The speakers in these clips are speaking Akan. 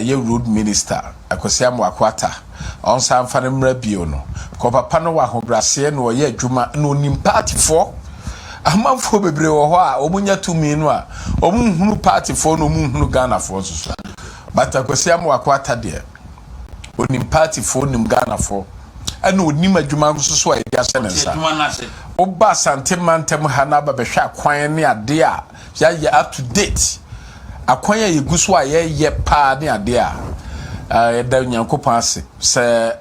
Yɛ road minister Akwasi Amoako Ata, ɔnsan mfa no mmra bio no kɔ. Papa no wɔ ahobrɛaseɛ na ɔyɛ adwuma na onim partyfoɔ. Amanfoɔ bebree wɔ hɔ a wɔn nya tumi no a, wɔn nhunu partyfoɔ na wɔn nhunu Ghanafoɔ nso so, but Akwasi Amoako Ata deɛ, onim partyfoɔ, onim Ghanafoɔ, ɛna onim adwuma nso so a yɛde ahyɛ ne nsa. Adwuma no ase. Woba Asante mantam ha na aba bɛhwɛ akwan ne adeɛ a yɛayɛ up to date, akwan a yɛgu so a yɛyɛ paa ne adeɛ a yɛda Nyankopɔn ase sɛ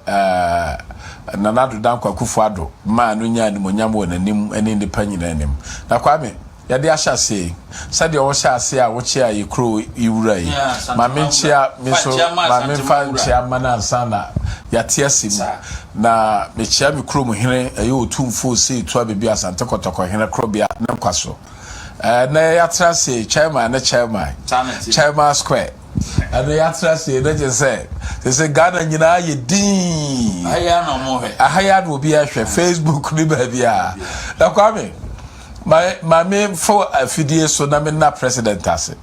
Nana Addo Dankwa Akufo Addo maa no nyaa animonyam wɔ n'anim ne nnipa nyinaa anim. Na Kwame, yɛde ahyɛ ase yi, sɛdeɛ wɔhyɛ ase a wokyea yɛ kuro yi wura yi, Yeah, ma menkyea me Fa so nkyea ma ma Asante memfa wura. nkyea ma no ansa na yɛate ase mu. Na mekyea me kurom hene, ɛyɛ Otumfuo Osei Tuah Baabi, Asante Kɔtɔkɔ hene korɔbea ne nkwa so. Na yɛatena ase, chairman ne chairman Saa na ɛte. Chairman Square, ɛno yɛatena ase ne gye sɛ Ghana nyinaa yɛ din. Aha yi ara na ɔmo hwɛ. Aha yi ara na obi ahwɛ Facebook ne baabi a. Na Kwame, ma me fa afidie so na me na president ase.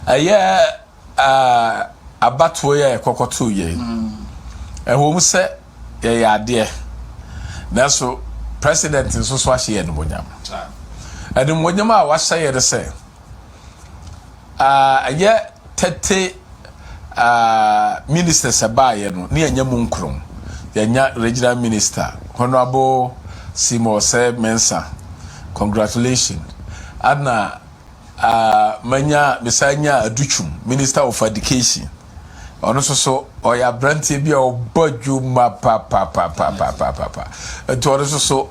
Ɛyɛ abatoɔ yi a yɛkɔkɔtoo yɛ yi, ɛwɔ mu sɛ yɛyɛ adeɛ, nanso president nso so ahyɛ yɛ animuonyam. Animuonyam a wahyɛ yɛ no sɛ ɛyɛ 30 ministers ɛbaayɛ no ne yɛnyɛ mu nkron. Yɛnya regional minister, Honourable Simon Osei Mensah, congratulations. Ana manya mesan nya Adutwum, Minister of Education. Ɔno nso so ɔyɛ aberanteɛ bi a ɔbɔ dwuma papapapapapapa, nti ɔno nso so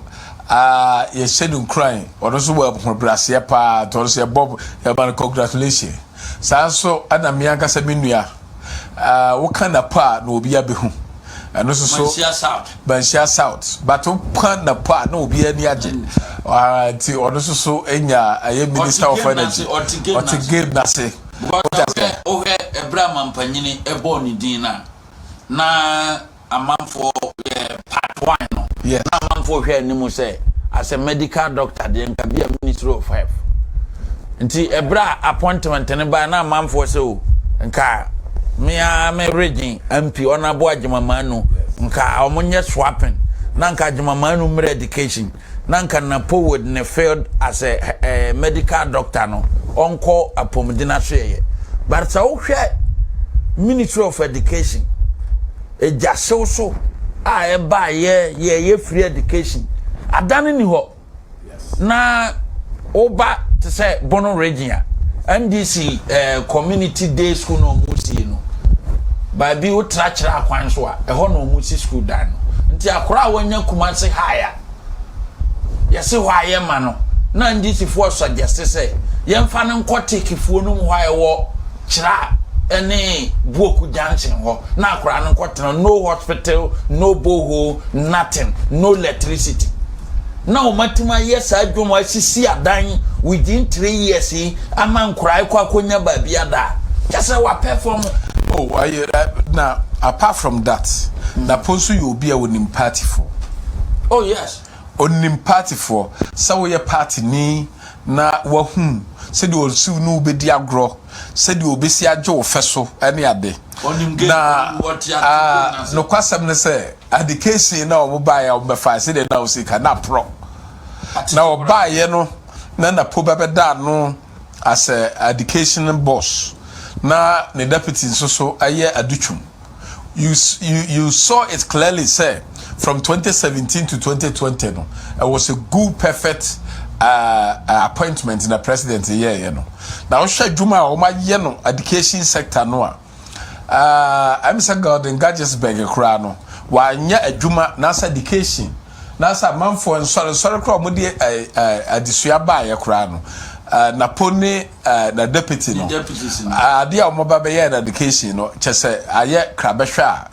yɛhyɛ no nkuran. Ɔno nso wɔ ahobrɛaseɛ paa, nti ɔno nso yɛbɔ yɛma no congratulation. Saa nso ɛna me ankasa me nua, woka Napo a na obi abɛhu ɛno nso so. Manhyia South. Manhyia South, but woka Napo a na obi ani agye. Nti ɔno nso so nya ɛyɛ Minister of game Energy. N'ase, ɔte game Ɔte n'ase. game n'ase. Because Wote aseɛ? wohwɛ ɛberɛ a mampanyini ɛbɔɔ ne din no a, na amanfoɔ yɛ part one no, na amanfoɔ hwɛ anim sɛ as a medical doctor deɛ, nka bi a Ministry of Health. Nti ɛberɛ a appointment no baa na amanfoɔ sɛ o, nka mea me region MP Honourable Agyeman Manu, nka ɔmo nyɛ swapping na nka Agyeman Manu mmerɛ education na nka Napo with ne field as a medical doctor no ɔnkɔ apɔmuden asoɛyɛ. But sɛ wohwɛ Ministry of Education, egyahyew so a ɛbaa yɛ yɛyɛ free education adane ni hɔ na woba te sɛ Bono Region a, NDC community day school na ɔmo sie no baabi wotra kyerɛ akwan so a, ɛhɔ na ɔmo si school dan no. Nti akora a wɔanya Kumase High a yɛsi hɔ a yɛma no na NDC foɔ suggest sɛ yɛmfa no nkɔ tekifoɔ no mu hɔ a ɛwɔ Kyerɛ ɛne Buoku Junction hɔ na akora no nkɔtena. No hospital, no borehole, nothing, no electricity, na wɔn atumi ayɛ saa adwuma asisi adan within 3 years yi ama nkora ekɔ akɔnya baabi ada kyɛ sɛ wa perform. Oh, ayi, na apart from that, Napo nso yɛ obi a onim party foɔ. Onim party foɔ sɛ woyɛ party ni na wahu sɛdeɛ ɔsiw no wobɛdi agorɔ, sɛdeɛ obɛsi agye wo fɛ so ne ade. Ɔnim game. Na ɔte ate game n'ase. Nokwasɛm ne sɛ education na wɔn baeɛ a wɔn bɛfa sɛdeɛ na wɔsi ka na porɔ na ɔbaeɛ no na Napo bɛbɛda ano as a education boss na ne deputy nso so ɛyɛ Adutwum. You saw it clearly say from 2017 to 2020 no, it was a good, perfect appointment na president yɛɛyɛ no. Na wohwɛ adwuma a wɔn ayɛ no education sector no a, ɛm sɛ Gordon Guggisberg koraa no wanyɛ adwuma n'asa education n'asa amanfoɔ nsɔre nsɔre koraa a wɔde adesua baayɛ koraa no, Napo ne na deputy no Ne deputies no. Adeɛ a wɔn ba bɛyɛ no education no kyɛ sɛ ayɛ krabɛhwɛ a,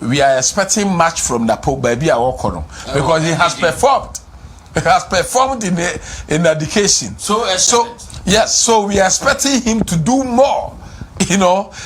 we are expecting much from Napo baabi a wɔkɔ no because he has energy. performed. He has performed in education. So so excellent. Yes, so we are expecting him to do more.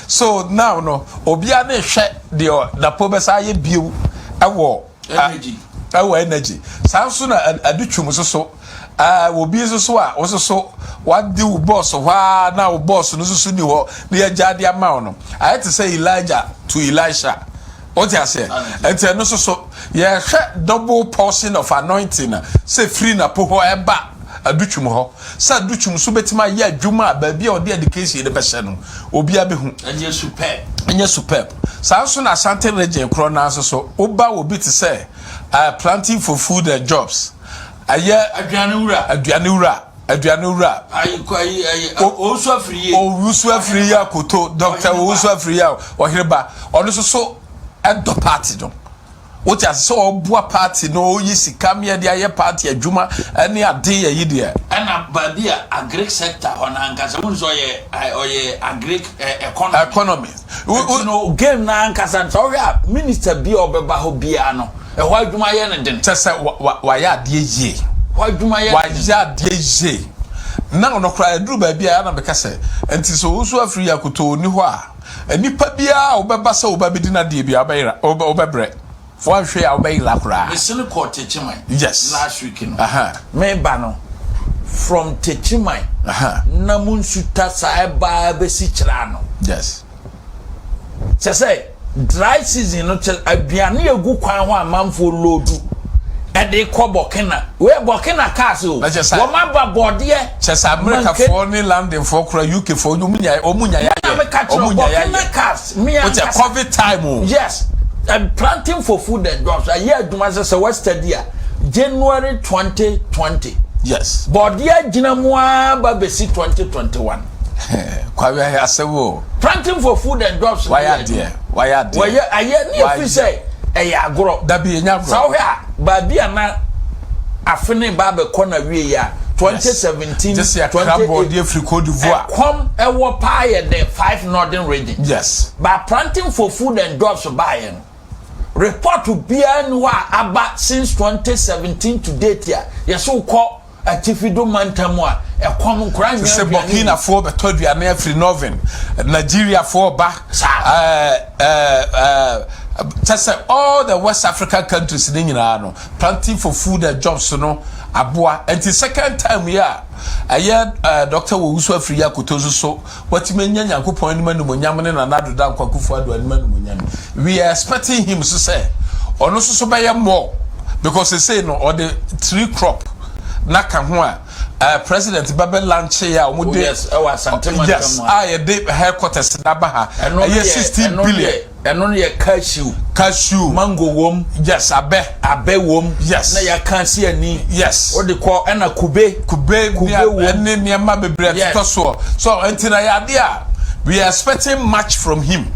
So now no, obiara ne hwɛ deɛ Napo bɛsa ayɛ bio ɛwɔ Energy. Ɛwɔ energy. Saa nso na Adutwum nso so obi nso so a wɔso so wadi wo boss hɔ ara na wo boss no nso so ni hɔ na yɛagya de ama wo no, ayɛ te sɛ Elijah to Elisha. Wote aseɛ? Nti ɛno nso so, yɛhwɛ double portion of anointing a sɛ firi Napo hɔ ɛba Adutwum hɔ. Sɛ Adutwum nso bɛtumi ayɛ adwuma a baabi a ɔde education no bɛhyɛ no, obiara bɛhu. Ɛnyɛ superb. Ɛnyɛ superb. Saa nso na Ashanti region korɔ no ara nso so, woba wɔ bi te sɛ uh, planting for food and jobs, ɛyɛ Aduane wura. Aduane wura. Aduane wura. Ayi kɔ ayi ayi. Owusu afiri yie. Owusu afiri yie akoto. Doctor Owusu afiri yie ɔhereba. Ɔno nso so ɛdɔ party no. Wote ase sɛ ɔboa party no ɔyi sika meɛ de ayɛ party adwuma ɛne ade yɛ yi deɛ. Ɛna baabi a agric sector hɔ no ankasa wohu sɛ ɔyɛ ɔyɛ agric economy. Economy. Nti no game no ankasa sɛ wohwɛ a minister bi a ɔbɛba hɔ biara no Ɛhɔ adwuma yɛ no den. Kyɛ sɛ wa wa wayɛ adeɛ yie. Hɔ adwuma yɛ no den. Wayɛ adeɛ yie. Na ɔno koraa ɛduru baabi a ɛna meka sɛ nti sɛ owusu afiri yɛ akotoo ɔnni hɔ a nnipa biara a wobɛba sɛ woba bɛdi n'adeɛ biara wobɛyera wobɛ wobɛbrɛ. Woanhwɛ yie a wobɛyera koraa. Mesene kɔɔ Techiman Yes. last week no. Aha. Meba no from Techiman Aha. na mo nsuta saa ɛbaa bɛsi Kyerano. Yes. Kyɛ sɛ dry season no kyɛ aduane egu kwan ho amanfoɔ loodu ɛde kɔ Burkina. Wei Burkina cars o. Wɔn aba bɔdeɛ. Kyɛ sɛ Amerikafoɔ ne Londonfoɔ kora UKfoɔ wɔn nya wɔn nya yayɛ. Wɔn nya yayɛ. Burkina cars mi ankasa. Wokyɛ COVID time o. Yes. And planting for food and jobs. Ayɛ adwuma sɛ sɛ wɔ study a January 2020. Yes. Bɔdeɛ agyina mu ara ba bɛsi 2021. Kwame ayɛ asɛm o. Planting for food and jobs. Wayɛ adeɛ wayɛ adeɛ. Wɔyɛ ayɛ ne efi sɛ ɛyɛ agorɔ. Dabi enya agorɔ. Saa wohwɛ a baabi a na afe ne ba abɛkɔ na wie yɛ a 2017 Gyesi akra bɔɔdeɛ firi Cote d'Ivoire. Ɛkɔm ɛwɔ paa yɛ the five northern region. Yes. Ba planting for food and jobs baayɛ no report biara ni hɔ a aba since 2017 to date a yɛsɛ wokɔ Atifi do mantam a ɛkɔm nkora Te nnya sɛ aduane nni. Burkinafoɔ bɛtɔ aduane afiri Northern, Nigeriafoɔ ba, Saa. ɛɛ ɛɛ ɛɛ kyɛ sɛ all the West African countries ne nyinaa no, planting for food and jobs no aboa. Nti second time yi a ɛyɛ ɛɛ Doctor Owusu Afriyie Akoto nso so watumi anya Nyankopɔn anim animuonyam ne Nana Addo Dankwa Akufo Addo anim animuonyam. We are expecting him nso sɛ ɔno nso so bɛyɛ more because sesei no ɔde tree crop na ka ho a uh, president bɛbɛ lanche a wɔn Oh, de yes, ɛwɔ Asante mantam yes a. a yɛde headquarters n'aba ha Ɛno ɛyɛ 16 billion. Ɛno no yɛ cashew. Cashew. Mango wom. Yes, abɛ. Abɛ wom. Yes. Na yɛaka asi ani. Yes. Wode kɔ ɛna kube. Kube. Kube wom. Ɛne nneɛma bebree Yes. ɛtotɔ soɔ. So nti na yɛ adeɛ a we are expecting much from him.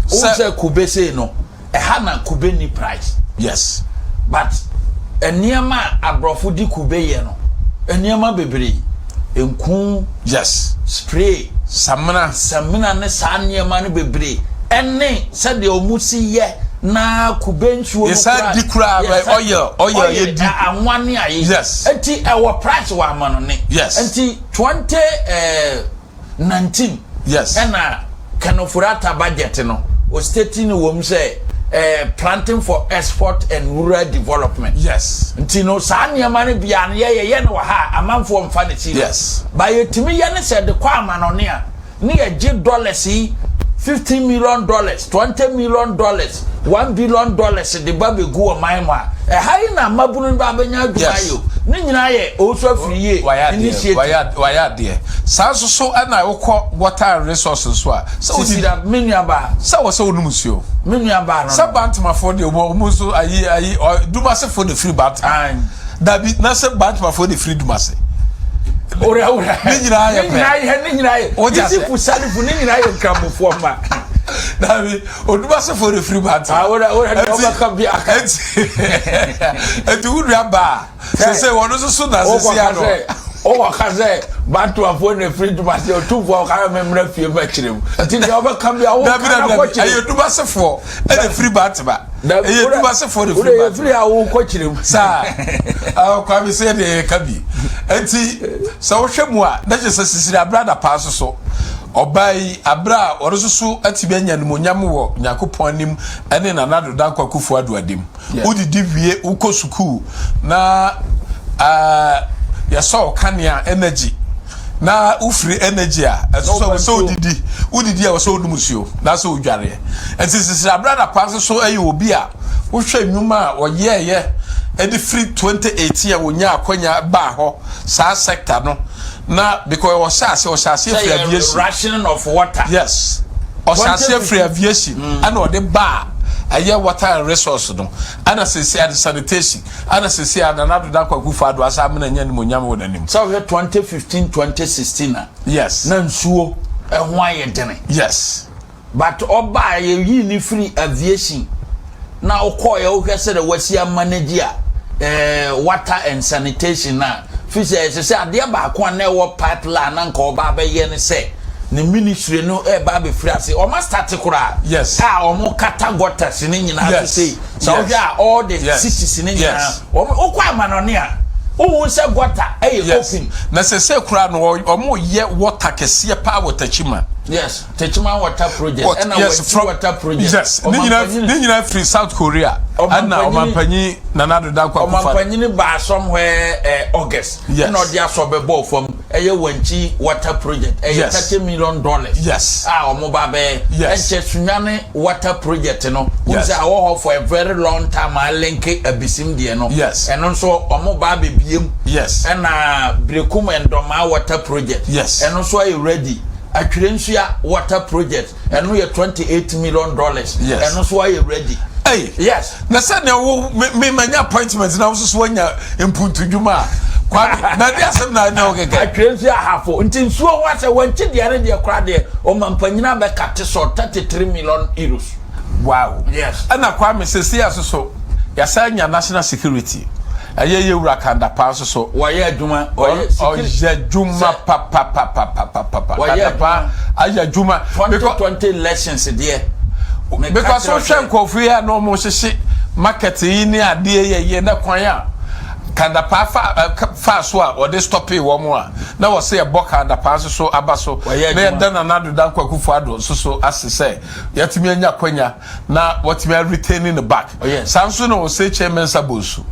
Wohu sɛ kube sei no, ɛha na kube ni price. Yes. But nneɛma a aborɔfo de kube yɛ no, nneɛma bebree, nku, Yes. spray, Samina. Samina ne saa nneɛma no bebree, ɛne sɛdeɛ wɔn si yɛ na kube nsuo no Yɛsan di koraa, yɛsan- oil, oil yɛdi. anwa ne ayi. Yes. Nti ɛwɔ price wɔ amanɔne. Yes. Nti 20 eh, 19. Yes. Ɛna Ken Ofori-Atta budget no, o state no wɔ mu sɛ eh, planting for export and rural development. Yes. Nti no saa nneɛma no bia no yɛyɛ yɛ no wɔ ha a amanfoɔ mfa ne serious. Yes. Ba yɛtumi yɛ ne sɛ de kɔ amanɔne a ne yɛgye dollars yi 15 million dollars, 20 million dollars, 1 billion dollars de ba bɛgu ɔman mu a ɛha yi na mmabunu no ba abɛnya adwuma Yes. ayɛ o. Ne nyinaa yɛ Owusu Afriyie Wayɛ adeɛ, initiative. wayɛ wayɛ adeɛ. Saa nso so ɛna wokɔ water and resources nso a, sɛ wodi Sisi da me nua baa. sɛ wɔ sɛ wonom nsuo. Me nua baa no. Sɛ Bantamafoɔ deɛ wɔn wɔn nso ayi ayi ɔ Dumasefoɔ na firi Bantama. Ayi. Dabi na sɛ Bantamafoɔ na firi Dumase. Owura owura. Ne nyinaa yɛ pɛ. Ne nyinaa yɛ ne nyinaa yɛ. Wogye ase. Isifu Salifu ne nyinaa yɛ Nkramofoɔ mma. Dabi Odumasefoɔ na firi Bantama. Ah owura owura deɛ ɔbɛka bi aka. Eti eti wo nua baa. Sese wɔn nso so na sese ano. Wokɔka sɛ Bantuafoɔ na ɛfiri Dumase otumfoɔ ɔka sɛ memmra fie mɛkyerɛ mu. Nti deɛ ɔbɛka bi a woka na kɔkyerɛ mu. Ɛyɛ Dumasefoɔ ɛna ɛfiri Bantama. Ɛyɛ Dumasefoɔ na ɛfiri Bantama. Wode yɛfiri a wokɔkyerɛ mu. Saa Kwame sɛ yɛdeɛ yɛka bi. Nti sɛ wohwɛ mu a na kyerɛ sɛ Sisiri Abrada paa nso so ɔbaa yi aberɛ a ɔno nso so atumi anya animuonyam wɔ Nyankopɔn anim ɛne Nana Addo Dankwa Akufo Addo anim. Wodidi wie, wokɔ sukuu na yɛsɔ wo kanea, energy. Na wofiri energy a, ɛso sɛ wosɛ wodidi, wodidi a wɔsɛ wonum nsuo, na sɛ wodwareɛ. Nti Cecilia Abradapaa nso so yɛ obi a wohwɛ nnwuma a ɔyɛɛyɛ de firi 2018 a wɔnyaa akwanya baa hɔ saa sector no na because ɔhyɛ ase ɔhyɛ aseɛ firi aviation. Rationing of water. Yes, ɔhyɛ aseɛ firi aviation ɛna ɔde baa ɛyɛ water and resource no ɛna sisi and sanitation ɛna sisi a Nana Addo Dankwa Akufo-Addo asa amena nya animuonyam wɔ n'anim. Sɛ wohwɛ 2015 2016 a. Yes. Na nsuo ɛho ayɛ dene. Yes. But ɔbaa yɛyii no firi aviation na ɔkɔɔeɛ wohwɛ sɛdeɛ wasi amanage a eh, water and sanitation no a firi sɛ ɛsɛ sɛ adeɛ baako a na ɛwɔ pipeline na nka ɔba abɛyɛ ne sɛ ne ministry no ɛba abɛfiri ase ɔma start koraa yes. a ɔmo kata gutters ne nyinaa yes. so sei sɛ wohwɛ a all the yes. cities ne nyinaa yes. wɔn wokɔ amanɔne a wohu sɛ gutter ɛyɛ yes. open na sɛ sɛ koraa no ɔmo yɛ water kɛseɛ paa wɔ Techiman. Yes, Techiman water project. What? Ɛna yes, Wanti from, water project. Yes, ne nyinaa ne nyinaa firi South Korea. Ɛna ɔmampanyin Nana Addo Dankwa Akufo-Addo. Ɔmampanyin baa somewhere eh, August. Yes. Ɛna ɔde asɔ bɛbɔɔ fam. Ɛyɛ Wanti water project. Ɛyɛ yes. $30 million. Yes. A wɔn ba bɛyɛ. Yes. Ɛnkyɛ Sunyani water project no. Yes. Wɔn sɛ awɔ hɔ for a very long time a linke Abisim deɛ no. Yes. Ɛno nso wɔn ba abɛbiem. Yes. Ɛna Berekum Ndomaa water project. Yes. Ɛno nso ayɛ ready. Atwerɛnsua water project ɛno yɛ $28 million. Yes. Ɛno nso ayɛ ready. Hey. Yes. Na sɛ nea wo me me manya appointment na wo nso so wanya mpuntudwuma a Kwame na de asɛm na na wo kɛkɛ. Atwerɛnsua ahafo nti nsuo ho asɛ wɔnkye deɛ ne deɛ koraa deɛ ɔmampanyin abɛka te sɔ €33 million. Wow. Yes. Ɛna Kwame sɛsi aso so yɛsan nya national security ɛyɛ yɛ wura Kandapa nso so. Wɔyɛ adwuma. Ɔyɛ ɔyɛ adwuma papapapapapa. Wɔyɛ Kandapa ayɛ adwuma. 2020 elections deɛ. Because wohwɛ nkurɔfo yi a na wɔn hyehye market yi ne adeɛ yɛ yɛ na kwan a Kandapa fa fa so a wɔde stɔpee wɔn a na wɔsɛ yɛbɔ Kandapa nso so aba so na yɛda Nana Addo Dankwa Akufo-Addo nso so ase sɛ yɛatumi anya akwanya na watumi a retain no back. Oh, yes. Saa nso na Osei Kyei Mensah Bonsu,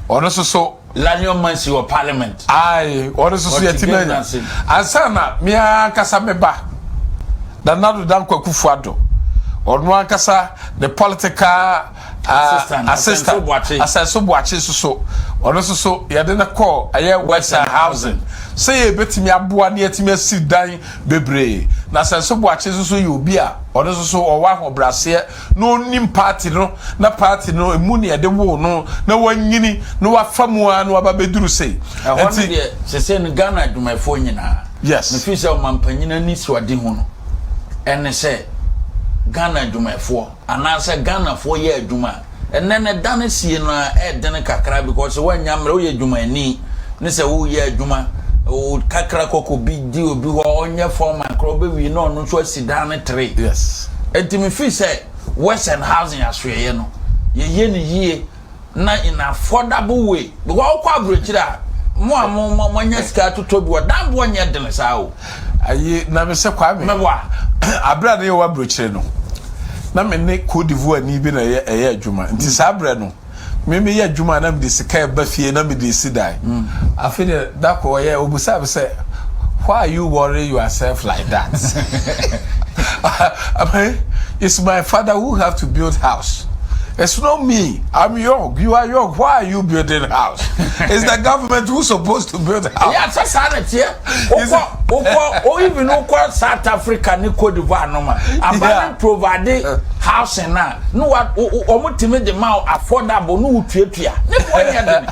ɔno nso so. Laniel Mansi wɔ parliament. Aye, ɔno nso so yɛatumi anya. Ansa na me ankasa me ba, Nana Addo Dankwa Akufo-Addo, ɔno ankasa ne political assistant, assistant Asɛnso Boakye nso so, ɔno nso so yɛde no kɔɔ ɛyɛ Western Housing sɛ yɛbɛtumi aboa na yɛatumi asi dan bebree. Na Sɛnso Boakye nso so yɛ obi a ɔno nso so ɔwɔ ahobrɛaseɛ na ɔnim party no na party no emu na yɛde woo no na wanyini na wafa mu ara na waba bɛduru sei. Ɛhɔ no deɛ sesei no Ghana adwumayɛfoɔ nyinaa Yes. mefiri sɛ ɔmanpanyin anisoadehu no ɛne sɛ Ghana adwumayɛfoɔ anaasɛ Ghanafoɔ yɛ adwuma a, ɛnnɛ no da no sie no ara ɛɛdene kakra because woannya mmerɛ, woyɛ dwumayɛni ne sɛ woreyɛ adwuma wo kakra kɔ kɔ bi di obi hɔ ɔnyɛ foreman koraa wobɛwie na ɔno nso asi dan no tere. Yes. Nti me feel sɛ Works and Housing asoɛeɛ no yɛyɛ no yie na in affordable way because wokɔ aburokyire a mo a mo mo moanya sika atotɔ bi wɔ dan boɔ nyɛ dene saa o. Ayi na me sɛ Kwame. Mɛboa. Abere a na yɛwɔ aburokyire no na me ne Cote d'Ivoire ni bi na ɛyɛ ɛyɛ adwuma nti saa berɛ no me meyɛ adwuma a na mede sika ɛba fie na mede si dan afei deɛ da koro ɔyɛ obusaa me sɛ why are you worry yourself like that I mean, it's my father who have to build house It's not me. I'm young. You are young. Why are you building house? It's the government who's supposed to build house. Yeah, sɛ saa na teɛ. Wokɔ wokɔ o even wokɔ South Africa ne Cote d'Ivoire no ma. Aba ne provide housing na no wa wɔn tumi de ma affordable no wotuatua. Ne boɔ nyɛ den.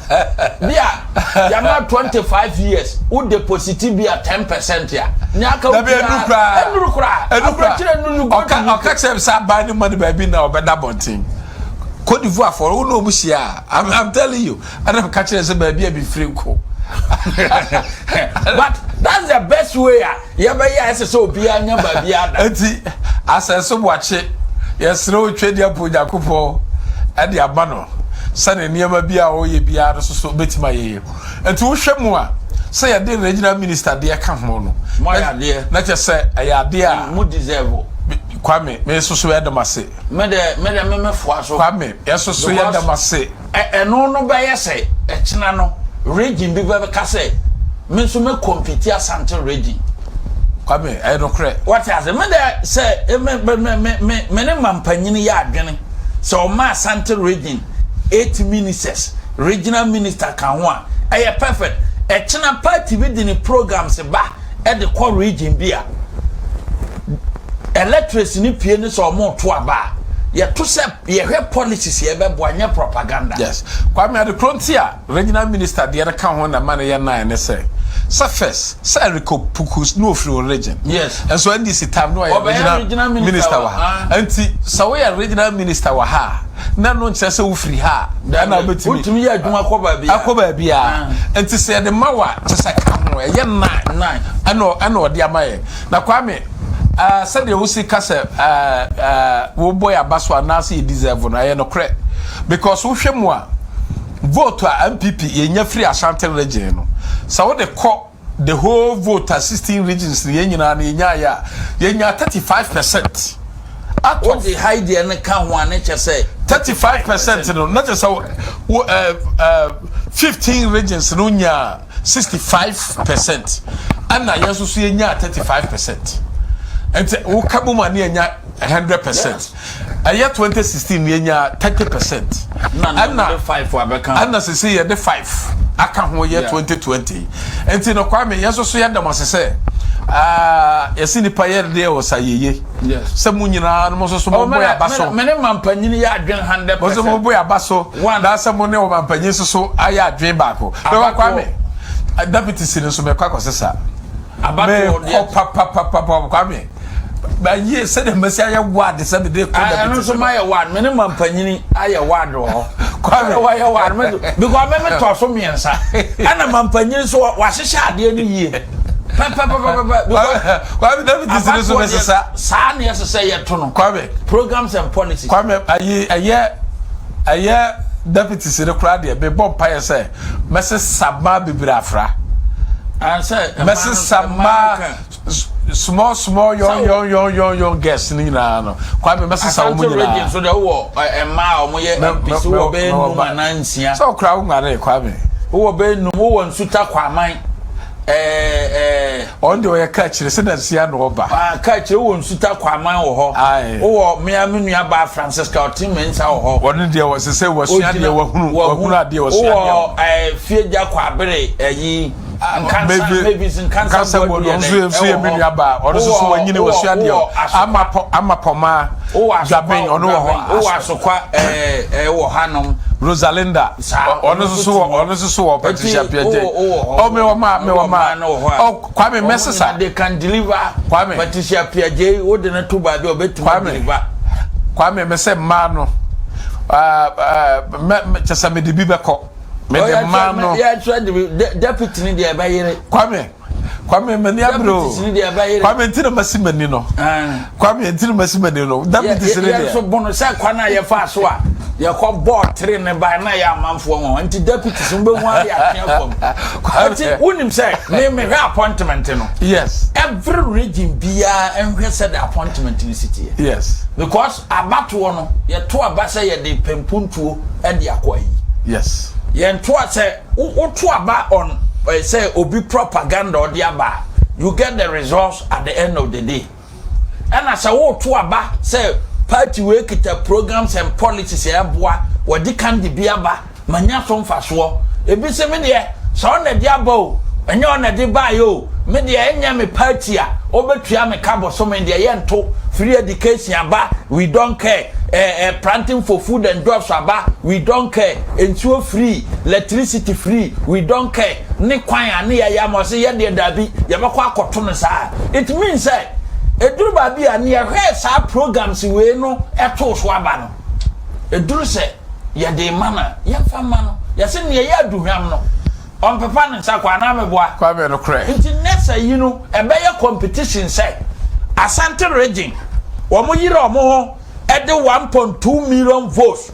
Bi a yàmà 25 years wo deposit bi a 10% a. Ní aka wo Dabi enu koraa. Enuru koraa. Enu koraa. Aburokyire nunu go Ɔka ɔka kyerɛ mi sɛ aban ne ma ne baabi na ɔbɛda bɔnten. Cote d'Ivoire fɔ wo na ɔmo hyia a I'm telling you ɛna ka kyerɛ sɛ baabi a bi firi nko. But that's the best way a yɛbɛyɛ a ɛsɛ sɛ obiara nya baabi ada. Eti Asɛnso Boakye yɛsrɛ wo twɛdi apo Onyankopɔn ɛde ama no sɛne nneɛma bi a ɔyɛ biara no soso bɛtumi ayɛ yie. Nti wohwɛ mu a sɛ yɛde regional minister deɛ ka ho no Mo ayɛ adeɛ. na kyɛ sɛ ɛyɛ adeɛ a Mo deserve. Kwame me nso so yɛda mo ase. Me de me foa so. Kwame yɛso so yɛda mo ase. Ɛno no bɛyɛ sɛ ɛkyena no region bi bɛka sɛ Me nso mɛ compete Asante region. Kwame, ɛyɛ nokorɛ. Wate ase? Me deɛ sɛ me me me me me ne mampanyini yɛ adwene sɛ ɔma Asante region 8 ministers, regional minister ka ho a, ɛyɛ perfect. Ɛkyena party bi de ne programs ba de kɔ region bi a, electorates no pie ne sɛ ɔmo to aba a, yɛto sɛ yɛhwɛ policies yɛbɛboa nyɛ propaganda. Yes. Kwame, ade koro nti a regional minister deɛ no ka ho na ma no yɛ nine ne sɛ, sɛ first sɛ Eric Opoku na ofiri o region. Nso NDC time no ɔyɛ regional, regional minister wɔ ha. Nti sɛ woyɛ regional minister wɔ ha a, na no nkyerɛ sɛ wofiri ha a ɛna wobɛtumi wotumi yɛ adwuma kɔ baabi a akɔ baabi a. Nti sɛ yɛde ma wa kyɛ sɛ ka ho ɛyɛ nine ɛna ɔde ama yɛ. Na Kwame, sɛdeɛ wosi ka sɛ wobɔ yɛ aba so anaasɛ yɛ deserve no, ɛyɛ nokorɛ, because wohwɛ mu a, vote a NPP yɛnya firi Ashanti Region no, sɛ wode kɔ the whole vote a 16 regions no yɛn nyinaa no yɛnya yɛ a, yɛnya 35% out of wode ha deɛ no ka ho a, ne kyɛ sɛ 35% no na kyerɛ sɛ wo 15 regions no nya 65%, ɛna yɛn nso so yɛnya 35%. Nti woka mu ma ne yɛnya 100%. Ɛyɛ 2016 yɛnya 30%. Ɛna five abɛka. Ɛna sisi yɛde five aka ho yɛ 2020. Nti no Kwame, yɛn nso so yɛda mo ase sɛ yɛsi nipa yɛ deɛ wɔ sa yeye sɛ mo nyinaa no mo nso so mo bɔ yɛ aba so. Me ne mampanyini yɛ adwene 100 Mo nso mo bɔ yɛ aba so na sɛ mo ne wɔ mampanyin nso so ayɛ adwene baako. Bɛba Kwame, deputy si no nso mɛkɔ akɔsesa mɛkɔ papapapa. Kwame, bɛyie sɛdeɛ mɛsi ayɛ ward sɛ mede kɔ deputy. Ɛno nso mayɛ ward, me ne mampanyini ayɛ ward wɔ hɔ. Kwame. Wayɛ ward me because me tɔ so mmiɛnsa, ɛna mampanyini nso wahyehyɛ adeɛ no yie pɛpɛpɛpɛpɛ. Kwame, deputy si no so mɛsesa. Saa ne ɛsɛ sɛ yɛto no. Kwame. Programs and policies. Kwame, ayi ɛyɛ deputy si no koraa deɛ, mebɔ mpaeɛ sɛ mɛsesa mmaa bebree afra. Mɛsesa mmaa small small, young young young young young girls ni nyinaa no, Kwame, mɛsesa wɔn nyinaa. Asante Region so deɛ, wowɔ mmaa a wɔyɛ MPs, wowɔ bɛyɛ num anaa nsia. Sɛ ɔkora wo nware, Kwame. Wowɔ bɛyɛ num. Wowɔ Nsuta Kwaman. Ɔno deɛ ɔyɛ ka kyerɛ sɛ nansia na ɔba. Ka kyerɛ, wowɔ Nsuta Kwaman wɔ hɔ, wowɔ mmea me nua baa Francisca ɔte Mensa wɔ hɔ. Wɔno deɛ wɔ sɛ wɔsua deɛ, wahunu adeɛ, wɔsua deɛ. Wowɔ Fiegya Kwabere ɛyi Nkansa, Mavis Nkansa Boadu nso nso yɛ me nua baa, ɔno nso so wanyini, wɔsua deɛ. Ama pɔmaa Dwaben, ɔno wɔ hɔ. Wowɔ Asokwa ɛɛ wɔ hanom. Rosalinda, ɔno nso so wɔ, ɔno nso so wɔ Patricia Piaget. Ɔ mi wɔ ma mi wɔ ma ɔ Kwame, mɛsesa. They can deliver. Kwame. Patricia Piaget, wo de ne to baabi a ɔbɛtumi deliver. Kwame, mɛ sɛ mmaa no mɛ kyɛ sɛ mɛ de bi bɛkɔ mɛ de mmaa no. Yɛ deputy ni deɛ ɛbɛyere. Kwame, m'ani abere o. Kwame, nti na masi m'ani no. Kwame, nti na masi m'ani no, deputy si ne deɛ. Yɛn nso bono sɛ kwan a yɛfa so a yɛkɔ bɔɔl tere ne ba na yɛ amanfoɔ wɔn nti deputy so mbɛhu ayɛ atwea fam. Nti wunim sɛ me mehwɛ appointment no. Every region biara nhwɛ sɛ the appointment ni si teɛ. Because abatoɔ no, yɛto aba sɛ yɛde pɛmpuntuo ɛde akɔ ayi. Yɛn to a sɛ woto aba on sɛ obi propaganda ɔde aba, you get the results at the end of the day. Ɛna sɛ woto aba sɛ party wei kita programs and policies ɛboa, wɔde kan de bi aba manya so mfasoɔ. Ebi sɛ me deɛ sɛ ɔna de aba o, ɛnyɛ ɔna de baayɛ o, me deɛ ɛnyɛ me party a ɔbɛtua me ka bɔsɔme deɛ, yɛnto. Free education aba, we don't care. Planting for food and jobs aba, we don't care. Nsuo free, electricity free, we don't care. Ne kwan a ne yɛyɛ ama ɔsɛ yɛ deɛ, daabi, yɛbɛkɔ akɔto no saa. It means sɛ eduru baabi a ne yɛhwɛ saa programs wei no ɛto so aba no, eduru sɛ yɛde ma na yɛmfa ma no. Yɛsɛ nea ɛyɛ aduhwam no, ɔmpepa ne nsa kɔ anaa meboa? Kwame, no korɛ. Nti next yi no ɛbɛyɛ competition sɛ Asante Region wɔn yere wɔn ho ɛde 1.2 million votes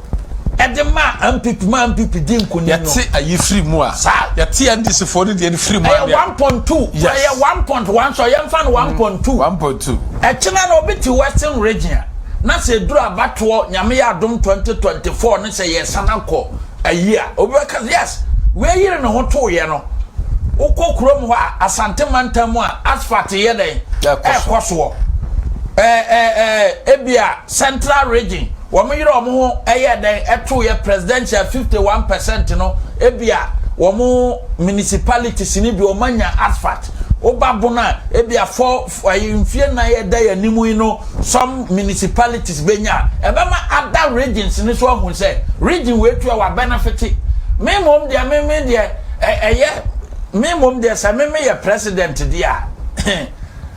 ɛde ma NPP, ma NPP di nkunim no. Yɛte ayi firi mu a, saa yɛte NDC foɔ no deɛ no firi mu a, ɛyɛ 1.2. Ɛyɛ 1.1, so yɛmfa no 1.2. 1.2. Ɛkyina na obi te Western Region a, na sɛ eduru abatoɔ, Nyame yɛ adom, 2024 ne sɛ yɛsan akɔ ayi a, obi bɛka yes, wei yere ne ho tooyɛ no. Wokɔ kurom hɔ a, Asante mantam mu a, asphalt yɛ dɛn? Ɛkɔ soɔ. Ɛɛ ebia Central Region, wɔn yerɛ wɔn ho yɛ dɛn ɛtoeɛ presidential 51% no, ebia wɔn municipalities no bi wɔn anya asphalt. Woba Bono a, ebia four ayi mfie nnan ɛda yɛn anim yi no, some municipalities bɛnya a, ɛbɛma other regions no so ahu sɛ region wei tua wa benefit. Me mmom deɛ, me me deɛ, ɛyɛ me mmom deɛ sɛ me meyɛ president deɛ a,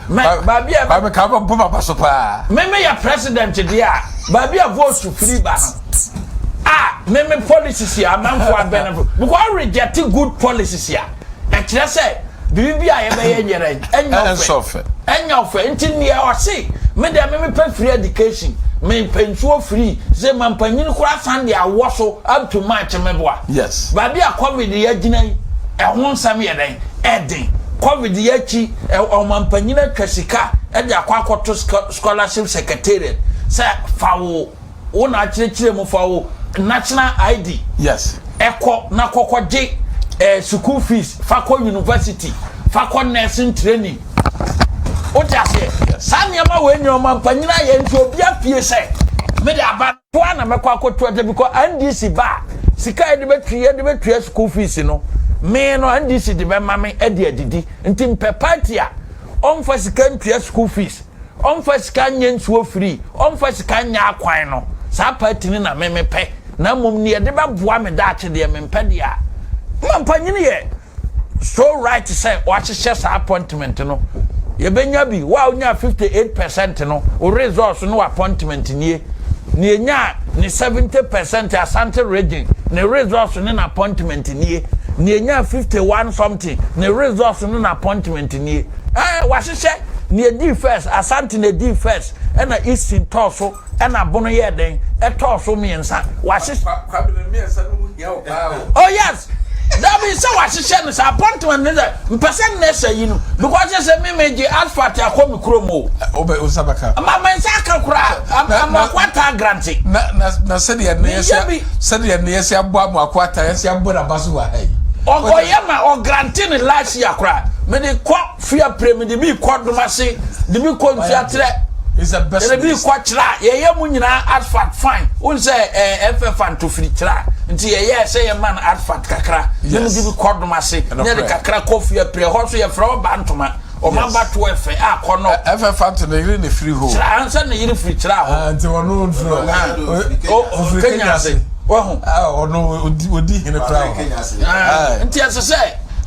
mɛ baabi a Kwame ka bɔ papa so paa. Me meyɛ president deɛ a, baabi a vote firi ba no a, me me policies a amanfoɔ abɛnefo because reject good policies a, ɛkyerɛ sɛ biribi a yɛbɛyɛ nyɛ dɛn? Ɛnyɛ ɔfɛ, ɛnyɛ ɔfɛ. Nti nea ɔse me deɛ me mepɛ free education, mepɛ nsuo free, sɛ mampanyin koraa san de awɔ so up to March meboa. Yes. Baabi a COVID yɛ agyina yi, ɛho nsɛm yɛ dɛn? Ɛden. COVID yɛ akyi, ɔmampanyin atwa sika de akɔ akɔto scholarship secretariat sɛ fa wo wo na akyerɛkyerɛ mu, fa wo national ID. Yes. Ɛkɔ na kɔkɔ gye school fees, fa kɔ university, fa kɔ nursing training. Wote aseɛ? Saa nneɛma wei nyɛ ɔmampanyin ayɛ, nti obi apue sɛ mede aba toa na mɛkɔ akɔto agya because NDC ba a, sika yɛde bɛtua, yɛde bɛtua school fees no, me no NDC de bɛma me de adidi. Nti mpɛ party a ɔmfa sika ntua school fees, ɔmfa sika nyɛ nsuo free, ɔmfa sika nyɛ akwan no, saa party no na me mepɛ. Na mmom ne yɛde bɛboa me daakye deɛ, mempɛ deɛ a mampanyin yɛ so right sɛ wahyehyɛ saa appointment no. Yɛbɛnya bi wo a wonya 58% no, wo results no, appointment nie. Ne enya ne 70% Asante Region, ne results ne na appointment nie. Ne enya 51 something, ne results no na appointment nie. Wahyehyɛ ne edi first, Asante na edi first, ɛna Eastern tɔɔ so, ɛna Bono yɛ den ɛtɔɔ so mmiɛnsa. Wahyehyɛ. Kwabena mmiɛnsa no ho hia wo paa o. Oh yes, dabi sɛ wahyehyɛ no sɛ appointment ne sɛ mpɛ sɛ nnɛ sɛ yi no because sɛ me me gye asphalt akɔ me kurom o. O bɛ o nsa bɛka. Ma me nsa aka koraa, Amoako-Atta grant. Na sɛdeɛ ne yɛ sɛdeɛ ne yɛ sɛ abɔ Amoako-Atta, yɛ sɛ abɔ n'aba so wɔ ha yi. Ɔyɛ ma ɔgrant ne last year koraa, mede kɔ Fiapre, mede bi kɔ Domase, de bi kɔ Nsuatrɛ, yɛde bi kɔ kyerɛ a yɛyɛ mu nyinaa asphalt fine. Wohu sɛ ɛfɛ fa ntofiri kyerɛ a, nti yɛyɛ sɛ yɛma no asphalt kakra ne mede bi kɔ Domase ne yɛde kakra kɔ Fiapre hɔ so. Yɛfrɛ hɔ Bantoma, ɔma bato ɛfɛ akɔ no. Ɛfɛ fa nto ne yere ne firi hɔ. Kyerɛ ansa ne yere firi kyerɛ hɔ. Nti ɔno nfiri ofiri Kenya ase wahu. Ɔno odi hene koraa wɔ hɔ. Nti ɛsɛ sɛ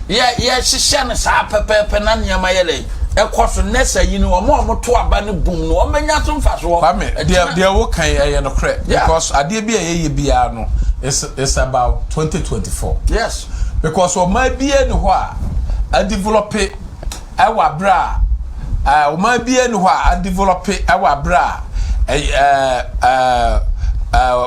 yɛ yɛhyehyɛ no saa pɛpɛɛpɛ na nneɛma yɛ dɛ ɛkɔ so. Nnɛ sɛ yi no, wɔn a wɔto aba no bum no, wɔn bɛnya so mfasoɔ. Kwame, deɛ wo kan ɛyɛ nokorɛ because adeɛ bi a yɛyɛ biara no is about 2024. Because ɔman biara ni hɔ a adevelop ɛwɔ abere a ɔman biara ni hɔ a adevelop ɛwɔ abere a ɛɛ ɛɛ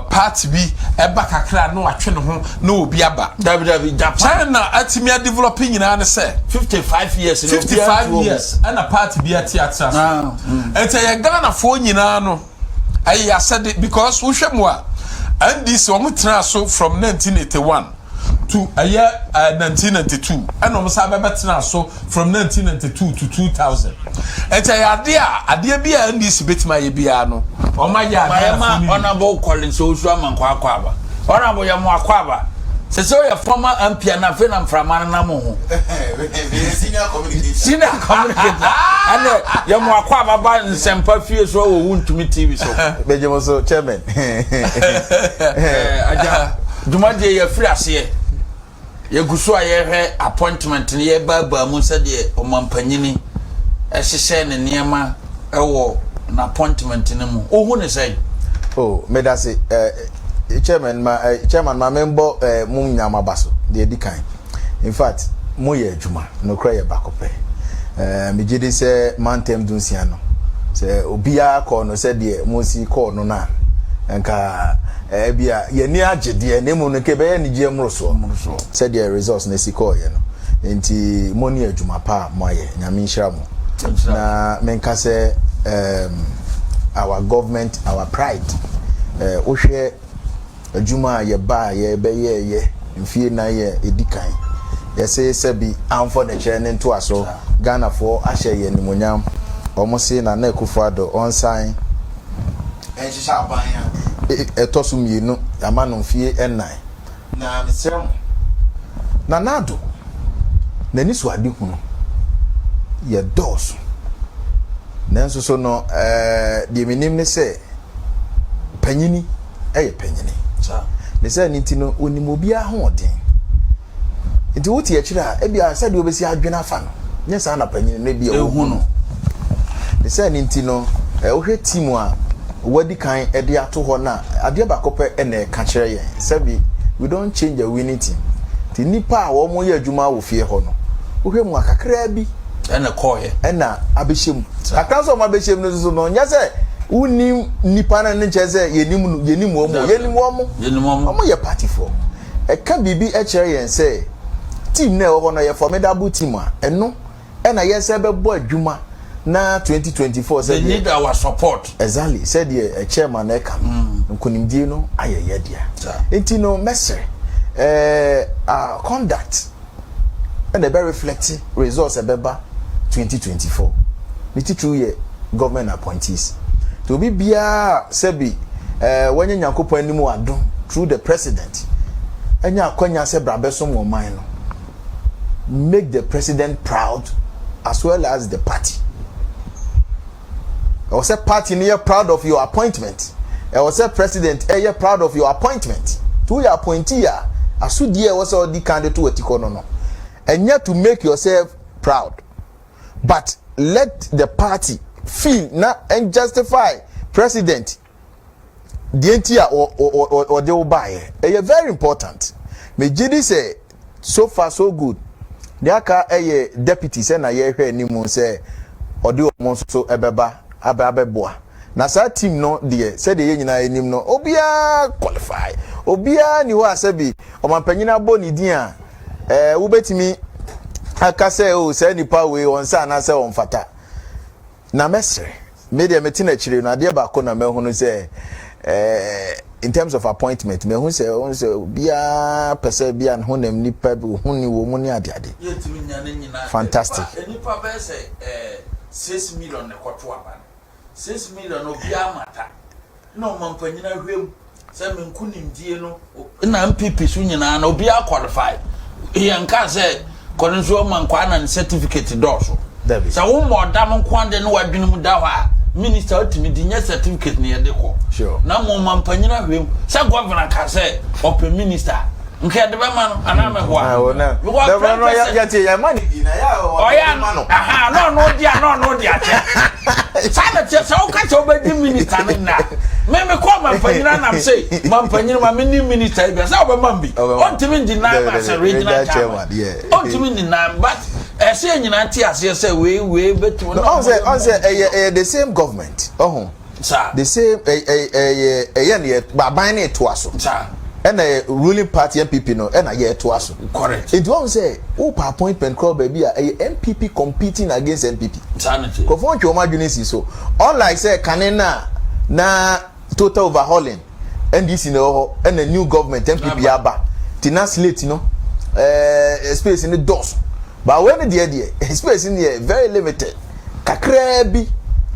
party bi ɛba kakra na watwe ne ho na obi aba. Dabi dabi, Japan. China atumi adevelop nyinaa ne sɛ. 55 years. 55 years ɛna party bi ate atena so. Nti ɛyɛ Ghanafoɔ nyinaa no ɛyɛ asɛde because wohwɛ mu a, NDC wɔn tena so from 1981 to ɛyɛ 1992, ɛna wɔn san bɛbɛ tena so from 1992 to 2000. Nti ɛyɛ adeɛ a adeɛ bi a NDC bɛtumi ayɛ biara no, wɔn ayɛ a Ghanafoɔ no bi. Honourable Collins Owusu Amankwa Akwaaba, Honourable, yɛ mo akwaaba sɛ ɔyɛ former MP a na afei na mframa no nam ho. Senior Senior communicator, ɛnɛ yɛ mo akwaaba ba Nsɛmpa Fie so wɔ Wuntumi TV so. Bɛgye mo so, chairman. Agya, dwumadie yɛfiri aseɛ, yɛgu so a yɛhwɛ appointment no, yɛbaabaa mu sɛdeɛ ɔmampanyini ɛhyehyɛ ne nneɛma ɛwɔ n'appointment no mu. Wohu ne sɛn? Oh, medase, chairman. Ma chairman ma membɔ mo nyama ba so deɛ di kan. In fact, moyɛ adwuma nokorɛ yɛ baako pɛ. Megye di sɛ mantam 16 no, sɛ obiara kɔɔ no sɛdeɛ mosi kɔɔ no no a, nka ebi a yɛni agye deɛ, na mmom no nka ɛbɛyɛ anigyeɛ mmorosoɔ sɛdeɛ results no si kɔɔyɛ no. Nti mo ne adwuma pa a moayɛ, Nyame nhyira mo. Na menka sɛ our government, our pride. Wohwɛ adwuma a yɛba a yɛbɛyɛɛyɛ mfie 4 yɛ ɛdi kan. yɛse sɛbi amfɔ nɛkyerɛ ne ntoaso Ghanafoɔ ahyɛ yɛn animuonyam wɔn se Nana Akufo Addo ɔnsan nhyehyɛ aban a ɛtɔ so mmienu ama no mfie nnan. Na mesrɛ mo, Nana Addo n'anisoadehunu yɛ dɔɔso, nanso so no deɛ menim ne sɛ panyini yɛ panyini. Ne sɛ ne nti no, onim obiara ahoɔden. Nti wote akyire a, ebia sɛdeɛ wobɛsi adwene afa no, nyɛ saa na panyin no ebia ohu no. Ne sɛ ne nti no, wohwɛ team a wadi kan de ato hɔ no a, adeɛ baako pɛ na ɛka kyerɛ yɛn, sɛbi we don't change a winning team. Nti nnipa a wɔyɛ adwuma wɔ fie hɔ no, wohwɛ mu a kakraa bi ɛna kɔɔyɛ ɛna abɛhyɛ mu. Kakra nso a wɔn abɛhyɛ mu no nso no, nyɛ sɛ wonim nipa no ne nkyɛn sɛ yɛnim no, yɛnim wɔn o, yɛnim wɔn. Yɛnim wɔn. Wɔn yɛ partyfoɔ. Ɛka biribi kyerɛ yɛn sɛ team no a ɛwɔ hɔ no yɛ formidable team a ɛno na yɛn sɛ bɛbɔ adwuma na 2024 sɛdeɛ. They need our support. Exactly sɛdeɛ chairman no ɛka no nkunimdie no ayɛ yɛ dea. Nti no mɛsrɛ ɛɛ our conduct. ɛna ɛbɛ reflect results ɛbɛba 2024. Ne titiriw yɛ government appointees. Nti obi biara sɛbi ɛɛ wɔnyɛ Nyankopɔn anim adom through the president ɛnya akwanya sɛ bra bɛsom wɔn man no, make the president proud as well as the party. Ɛwɔ sɛ party no yɛ proud of your appointment. Ɛwɔ sɛ president ɛyɛ proud of your appointment. Nti woyɛ appointee a, asodie a ɛwɔ sɛ ɔdi kan de to w'atikɔ no no, ɛnyɛ to make yourself proud, but let the party feel na and justify president deɛ nti a ɔde wo baeɛ. Ɛyɛ very important. Megye di sɛ so far so good. Deɛ aka yɛ deputy sɛ na yɛrehwɛ anim sɛ ɔde wɔn nso bɛba abɛ abɛboa. Na saa team no deɛ sɛdeɛ yɛn nyinaa yɛnim no obiara qualify. Obiara ni hɔ a sɛbi ɔmanpanyin abɔ ne din a ɛɛ wobɛtumi aka sɛ o saa nipa wei ɔnsa anaasɛ ɔmfata. Na mɛsrɛ, me deɛ mete n'akyire no, adeɛ baako na mahunu sɛ eh, in terms of appointment, mahu sɛ ɔhu sɛ obiara pɛ sɛ bi a ne honam nipa bi ohuni wɔ mu ne adeade. Yɛntumi nya ne nyinaa. Fantastic. Nnipa bɛyɛ sɛ eh, 6 million na ɛkɔto aba no. 6 million obiara mata. Na ɔmampanyin ahwɛ mu sɛ me nkonimdie no na NPP so nyinaa na obiara qualify. Yɛn ka sɛ kɔno nso ɔma nkwa na ne certificate dɔɔso. Sɛ wo ma ɔdam nko ade ne wadwene mu da hɔ a, minister otumi di nyɛ certificate ne yɛde kɔ. Na mo ɔmampanyin ahwɛ mu sɛ governor ka sɛ ɔpɛ minister nka yɛde bɛma no anaa mɛboa. Because 10% ɔyɛ aha na ɔno di a na ɔno di akyɛ saa na kyɛ sɛ woka sɛ wobɛdi minister no nna me me kɔ mampanyin anam se mampanyin ma me ni minister yi bi sɛ wobɛma bi ɔntumi ndi nan ma sɛ regional chairman ɔntumi ndi nan, but ɛsɛ yɛ nyinaa te aseɛ sɛ wei wei bɛtumi. Ɔn sɛ ɔn sɛ ɛyɛ the same government ɔho the same ɛyɛ ɛyɛ ne yɛ aban ne etoa so ɛna yɛ ruling party NPP no ɛna yɛ ɛtoa so. Correct. Nti wɔn sɛ wopa appointment korɔ baabi a ɛyɛ NPP competing against NPP. Nkurɔfoɔ ntwe wɔn adwene si so, unlike sɛ kane na na total overhauling NDC na ɛwɔ hɔ ɛna new government NPP aba ti na slate no space no dɔɔso, but wei no deɛ space no yɛ very limited kakraa bi,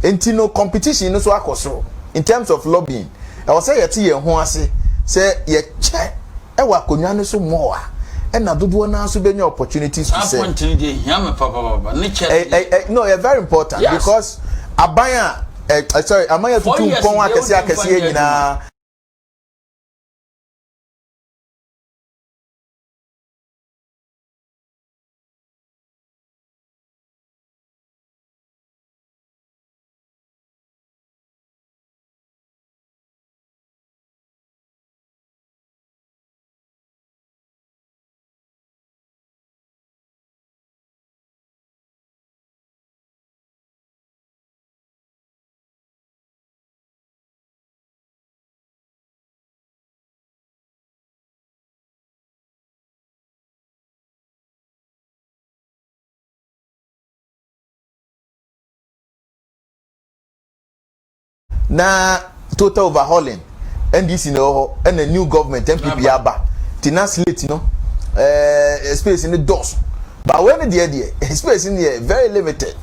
nti no competition no so akɔ soro in terms of lobbying. Ɛwɔ sɛ yɛte yɛn ho ase sɛ yɛkyɛ ɛwɔ akonnwa no so more a, ɛna dodoɔ naa nso bɛnya opportunities to Saa serve. Point no deɛ hia me papapapa ne kyɛ. No, ɛyɛ very important because aban a ɛ ɛ sorry, aban a 4 tutu years mpɔn deɛ akɛseɛ wodi akɛseɛ mfa nyɛ. nyinaa. Na total overhauling NDC na ɛwɔ hɔ ɛna new government NPP aba ti na slate no. ɛɛ space no dɔɔso. But wei no deɛ deɛ space no yɛ very limited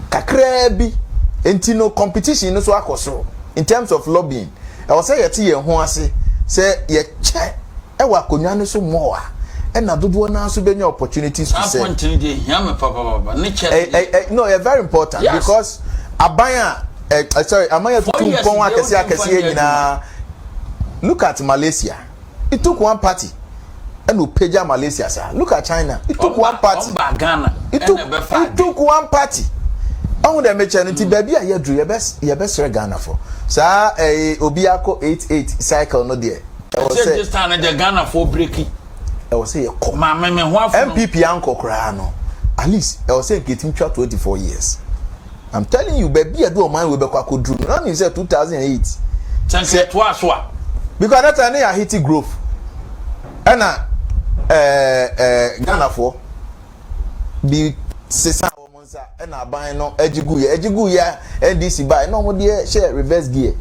kakraa bi nti no competition no so akɔ soro in terms of lobbying. Ɛwɔ sɛ yɛte yɛn ho ase sɛ yɛkyɛ ɛwɔ akonnwa no so more a ɛna dodoɔ naa nso bɛnya opportunities to Saa serve. point no deɛ hia me papapapa ne kyɛ. Eh, eh, eh, no, ɛyɛ very important because aban a eh, eh, sorry, aban a tutu 4 years mpɔn deɛ akɛseɛ wotumi fa akɛseɛ nyɛ nyinaa. Look at Malaysia, it took one party ɛna opagya Malaysia saa. Look at China, it took one party. Ɔmba Ghana. It took ɛna ɛbɛfa it took one party. Ɔhun dɛ mekyɛ no nti baabi a yɛduru, yɛbɛsrɛ Ghana fo saa ɛɛ obi akɔ 8 8 cycle no deɛ ɛwɔ sɛ sɛ this time no deɛ Ghana fo break. Ɛwɔ sɛ yɛkɔ. Maame me ho afo. NPP ankɔ koraa no, at least ɛwɔ sɛ nketewa twa 24 years. I'm telling you, baabi a de ɔman wo bɛkɔ akɔduru no na nim sɛ 2008 sɛ nkɛ toa so a because that time ne yɛ ahiti growth ɛna Ghanafoɔ bi sesa wɔn nsa ɛna aban no agye gu yɛ agye gu yɛ. NDC baa ɛna wɔn deɛ hyɛ reverse gear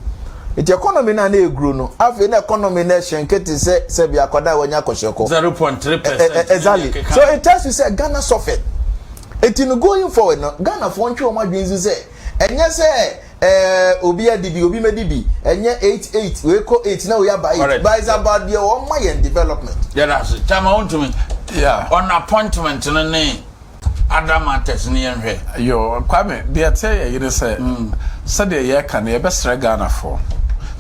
nti economy na na eguro no, afei na economy na ɛhyɛn kete sɛ sɛbi akwadaa a wɔnya akɔhyɛkɔ. 0.3%. Exactly, so it tells you say Ghana suffered. Eti no going forward no, Ghana foɔ ntwe wɔn adwene so sɛ ɛnyɛ sɛ obi adi bi obi mɛdi bi, ɛnyɛ 8 8 wei kɔ 8 na wei aba 8 Correct. But it's about deɛ wɔn ma yɛn development. Yɛda ase, Chairman Wontumi. Yeah. On appointment no ne other matters ne yɛnhwɛ. Yo, Kwame, deɛ ɛteɛ yɛ yere sɛ sɛdeɛ yɛreka no, yɛbɛsrɛ Ghanafoɔ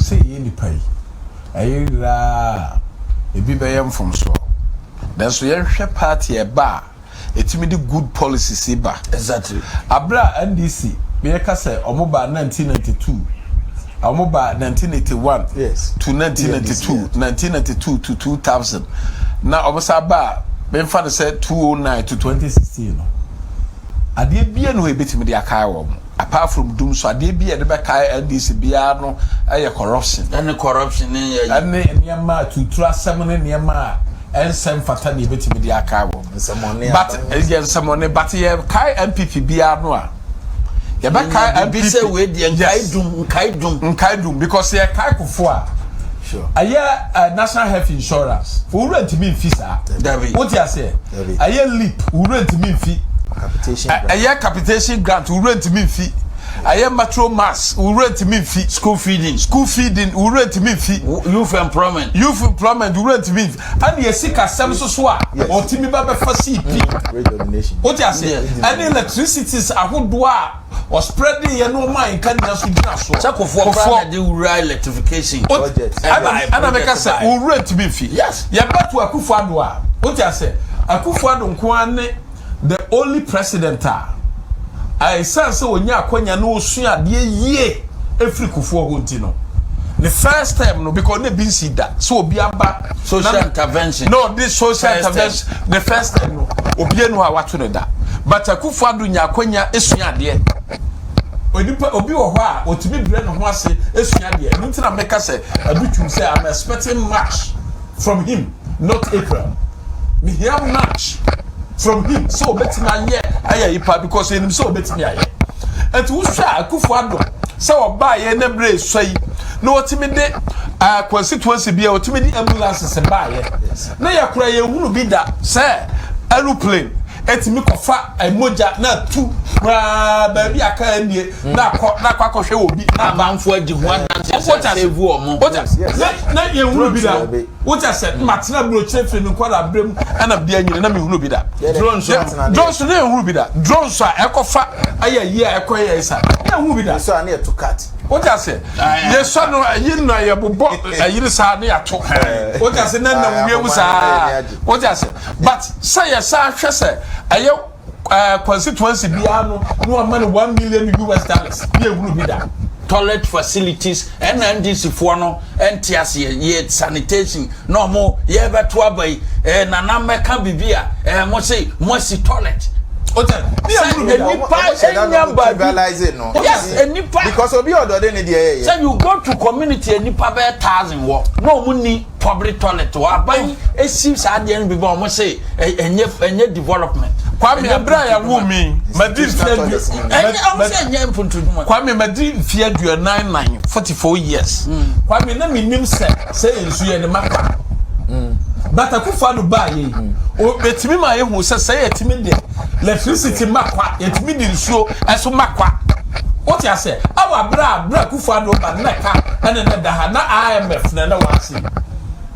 sɛ yɛyɛ nipa yi ɛyɛ yiraa ebi bɛyɛ mfomsoɔ, nanso yɛnhwɛ party ɛba a ɛtumi de good policies ba. Abere a NDC yɛka sɛ ɔmo ba 1992, ɔmo ba 1981 to 1992, 1992 to 2000, na ɔmo sa ba a bɛnfa no sɛ 2009 to 2016 no, adeɛ bia no hɔ ebɛtumi de akae wɔn apart from dum so. Adeɛ bi a yɛde bɛkae NDC biara no ɛyɛ corruption. Ɛne corruption ne yɛ. Ɛne nneɛma a tuturu asɛm ne nneɛma a ɛnsɛm fata na ebɛtumi de akae wɔn. Nsɛmɔne. But ɛyɛ nsɛmɔne, but yɛ kae NPP biara no a, yɛbɛkae Bi NPP sɛ wei deɛ nkae dum, nkae dum. Nkae dum, because yɛ kae Kufuor a ɛyɛ National Health Insurance, owurɛ ntumi nfi saa. Dabi. Wote aseɛ? Dabi. Ɛyɛ LEAP, owurɛ ntumi nfi. Capitation grant. Ɛyɛ capitation grant, owurɛ ntumi nfi. Ɛyɛ Metro Mass, owurɛ ntumi nfi. School feeding. School feeding, owurɛ ntumi nfi. Youth employment. Youth employment, owurɛ ntumi nfi. Ɛna yɛ sikasɛm soso a ɔtumi ba bɛfa cp Rate domination. Wote aseɛ? Ɛne electricities ahodoɔ a ɔspreading yɛ no ɔma nka nyina so gyina soɔ. Sɛ Kufuor koraa na de wura electrification. Budget. Ɛna meka Project sɛ bae. owurɛ ntumi nfi. Yɛbɛto Akufo Addo a, wote ase, Akufo Addo nko ara ne the only president a ɛsiane sɛ wɔnya akɔnya na ɔsua adeɛ yie efiri Kufuor hɔ nti no, ne first term no, because ne bi nsi da sɛ obi aba Social intervention. Na ɔde social First intervention ne first term no, obi enu a wato ne da, but Akufo Addo nya akɔnya esua adeɛ. Onipa obi wɔ hɔ a otumi brɛ ne ho ase esua adeɛ. Ɛnu ti na meka sɛ Adutwum sɛ I'm expecting much from him, not April. Mihia much from him sɛ obetumi ayɛ ayɛ yi pa, because enim sɛ obetumi ayɛ. Nti wohwɛ a, Akufo Addo sɛ ɔbaa yɛ ne bere esua yi na wɔtumi de constituency bi a wɔtumi de ambulances baayɛ na yɛkura yɛn hunu bi da sɛ aeroplane etumi kɔfa mogya na atu koraa baabi aka nie na akɔ na akɔ akɔhwɛ wɔ bi na aba. Amanfoɔ adi ho adanseɛ sɛ save wɔn. Wote na yɛn hunu bi da. Wote sɛ matena burokyerɛ firi mi nkɔla abere mu ɛna bia nyina na mi hunu bi da. Drones no. Drones no, yɛn hunu bi da. Drones a ɛkɔfa ayɛ yie a ɛkɔ yɛ ɛsa, yɛn hunu bi da. So a ne yɛ to cut. Wote ase, yɛsɔ no ayi no yɛbobɔ ayiri saa ne yɛato. Wote ase, na nam wiem saa. Wote ase, but sɛ yɛsa hwɛ sɛ ɛyɛ constituency biara no na wama no $1 million ne yɛhunu bi da. Toilet facilities ɛna NDC foɔ no ɛnte aseɛ yɛ sanitation na ɔmo yɛbɛto aba yi nana mɛka bibi a mo se mo asi toilet. Wote ne yɛhunu bi da. Nipa enya baabi. No. Yes, enipa. Because obi ɔdɔ de ne deɛ yɛ. Sɛ you go to community, nipa bɛyɛ thousand wɔ na ɔmo ni public toilet wɔ, aban esi saa adeɛ no bi ba, ɔmo se ɛnyɛ development. Kwame, abere a yɛwo mi, madi mfe adu Ɛnyɛ ɔmo sɛ ɛnyɛ mpuntudwuma. Kwame, madi mfe 44, 44 years. Kwame, na mi nim sɛ nsu yɛ ne maka. But Akufo Addo baa yɛ yi, obetumi ma yɛhu sɛ sɛ yɛtumi de electricity ma kwa, yɛtumi de nsuo ɛso ma kwa. Wote aseɛ? Ɛwɔ abere a abere Akufo Addo ba no na ɛka ɛna na ɛda ha na IMF na ɛna wɔ ase.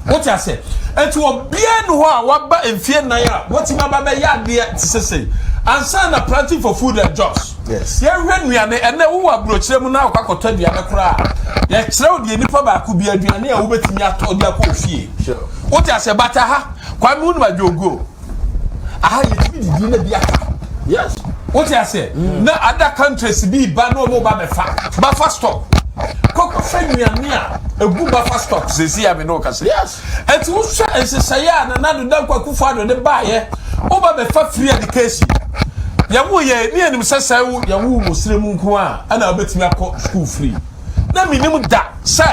Wote aseɛ? Nti obiara ni hɔ a waba mfie nan a watumi aba bɛyɛ adeɛ te sɛ sei. Ansa na planting for food and jobs. Yes. Yɛhwɛ nnuane, ɛnɛ wowɔ aburokyerɛ mu na wokɔ akɔtɔ aduane koraa a, yɛkyerɛ wo deɛ nipa baako bi aduane a wobɛtumi atɔ de akɔ ofie. Sure. Wote aseɛ? But aha, Kwame wonim adwoguo. Aha yɛtumi didi na bi aka. Yes. Wote aseɛ? Na other countries bi ba na wɔn ba bɛfa buffer stock. Kɔkɔhwɛ nnuane a egu buffer stock seesei a me ne wo kasa yi. Yes. Enti wohwɛ nhyehyɛeɛ a Nana Addo Dankwa Akufo Addo de baeɛ, woba bɛfa free education. Yɛwoo yɛn ne yɛnim sɛ sɛ wo yɛwoo wɔ serɛ mu nko a ɛna wobɛtumi akɔ school free. Na menim da sɛ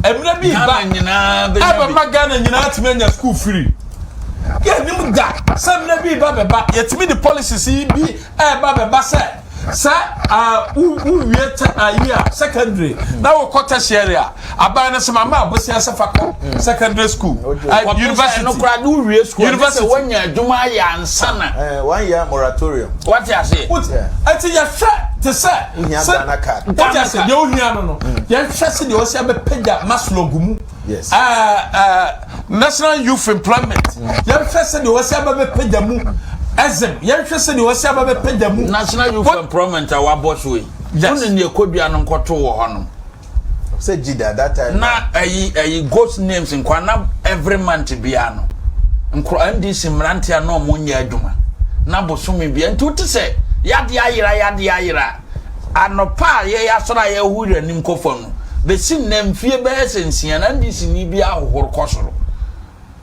mmerɛ bi reba Ghana nyinaa bɛnya bi. ɛbɛma Ghana nyinaa atumi anya school free. Yɛnim da sɛ mmerɛ bi reba bɛba yɛtumi de policies yi bi ɛreba bɛba sɛ sɛ wowie ayi a secondary na wokɔ tertiary a aban no sɛ mama abosea sɛ fa kɔ secondary school university no koraa de wowie school university sɛ woanya adwuma ayɛ ansa na eh, one year moratorium wate aseɛ ɛti yɛhwɛ te sɛ sɛ wote ase deɛ wohia no no yɛhwɛ sɛ deɛ wɔsi abɛpagya maslog mu Yes. Uh, uh, National Youth Employment. Yɛnhwɛ sɛ deɛ wɔsi aba bɛpagya mu. Ɛzem. Yɛnhwɛ sɛ deɛ wɔsi aba bɛpagya mu. National Youth Employment a wabɔ so yi. Yes. Wone nea kodua no nkɔto wɔ hɔ no. Sɛ Jida that time. Na ɛyi ɛyi ghost names nkwa na every month biara no. Nkora NDC mmeranteɛ a na wɔn nyɛ adwuma. Na bosome biara nti wote sɛ yadeɛ ayera yadeɛ ayera. Anɔpa a yɛyɛ asɔre a yɛhohoro yɛn anim kɔ fam no, besi nnɛ mfie bɛyɛ sɛ nsia no, NDC-ni bi ahohoro kɔ soro.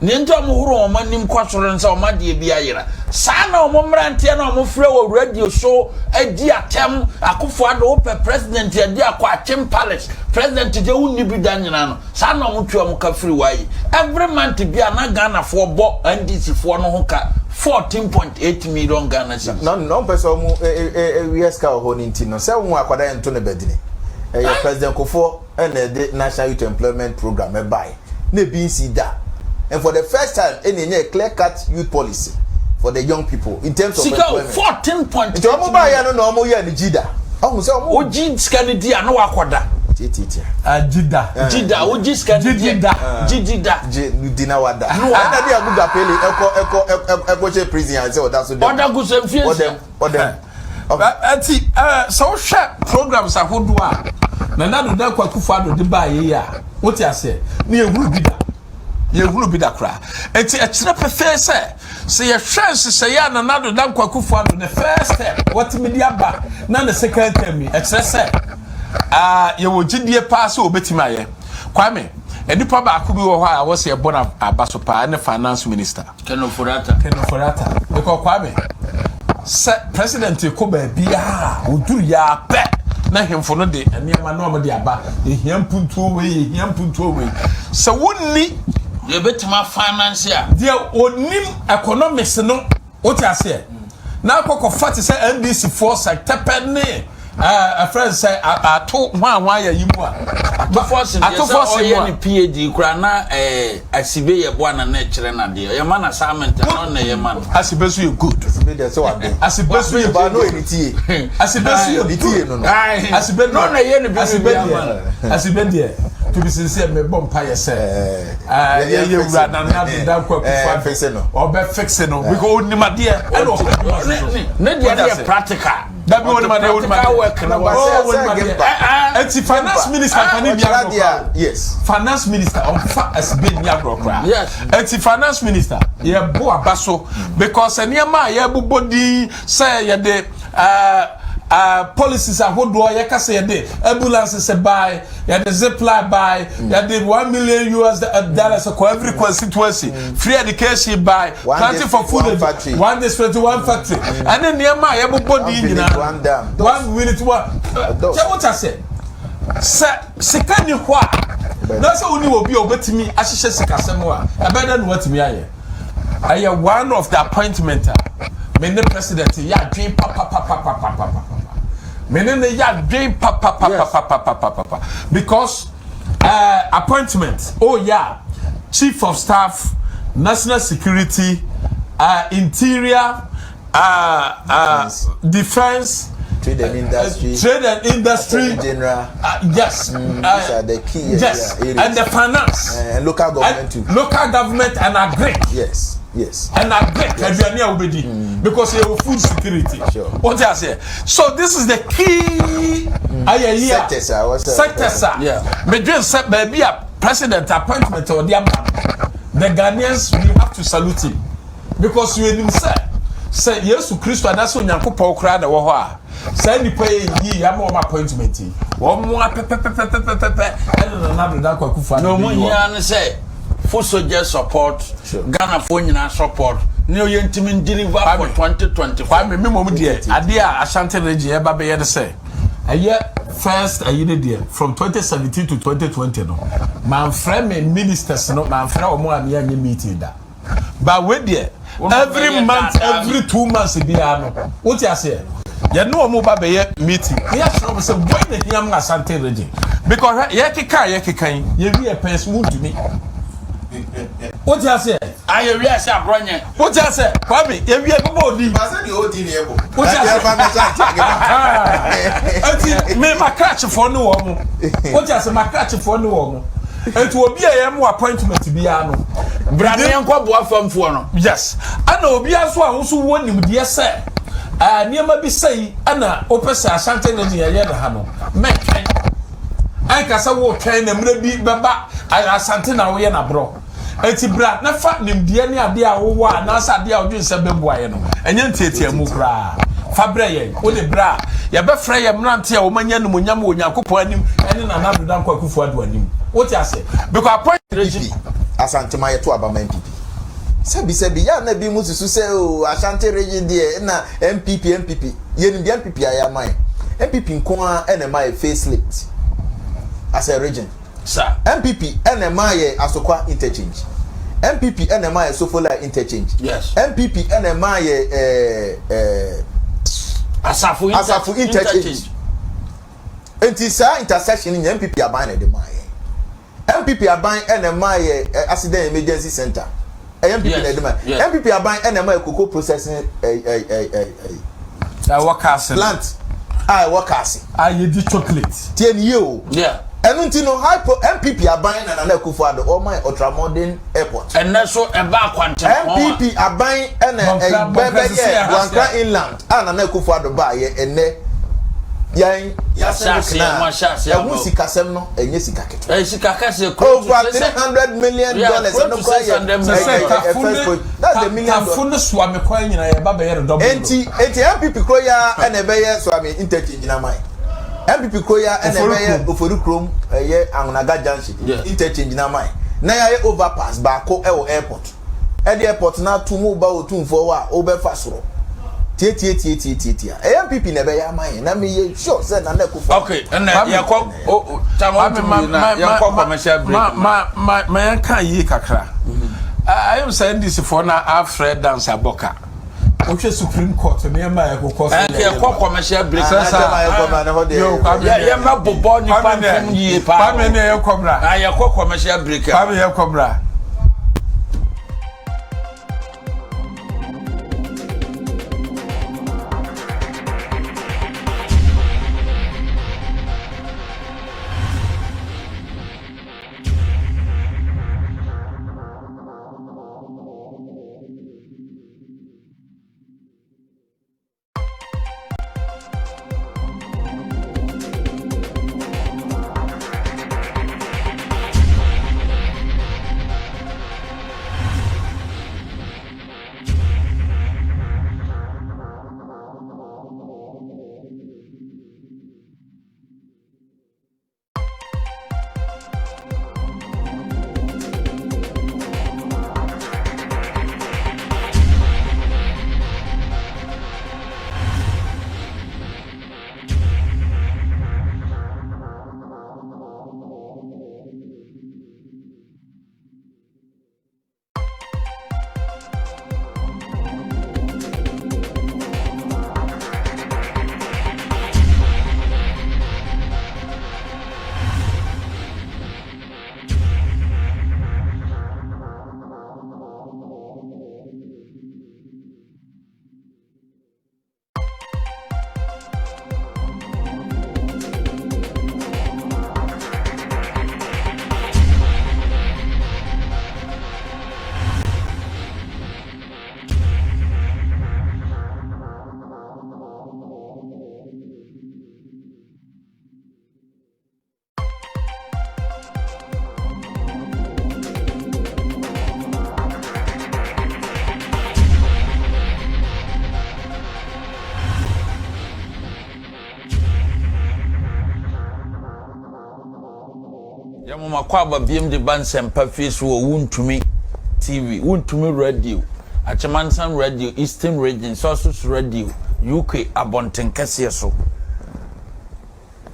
Nea enti a wɔhoro wɔn anim kɔ soro ne sɛ wɔn adeɛ bi ayera. Saa na wɔn mmeranteɛ no a wɔfrɛ wɔ radio so di atɛm, Akufo Addo wopɛ president adi akɔ Akyem Palace, president deɛ wonni bi da nyinaa no, saa na wɔtua wɔn ka firi hɔ ayi. Every month biara na Ghanafoɔ bɔ NDC foɔ no ho ka 14.8 million Ghana cedis. Na na ɔmpɛ sɛ ɔmo wia sika wɔ hɔ no nti no, sɛ wohu akwadaa yɛ nto no badini. Ɛyɛ President Kufuor ɛna ɛde National Youth Employment Program ɛbae. Na ebi nsi da. And for the first time ɛna ɛnya a clear cut youth policy for the young people in terms of Sika o, employment. 14.8 Nti ɔmo baeɛ no na ɔmo yɛɛ no GYEEDA. Ɔhu sɛ ɔmo. Wogye sika no di a na wakɔda. Tiatiatia. Ah, GYEEDA. GYEEDA, wogye sika no di a. Gyidi da. Gyidi da. Gye no di na wada. Na wada. Ɛna de Abu Gapele ɛkɔ ɛkɔ ɛkɔ ɛkɔ hyɛ prison a sɛ ɔda so dɛm. Ɔda gu so mfie nsia. Ɔdɛm ɔdɛm. Ɛti sɛ wohwɛ programs ahodoɔ a Nana Addo Dankwa Akufo-Addo de baeɛ yi a, wote aseɛ, ne yɛhunu bi da. Yɛnhunu bi da koraa. Enti ɛkyerɛ pefee sɛ, sɛ yɛhwɛ nhyehyɛeɛ a Nana Addo Dankwa Akufo-Addo ne first term watumi de aba na ne second term yi, ɛkyerɛ sɛ ah, yɛwɔ gyidie paa sɛ wɔbɛtumi ayɛ. Kwame, nnipa baako bi wɔ hɔ a ɛwɔ sɛ yɛbɔ no aba so paa, ɛne finance minister. Ken Ofori-Atta. Ken Ofori-Atta. Because Kwame, sɛ president kɔ baabiara a, ɔduru yɛ ara pɛ na ahemfo no de nneɛma na wɔde aba. Yɛhia mpuntuo wei, yɛhia mpuntuo wei. Sɛ wonni. Deɛ ɛbɛtumi afinance a. Deɛ ɔnim economics no, wote aseɛ, na akɔkɔfa te sɛ NDC foɔ sɛ tɛpɛ ne ɛfrɛ no sɛ ato hwanhwan yɛ yi mu a. Ato forson deɛ sɛ Ato forson mu ɔyɛ a. ne PhD koraa na ɛɛ Asibe yɛ boa na na ɛkyerɛ no adeɛ. Ɔyɛ ma no assignment a na ɔno na ɛyɛ ma no. Asibe so yɛ good. Asibe deɛ sɛ waben. Asibe so yɛ Ba no yɛ ne tie. Asibe so yɛ Ne tie no no. Aye. Asibe Na ɔno na ɛyɛ ne biribi Asibe ama no. deɛ Asibe deɛ to be sincere me bɔ mpa yɛ sɛ ɛɛ yɛ yɛ wura Nana Addo Dankwa Akufo-Addo ɔbɛ fix no because onim adeɛ ɛna ɔpɛ adwuma so. Ne deɛ no yɛ practical. Dabi wɔn ma deɛ wɔn ma Practical deɛ. work no ba. Oh wɔn ma deɛ. Eti finance minister nfa ne ni agorɔ koraa. Yes. Finance minister ɔnfa asibe ni agorɔ koraa. Yes. Eti finance minister yɛ bo aba so because nneɛma a yɛbobɔ din sɛ yɛde ɛɛ ɛɛ policies ahodoɔ yɛka sɛ yɛde ambulances bae yɛde zipline bae yɛde 1 million US dollars kɔ every constituency, free education bae, One planting for district, food, one factory. one district one factory ɛne nneɛma a yɛbobɔ One din village, nyinaa one dam. One village one Those. kyɛ wota sɛ sɛ sika ni hɔ a na sɛ woni wɔ bi a wobɛtumi ahyehyɛ sikasɛm a ɛbɛyɛ dɛ na watumi ayɛ. Ɛyɛ one of the appointment a me ne president yɛ adwen papapapapapapa, me ne ne yɛ adwen papapapapapapa because appointment oh yeah, chief of staff. National security, interior, defence, trade and industry, trade and industry, general. Yes, these are the key. Yes, and the finance, and local government too. Local government and agric. Yes. And agric, aduane a wobɛdi because yɛ food security. What you say? So this is the key. Ayɛ yi a sectors a sectors a. Medwen sɛ baabi a president appointment a ɔde ama no, the Ghanaians, we have to salute him because yɛn nim sɛ sɛ Yesu Kristo anaasɛ Onyankopɔn koraa na ɛwɔ hɔ a, saa nipa yi yi ama wɔn appointment yi, wɔn mo apɛpɛpɛpɛpɛpɛ ɛna Nana Addo Dankwa Akufo-Addo. Na wɔn nyinaa no sɛ foot soldier support, Ghana fo nyinaa support ne oyɛ ntumi deliver for 2024. Kwame, mi mom deɛ, adeɛ a Ashanti Region yɛba bɛyɛ no sɛ ɛyɛ first ɛyi ne deɛ, from 2017 to 2020 no, manfrɛ me ministers no, manfrɛ wɔn a meyɛ nye meeting da, but wei deɛ, every month, every 2 months biara no, wote aseɛ, yɛne wɔn ba bɛyɛ meeting ne yɛakyerɛ wɔn sɛ wɔn na hia mu Ashanti Region, because hwɛ, yɛkeka a yɛkeka yi, yɛwi yɛ pɛn so wuntumi, wote aseɛ. Ayɛ wi ase aborɔ nyɛ. Wote aseɛ, Kwame, yɛwi yɛ bɛbɔ odi. Baasa deɛ odi ni ɛbɔ. Wote aseɛ, eti me ma krakyefoɔ ne wɔn mo, wote aseɛ, ma krakyefoɔ ne wɔn mo, eti obi a yɛn mo appointment biara no, bra ne yɛn kɔ boa famfoɔ no. Yes, ɛna obiara nso a nso wɔ nimdeɛ sɛ nneɛma bi sɛyi ɛna wopɛ sɛ Ashanti Region yɛyɛ ne ha no, mɛtwɛn ɛnka sɛ wotwɛn na mmerɛ bi bɛba Asante na woyɛ n'aborɔ. Eti bra na fa nimdeɛ ne adeɛ a wowɔ anaasɛ adeɛ a wodwen sɛ bɛboa yɛ no, ɛnyɛ ntiatia mu koraa, fa brɛ yɛn. Wode brɛ a, yɛbɛfrɛ yɛn mmerante a wɔmanya animuonyam wɔ Onyankopɔn anim ɛne Nana Addo Dankwa Akufo-Addo anim, wote ase, because appoint NPP, Asantema yɛto aba ma NPP. Sɛbi sɛbi yɛ a na bi mu susu sɛ o Ashanti Region deɛ na NPP NPP. Yɛnim deɛ NPP ayɛ ama yɛn. NPP nko ara ɛna ɛma yɛ facelift as a region. Sa. NPP ɛna ɛma yɛ Asokwa interchange. NPP ɛna ɛma yɛ Sofoline interchange. NPP ɛna ɛma yɛ Asafo Asafo interchange. Nti saa intersection nyɛ NPP aban na ɛde maa yɛn. NPP aban ɛna ɛma yɛ accident emergency center, ɛyɛ NPP na ɛde maa yɛ. NPP aban ɛna ɛma yɛ cocoa processing ɛ ɛ ɛ ɛ ɛwɔ kaase plant a ɛwɔ kaase. A yɛdi chocolate. Tie ni yie o. Ɛnu ti no hypo NPP aban na Nana Akufo-Addo ɔma yɛ ultramodern airport. Ɛnɛ so ɛba akwantempɔn a. NPP aban ɛna ɛbɛ yɛ Buankra inland a Nana Akufo-Addo ba yɛ, ɛnɛ yɛn yasɛn no kena ɛho sikasɛm no ɛnyɛ sika ketewa. Ɛyɛ sika kɛse. Over $300 million, ɛno kora yɛ ɛ first point, that's the million dollar. Tafo ne Suame kwan nyinaa yɛ ba bɛyɛ no double. Enti NPP kuro ya ɛna ɛbɛyɛ Suame interchange na man NPP kuro ya ɛna ɛbɛyɛ Ofori Kurom, ɛyɛ Anloga Junction interchange na man na yɛayɛ overpass baako ɛwɔ airport, ɛde airport na ato mu ba Otumfoɔ hɔ a wobɛfa soro tietietie. Ɛyɛ NPP na ɛbɛyɛ ama yɛn na meyɛ sure sɛ Nana Akufo. Okay, ɛnna yɛkɔ o tama tumi na yɛnkɔ commercial break. Ma yɛn ka yie kakra. Ayɛ sɛ NDC foɔ na afrɛ dance abɔka, wohwɛ Supreme Court nneɛma a ɛkokɔ so. Ɛnka yɛkɔ commercial break. Sɛ sa yɛmɛ bobɔ nipa nfom yie paa. Kwame ne yɛ kɔbra. Yɛkɔ commercial break. Kwame, yɛ kɔbra. Mo akwaaba biom de ba nsɛmpa fie so wɔ Wontumi TV, Wontumi Radio, Akyemansan Radio, Eastern Region, Sources Radio, UK abɔnten kɛseɛ so.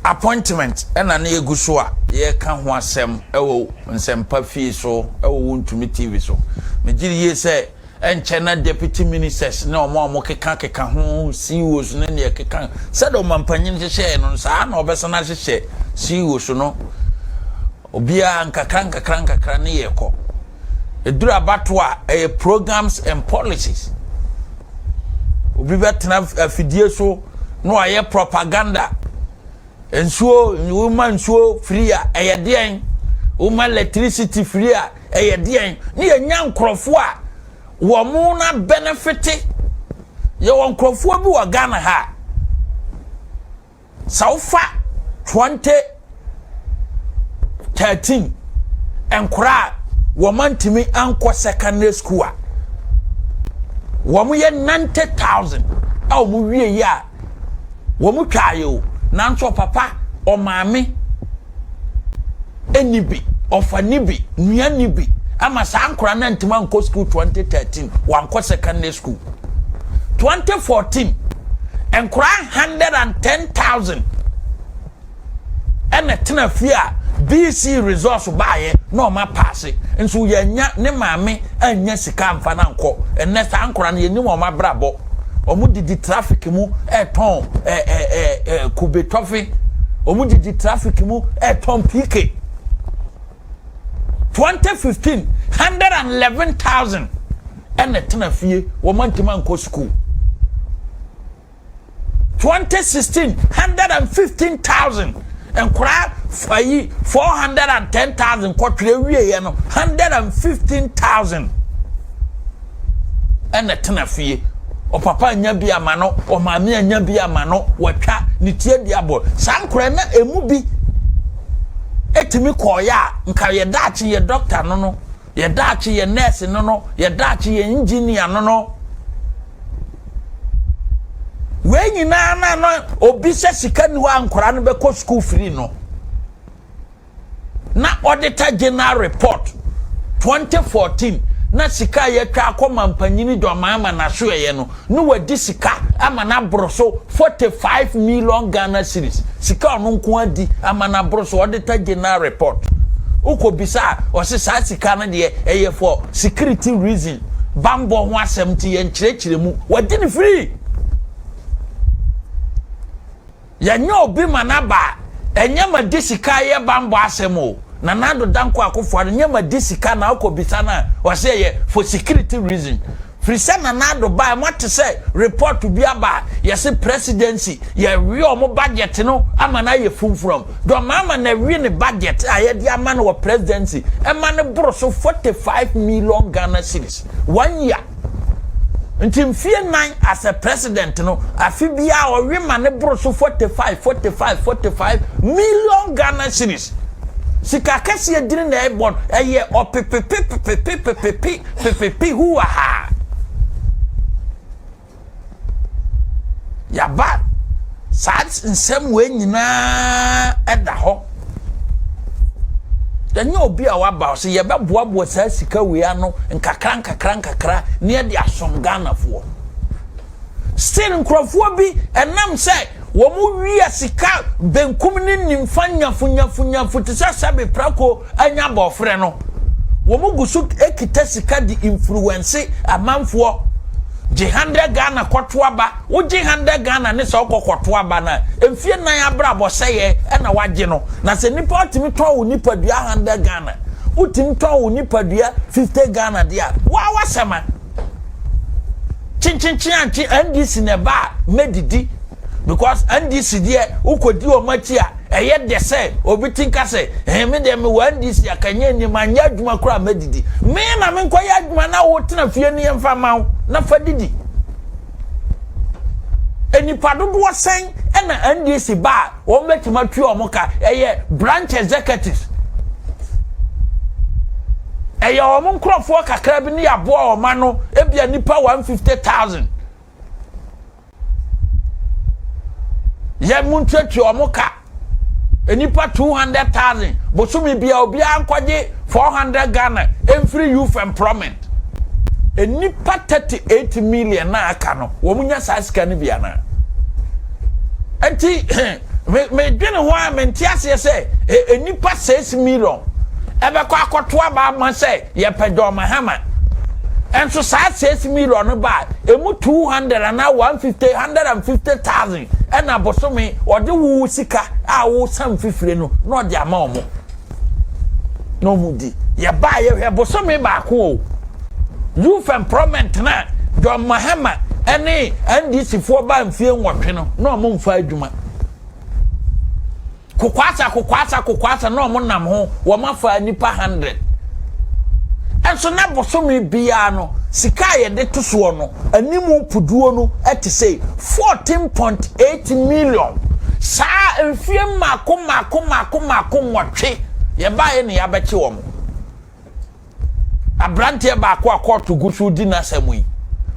Appointment na na yɛgu so a yɛreka ho asɛm wɔ Nsɛmpa Fie so wɔ Wontumi TV so. Megye di yie sɛ ɛnkyɛ na Deputy Ministers ne wɔn a wɔkeka keka ho, CEOs ne deɛ ɛkeka sɛdeɛ ɔmampanyin hyehyɛɛ no saa na ɔbɛsan ahyehyɛ CEOs no. Obiara nkakra nkakra nkakra ne yɛkɔ. Ɛduru abatoɔ a, ɛyɛ programs and policies. Obi bɛtena afidie so na wayɛ propaganda. Nsuo, woma nsuo firi a, ɛyɛ deɛn? Woma electricity firi a, ɛyɛ deɛn? Ne yɛnya nkurɔfoɔ a wɔn na benefite. Yɛwɔ nkurɔfoɔ bi wɔ Ghana ha a, Sɛ wofa 2013 nkora a wɔn antumi ankɔ secondary school a, wɔn yɛ 90,000 a wɔn wie yi a wɔn twa ayɛ o. Nanso ɔpapa, ɔmaame ɛni bi, ɔfa ni bi, nua ni bi ama saa nkora no antumi ankɔ school 2013 wankɔ secondary school. 2014 nkora 110,000 ɛna tena fie a BC results baayɛ na ɔma paase nso yɛnya ne maame anya sika amfa no ankɔ. Ɛnɛ saa nkora no yɛnim ɔma abrabɔ. Ɔmo didi traffic mu ɛtɔn ɛ ɛ ɛ kube tɔfe. Ɔmo didi traffic mu ɛtɔn PK. 2015 111,000 ɛna tena fie wɔn antumi ankɔ school. 2016 115,000 nkoraa ayi 410,000 kɔtwerɛ wieɛ no 115,000 ɛna tena fie. Ɔpapa anya bi ama no, ɔmaame anya bi ama no, watwa ne ti adi abɔ. Saa nkoraa na emu bi etumi kɔɔyɛ a nka yɛ daakye yɛ dɔkta no no, yɛ daakye yɛ nɛɛse no no, yɛ daakye yɛ engineer no no. Wei nyinaa na na obi sɛ sika ni hɔ a nkwadaa no bɛkɔ sukuu firi no. Na auditor general report 2014 na sika a yɛatwa akɔ mampanyini dɔmaa ma n'asoɛeɛ no ne wadi sika ama no aboro so 45 million Ghana cedis. Sika ɔno nko adi ama no aboro so auditor general report. Wokɔ bisa a ɔse saa sika no deɛ ɛyɛ for security reason, bambɔ ho asɛm nti yɛnkyerɛkyerɛ mu. Wadi no free. Yɛnyɛ obi ma n'aba a, ɛnyɛ ma di sika yɛ bambɔ asɛm o. Nana Addo Dankwa Akufo-Addo nyɛ ma di sika na wokɔ bisa no a ɔse ɛyɛ for security reason. Firi sɛ Nana Addo baeɛ moate sɛ report bi aba a yɛse presidency yɛwe ɔmo budget no ama no ayɛ fumfuram. Dɔmaama na ɛwe ne budget a yɛde ama no wɔ presidency ɛma no boro so 45 million Ghana cedis one year. Nti mfie nan as a president no, afe biara ɔwe ma ne boro so 45, 45, 45 million Ghana cedis. Sika kɛseɛ dini na ɛbɔ no, ɛyɛ ɔpepepepepepepepe pepepe huahaa. Yaba saa nsɛm wei nyinaa ɛda hɔ. Yɛnyɛ obi a waba ɔsɛ yɛbɛboaboa saa sika wei ano nkakra nkakra nkakra ne yɛde asom Ghanafoɔ. Still nkurɔfoɔ bi ɛnam sɛ wɔn wia sika benkum ne nimfa nyafo nyafo nyafo te sɛ sɛbe prako anya abɔfrɛ no, wɔn gu so kita sika de influence amanfoɔ. Gye hundred Ghana kɔto aba, wogye hundred Ghana ne sɛ wokɔ kɔto aba no a, mfie nan abrabɔ sɛeɛ ɛna wagye no. Na sɛ nipa wotumi tɔn wo nipadua hundred Ghana, wotumi tɔn wo nipadua 50 Ghana deɛ a, waa wasɛm a. Kyenkyenkyen ankye NDC na ɛba a mɛdidi because NDC deɛ wokɔdi wɔn akyi a ɛyɛ dɛ sɛ obi ti nka sɛ ɛn me deɛ mewɔ NDC a kanyɛ nneɛma anyɛ adwuma koraa mɛdidi. Me na menkɔyɛ adwuma na wotena fie no yɛmfa ma wo na fa didi. Nnipa dodoɔ sɛn ɛna NDC ba a wɔn bɛtumi atua wɔn ka? Ɛyɛ branch executives, ɛyɛ wɔn nkurɔfoɔ kakra bi ne yɛaboa wɔn ano, ebia nipa 150,000 yɛn mu ntuatua wɔn ka. Nnipa 200,000 bosome bia obiara nkɔgye 400 Ghana mfiri youth employment. Nnipa 38 million na aka no, wɔn nya saa sika no bi anaa? Nti medwene ho a mente aseɛ sɛ nnipa 6 million ɛbɛkɔ akɔto aba ama sɛ yɛpɛ John Mahama. Nso saa 6 million no ba a, emu 200 anaa 150, 150,000 ɛna bosome ɔde wo sika a wosan fifire no na ɔde ama wɔn na wɔn di. Yɛbaa yɛhwɛ bosome baako o. Youth employment na John Mahama ɛne NDC foɔ ba mfie nwɔtwe no na wɔn mfa adwuma. Kokwasa kokwasa kokwasa na wɔn nam ho wɔn afa nipa 100. Ɛnso na bosome biara no sika a yɛde to soɔ no animu puduo no ɛte sɛ 14.8 million. Saa mfie mmaako mmaako mmaako mmaako nwɔtwe yɛbaeɛ ne yɛabɛkye wɔn. Aberanteɛ baako a kɔɔto gu so di n'asɛm yi,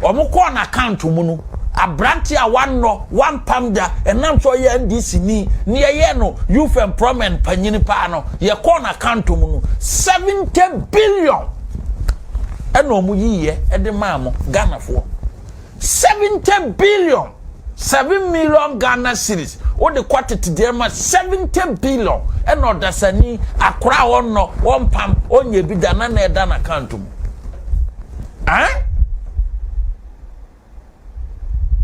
wɔn kɔɔ n'account mu no, aberanteɛ a wannɔ, wampam da, ɛnam sɛ ɔyɛ NDC ni, ne yɛyɛ no youth employment panyin paa no, yɛkɔɔ n'account mu no, 70 billion ɛna wɔn yiiɛ ɛde maa mo Ghanafoɔ. 70 billion, 7 million Ghana cedis, wode kɔ tete deɛ ma 70 billion ɛna ɔdasani akora a ɔnnɔ, wɔmpam, ɔnyɛ bi da na na ɛda n'account mu. Ɛn?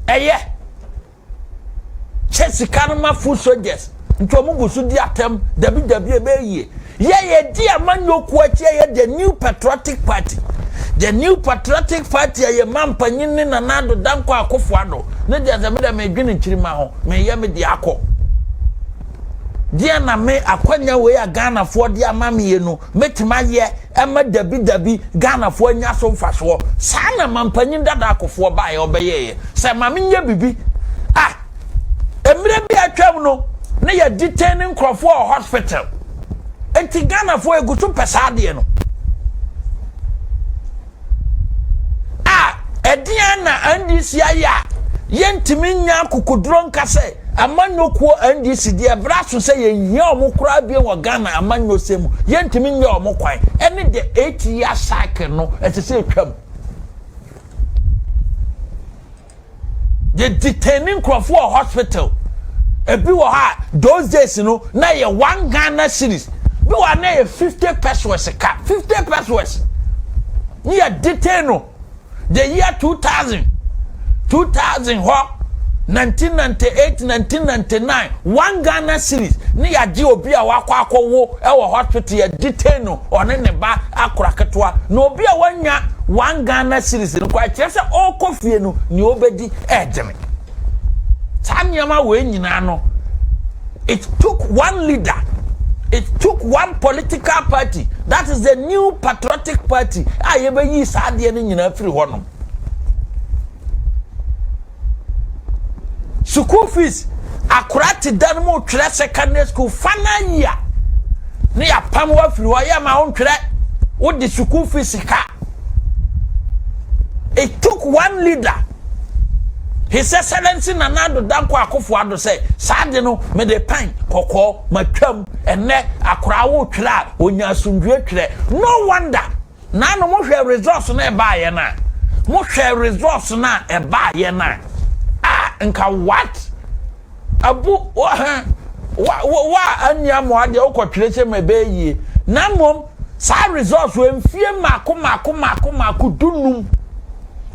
Ɛyɛ kyɛ sika no ma foot soldiers nti wɔn gu so di atɛm dabi dabi ebe yie. Yɛ yɛ di amanyɔkuo akyi yɛ the New Patriotic Party. The New Patriotic Party a yɛ ma mpanyin ne Nana Addo Dankwa Akufo-Addo ne deɛ sɛ mi dɛ mi dwene nkyirima ho mi yɛ mi de akɔ. Deɛ na me akwanya wei a Ghanafoɔ de ama mi yɛ no mɛtumi ayɛ ɛma dabi dabi Ghanafoɔ anya so mfasoɔ. Saa na mampanyin dada Akufo baeɛ ɔbɛyɛɛyɛ sɛ maame nyɛ bibi ah mmerɛ bi atwam no ne yɛ detain nkurɔfoɔ wɔ hospital nti Ghanafoɔ egu so pɛ saa adeɛ no a ɛdeɛn na NDC ayɛ a yɛntumi nya akokoduro nka sɛ amanyɔkuo NDC deɛ ɛbrɛ so sɛ yɛnhia wɔn koraa bio wɔ Ghana amanyɔsɛm mu, yɛntumi nyɛ wɔn kwan ɛne the 8 year cycle no ɛsɛ sɛ etwam. Yɛ detain nkurɔfoɔ wɔ hospital, ebi wɔ hɔ a those days no na yɛ 1 Ghana cedis, bi wɔ a na yɛ 50 pesewas ka, 50 pesewas ne yɛ detain no the year 2000, 2000 hɔ 1998, 1999, 1 Ghana cedis ne yɛagye obi a wakɔ akɔwo ɛwɔ hospital, yɛ detain no ɔne ne ba akora ketewa na obi a wanya 1 Ghana cedis no kɔ ɛkyerɛ sɛ ɔrekɔ fie no nea ɔbɛdi ɛɛgyeme. Saa nneɛma wei nyinaa no, it took one leader, it took one political party, that is the New Patriotic Party a yɛbɛyi saa adeɛ no nyinaa firi hɔ nom. School fees, akora te dan mu twerɛ secondary school final year ne yɛapam wafiri hɔ yɛ ma wo ntwerɛ wode school fees ka. It took one leader, His Excellency Nana Addo Dankwa Akufo-Addo, sɛ saa de no mede pan kɔkɔɔ matwam ɛnɛ akora wo twerɛ a onya asomdue twerɛ. No wonder naano mohwɛ results no ɛbaayɛ no a, mohwɛ results no a ɛbaayɛ no a nka what abu wa wa wa anya mo adeɛ wokɔtwerɛ sɛ ma ɛbɛyɛ yie na mmom saa results wɔ mfie mmaako mmaako mmaako mmaako 15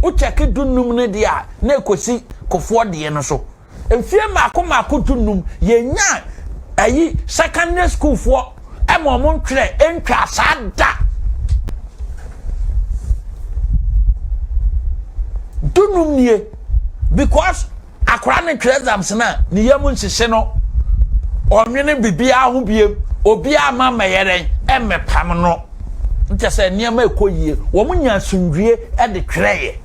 wokyɛke 15 no deɛ a na ɛkɔsi Kofoɔ deɛ no so mfie mmaako mmaako 15 yɛnya ayi secondary school foɔ ɛma ɔmo ntwerɛ ntwa saa da 15 nie because akwaraa ne twerɛ exams na ne yam nhyehye no ɔnwene biribiara ho biem obiara ma mɛyɛrɛn ɛmɛpam no nkyɛ sɛ nneɛma ɛkɔ yie wɔn nya asomdwie ɛde twerɛeɛ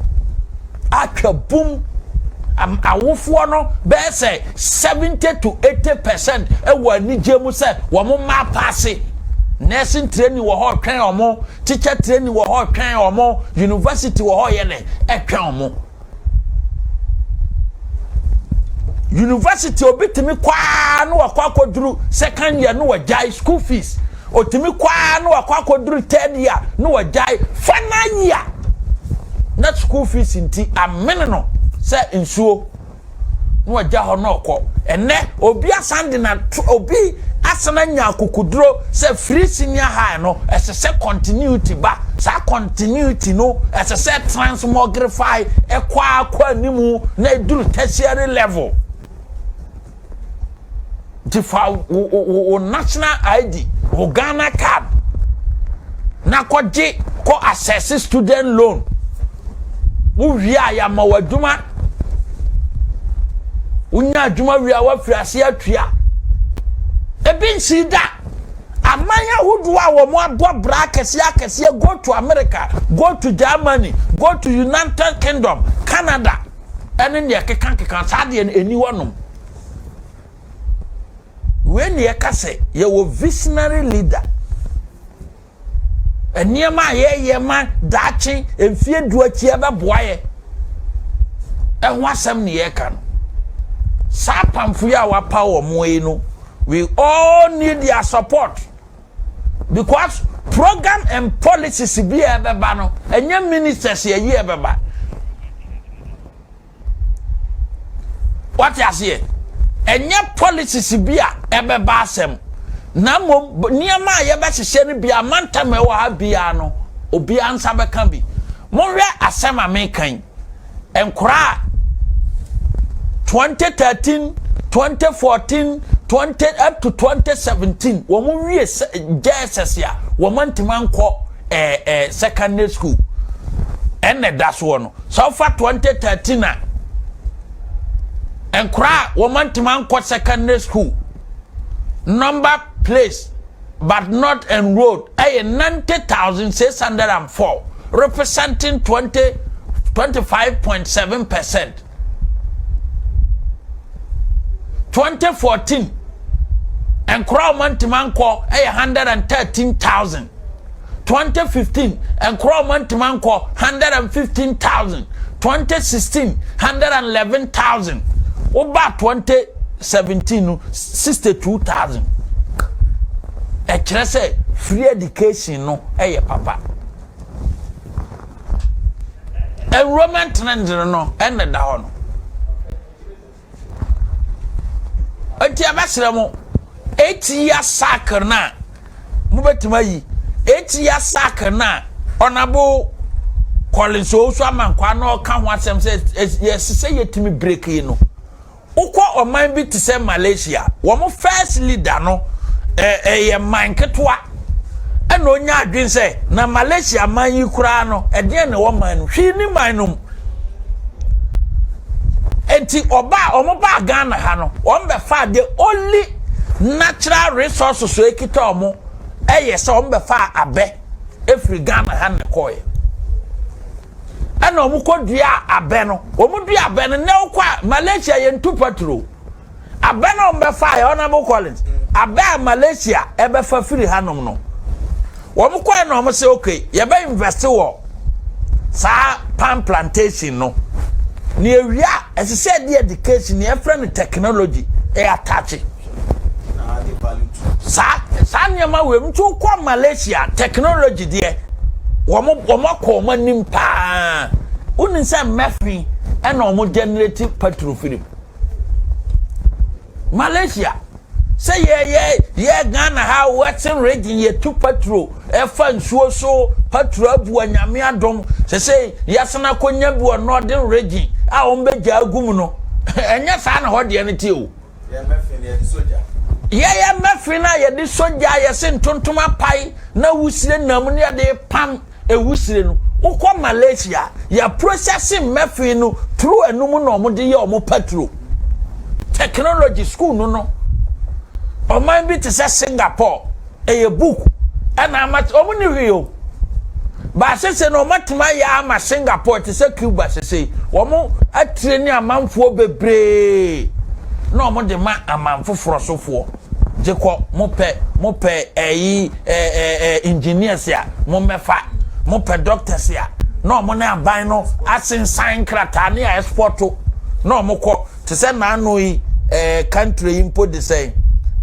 atwa bum awofoɔ no bɛyɛ sɛ 70 to 80% ɛwɔ anigye mu sɛ wɔn mma apass. Nursing training wɔ hɔ twɛn wɔn, teacher training wɔ hɔ twɛn wɔn, university wɔ hɔ yɛ dɛ ɛtwɛn wɔn. University obi tumi kɔ ara na wakɔ akɔduru second year na wagyae school fees. Otumi kɔ ara na wakɔ akɔduru third year na wagyae final year na school fees nti amene no sɛ nsuo. na wagya hɔ na ɔkɔ. Ɛnnɛ, obi asan de na obi asan anya akokoduro sɛ free senior high no, ɛsɛ sɛ continuity ba. Saa continuity no, ɛsɛ sɛ transmogrify ɛkɔ ara kɔ animu na ɛduru tertiary level. Nti fa wo wo wo national ID, wo Ghana card na kɔgye kɔ access student loan. Wo wie a yɛama wo adwuma. Wonya adwuma wie a woafiri ase atua. Ebi nsii da. Aman ahodoɔ a wɔn abɔ bra akɛseɛ akɛseɛ go to America, go to Germany, go to United Kingdom, Canada ɛne deɛ ɛkeka keka saa deɛ no ɛni hɔnom. Wei na yɛka sɛ yɛwɔ visionary leader. Nneɛma a yɛyɛ ma daakye mfie du akyi ɛbɛboa yɛ ɛho asɛm na yɛka no. Saa apamfo yi a wapa wɔn yi no, we all need their support because program and policies bi a ɛbɛba no, ɛnyɛ ministers yɛyi ɛbɛba. Wate aseɛ? Ɛnyɛ policies bi a ɛbɛba asɛm, na mmom nneɛma a yɛbɛhyehyɛ no bi a mantam a ɛwɔ ha biara no, obiara nsa bɛka bi. Monhwɛ asɛm a meka yi. Nkoraa 2013, 2014, 20 up to 2017, wɔn wie JSS a wɔn antumi ankɔ ɛɛ ɛɛ secondary school. Ɛna ɛda soɔ no. Sɛ wofa 2013 a, nkora a wɔantumi ankɔ secondary school number place but not enrolled ɛyɛ 90,604 representing 20 25.7 percent. 2014 nkora a wɔantumi ankɔ ɛyɛ 113,000. 2015 nkora a wɔantumi ankɔ 115,000 2016 111,000 woba 2017 no 62,000 ɛkyerɛ sɛ free education no ɛyɛ papa enrollment trend no ɛna da hɔ no nti ɛbɛsrɛ mo 8 year cycle no a mobɛtumi ayi 8 year cycle no a Honourable Collins Owusu Amankwa na ɔka ho asɛm sɛ yɛsɛ sɛ yɛtumi break yi no wokɔ ɔman bi te sɛ Malaysia wɔn first leader no ɛyɛ man ketewa ɛna onya adwene sɛ na Malaysia man yi koraa no ɛdeɛn na ɛwɔ man no hwee ni man no mu nti ɔbaa wɔn baa Ghana ha no wɔn bɛfa the only natural resources so ekita wɔn ɛyɛ sɛ wɔn bɛfa abɛ efiri Ghana ha na kɔɛ ɛna wɔn kɔ dua abɛ no wɔn dua abɛ no na ɔkɔ a Malaysia yɛ ntu petrol abɛ na wɔn bɛfa yɛ Honourable Collins abɛ a Malaysia ɛbɛfa firi hanom no wɔn kɔɛ na wɔn sɛ okay yɛbɛ invest wɔ saa palm plantation no na ewia ɛsɛ sɛ ɛde education yɛfrɛ no technology ɛyɛ attach saa saa nneɛma wɔ mu nti wokɔ Malaysia technology deɛ wɔn wɔn akɔ wɔn anim paa wonim sɛ mmɛfi ɛna wɔn generate petrol firi mu Malaysia sɛ yɛ yɛ yɛ Ghana ha western region yɛtu petrol ɛfa nsuo so petrol abu anyame adom sɛ sɛ yɛasena akɔnya bi wɔ northern region a wɔn bɛgya agu mu no ɛnyɛ saa na hɔ deɛ no te o yɛyɛ mɛfin a yɛde sogya yɛse ntontom apae na wusire nam ne yɛde pam ewusire no wokɔ Malaysia yɛ processing mɛfin no through enum na wɔn de yɛ wɔn petrol technology school no no ɔman bi te sɛ Singapore ɛyɛ book ɛna ama wɔn ni hwee o baasese na wɔn atuma yɛ ama Singapore te sɛ Cuba sese wɔn atire ne amanfoɔ bebree na wɔn de ma aman foforɔ sofoɔ gye kɔ mo pɛ mo pɛ ɛyi ɛɛ ɛɛ engineers a mo mɛfa mo pɛ doctors a na wɔn ne aban no asensan nkrataa ne a export na wɔn kɔ. Te sɛ n'ano yi ɛɛ country yi mpo de sɛn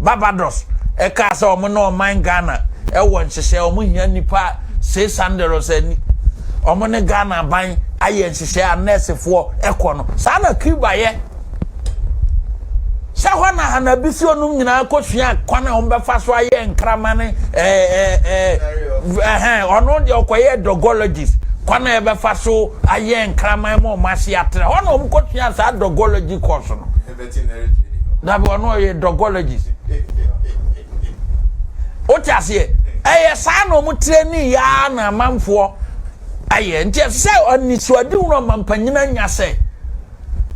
Barbados ɛkaa sɛ wɔn ne ɔman Ghana ɛwɔ nhyehyɛ wɔn hia nipa 600 sɛ wɔn ne Ghana aban ayɛ nhyehyɛ a nɛɛsefoɔ ɛkɔ no saa na Cuba yɛ. Sɛ hɔ na Hanabisi nom nyinaa kɔsua kwan a wɔbɛfa so ayɛ nkramane ɛɛ ɛhɛn ɔno deɛ ɔkɔyɛ dogologist kwan a yɛbɛfa so ayɛ nkraman ma wɔn ase atrɛ hɔ na wɔn kɔsua saa dogology course no. Dabi ɔno ɔyɛ dogologist. Wote aseɛ ɛyɛ saa na wɔn tirani yaa na amanfoɔ ayɛ nti ɛsɛ sɛ anisoadehunu ɔmampanyina nya sɛ.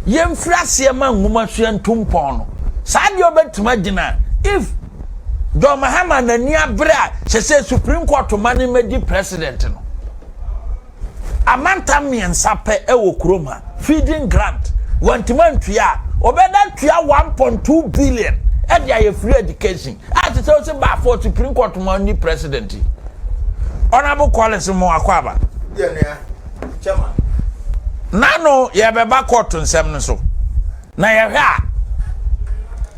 Yɛmfiri aseɛ ma nwomasua ntu mpɔn no. Saa deɛ ɔbɛtumi agyina if John Mahama n'ani abere a sɛsɛ Supreme Court ma ne mmɛdi president no. Amantam mmiɛnsa pɛ ɛwɔ kurom ha feeding grant wantumi antua a ɔbɛda tua 1.2 billion ɛde ayɛ free education a te sɛ ɔsɛ baafo Supreme Court ma ɔni president yi. Honorable Collins mo akɔ aba. Yeah, yeah. Nano yɛbɛba kɔɔto nsɛm no so na yɛhwɛ a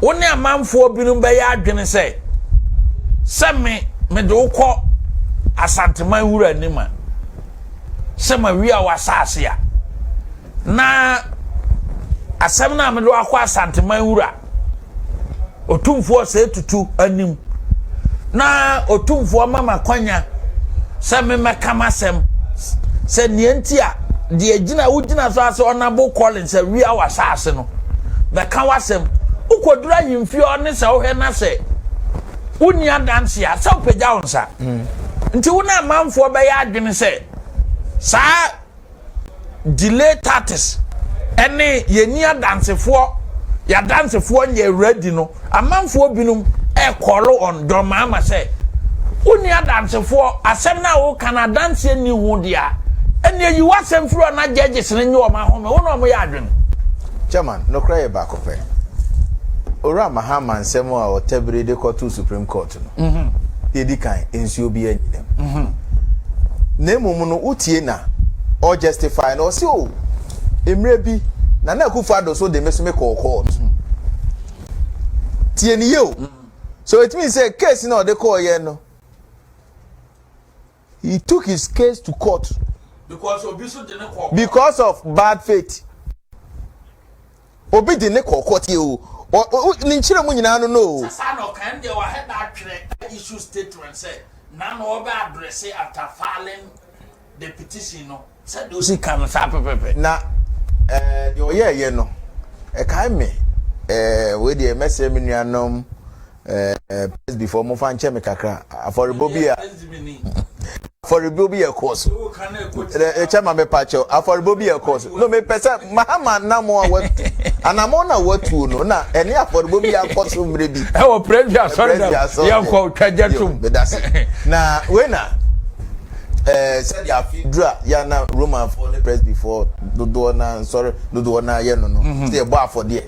wo ne amanfoɔ binom bɛyɛ adwene sɛ sɛ me mede wo kɔ Asanteman wura anim a sɛ mawia w'asase a na asɛm no a mede wakɔ Asanteman wura Otumfoɔ Osei Tutu anim na Otumfoɔ ma m'akwanya sɛ memmɛka m'asɛm sɛ nea nti a deɛ gyina wogyina so ase Honourable Collins awia w'asaase no bɛka w'asɛm wokɔduru ahemfie hɔ ne sɛ wohwɛ na sɛ wonni adanse a sɛ wopagya wo nsa mm. nti wo ne amanfoɔ bɛyɛ adwene sɛ saa delay tactics ɛne yɛnni adansefoɔ yɛadansefoɔ nyɛ ready no amanfoɔ binom ɛkɔlo on John Mahama sɛ wonni adansefoɔ asɛm no a woka no adanseɛ nni ho deɛ a ɛnneɛ yi w'asɛm firi hɔ na judges no nye wɔn ahome wo na wɔn yɛ adwene. Chairman, nokorɛ yɛ baako pɛ. Owura Mahama nsɛm a ɔtabiri de kɔtoo Supreme Court no, Deɛ ɛdi kan, nsuo biara nnyina mu. Na mmom no, wotie na ɔ justify no, ɔse oh, mmerɛ bi, Nana Akufo Addo so de me so me kɔɔ court. Tie ne yie o. So it means sɛ case na ɔde kɔɔyɛ no, he took his case to court. Because obi so de ne kɔɔ court. Because of bad faith. Obi de ne kɔ court yɛ o. Ne nkyerɛ mu nyinaa no no o. Sɛ saa na ɔka ɛndeɛ wahɛ da atwerɛ issue statement sɛ na na ɔbɛ address after filing the petition no sɛdeɛ ɔsi ka no saa pɛpɛpɛ. Na eh, deɛ ɔyɛɛyɛ no ɛkae me eh, wei deɛ mɛsrɛ me nuanom eh, presbyfoɔ momfa nkyɛ me kakra afɔrebɔ bi a afɔrebɔ bi yɛ kɔɔ so ɛkyɛ ma mepa kyɛw afɔrebɔ bi yɛ kɔɔ so no mepɛ sɛ mahama anamo a watu anamo na watuo no na ɛne afɔrebɔ bi akɔ so mmerɛ bi ɛwɔ presby asɔre dɛm yɛnkɔ twagya tom na wei na ɛɛ sɛdeɛ afe duru a yɛ na romanfoɔ ne presbyfoɔ dodoɔ na nsɔre dodoɔ na yɛ no no mhm. sɛ yɛbɔ afɔdeɛ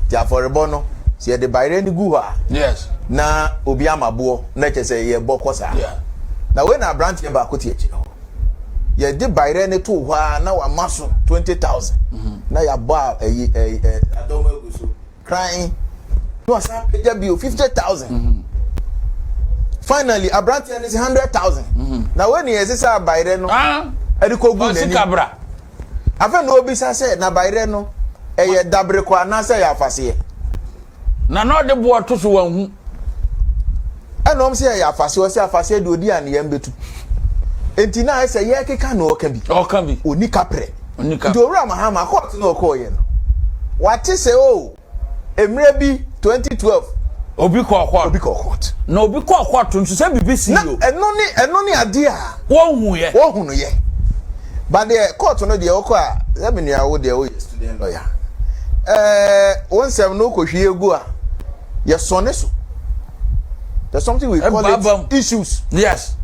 nti afɔrebɔ no sɛ yɛde bayerɛ no gu hɔ a yes na obi ama boɔ na kyerɛ sɛ yɛbɔ kɔ saa na wei na aberanteɛ baako te akyire hɔ yɛde bayerɛ no too hɔ a na wama so 20000 mhm. na yɛabɔ a ɛyi ɛyi adɔm agu so kran na wasan apagya bio 50000 mhm. finally aberanteɛ no sɛ 100000 mhm. na wei ne yɛsɛ sɛ abayerɛ no ah. ɛde kɔgu n'anim afei na obisa sɛ na bayerɛ no ɛyɛ daberekɔ anaasɛ ɛyɛ afaseɛ Na na ɔde boɔ to so wanhu. Ɛna wɔn sɛ ɛyɛ afaseɛ, ɔsɛ afaseɛ deɛ ɔdi a ne yam bɛtu. Nti na ayɛ sɛ yɛkeka na ɔka bi. Ɔka bi. Ɔni kaprɛ. Ɔni kaprɛ. Nti Owura Mahama kɔɔto na ɔkɔɔyɛ no, wate sɛ o, mmerɛ bi 2012. Obi kɔɔ kɔɔto. Obi kɔɔ kɔɔto. Na obi kɔɔ kɔɔto nso sɛ biribi sii o. Na ɛno ne ɛno ne adeɛ a. Wɔnhuiɛ. Wɔnhunuiɛ. But deɛ kɔɔto no deɛ wokɔ a, sɛ me nua wo deɛ woyɛ student lawyer. Ɛɛ wo nsɛm no wokɔhwie gu a, yɛsɔne so. There's something we call it issues. Yes.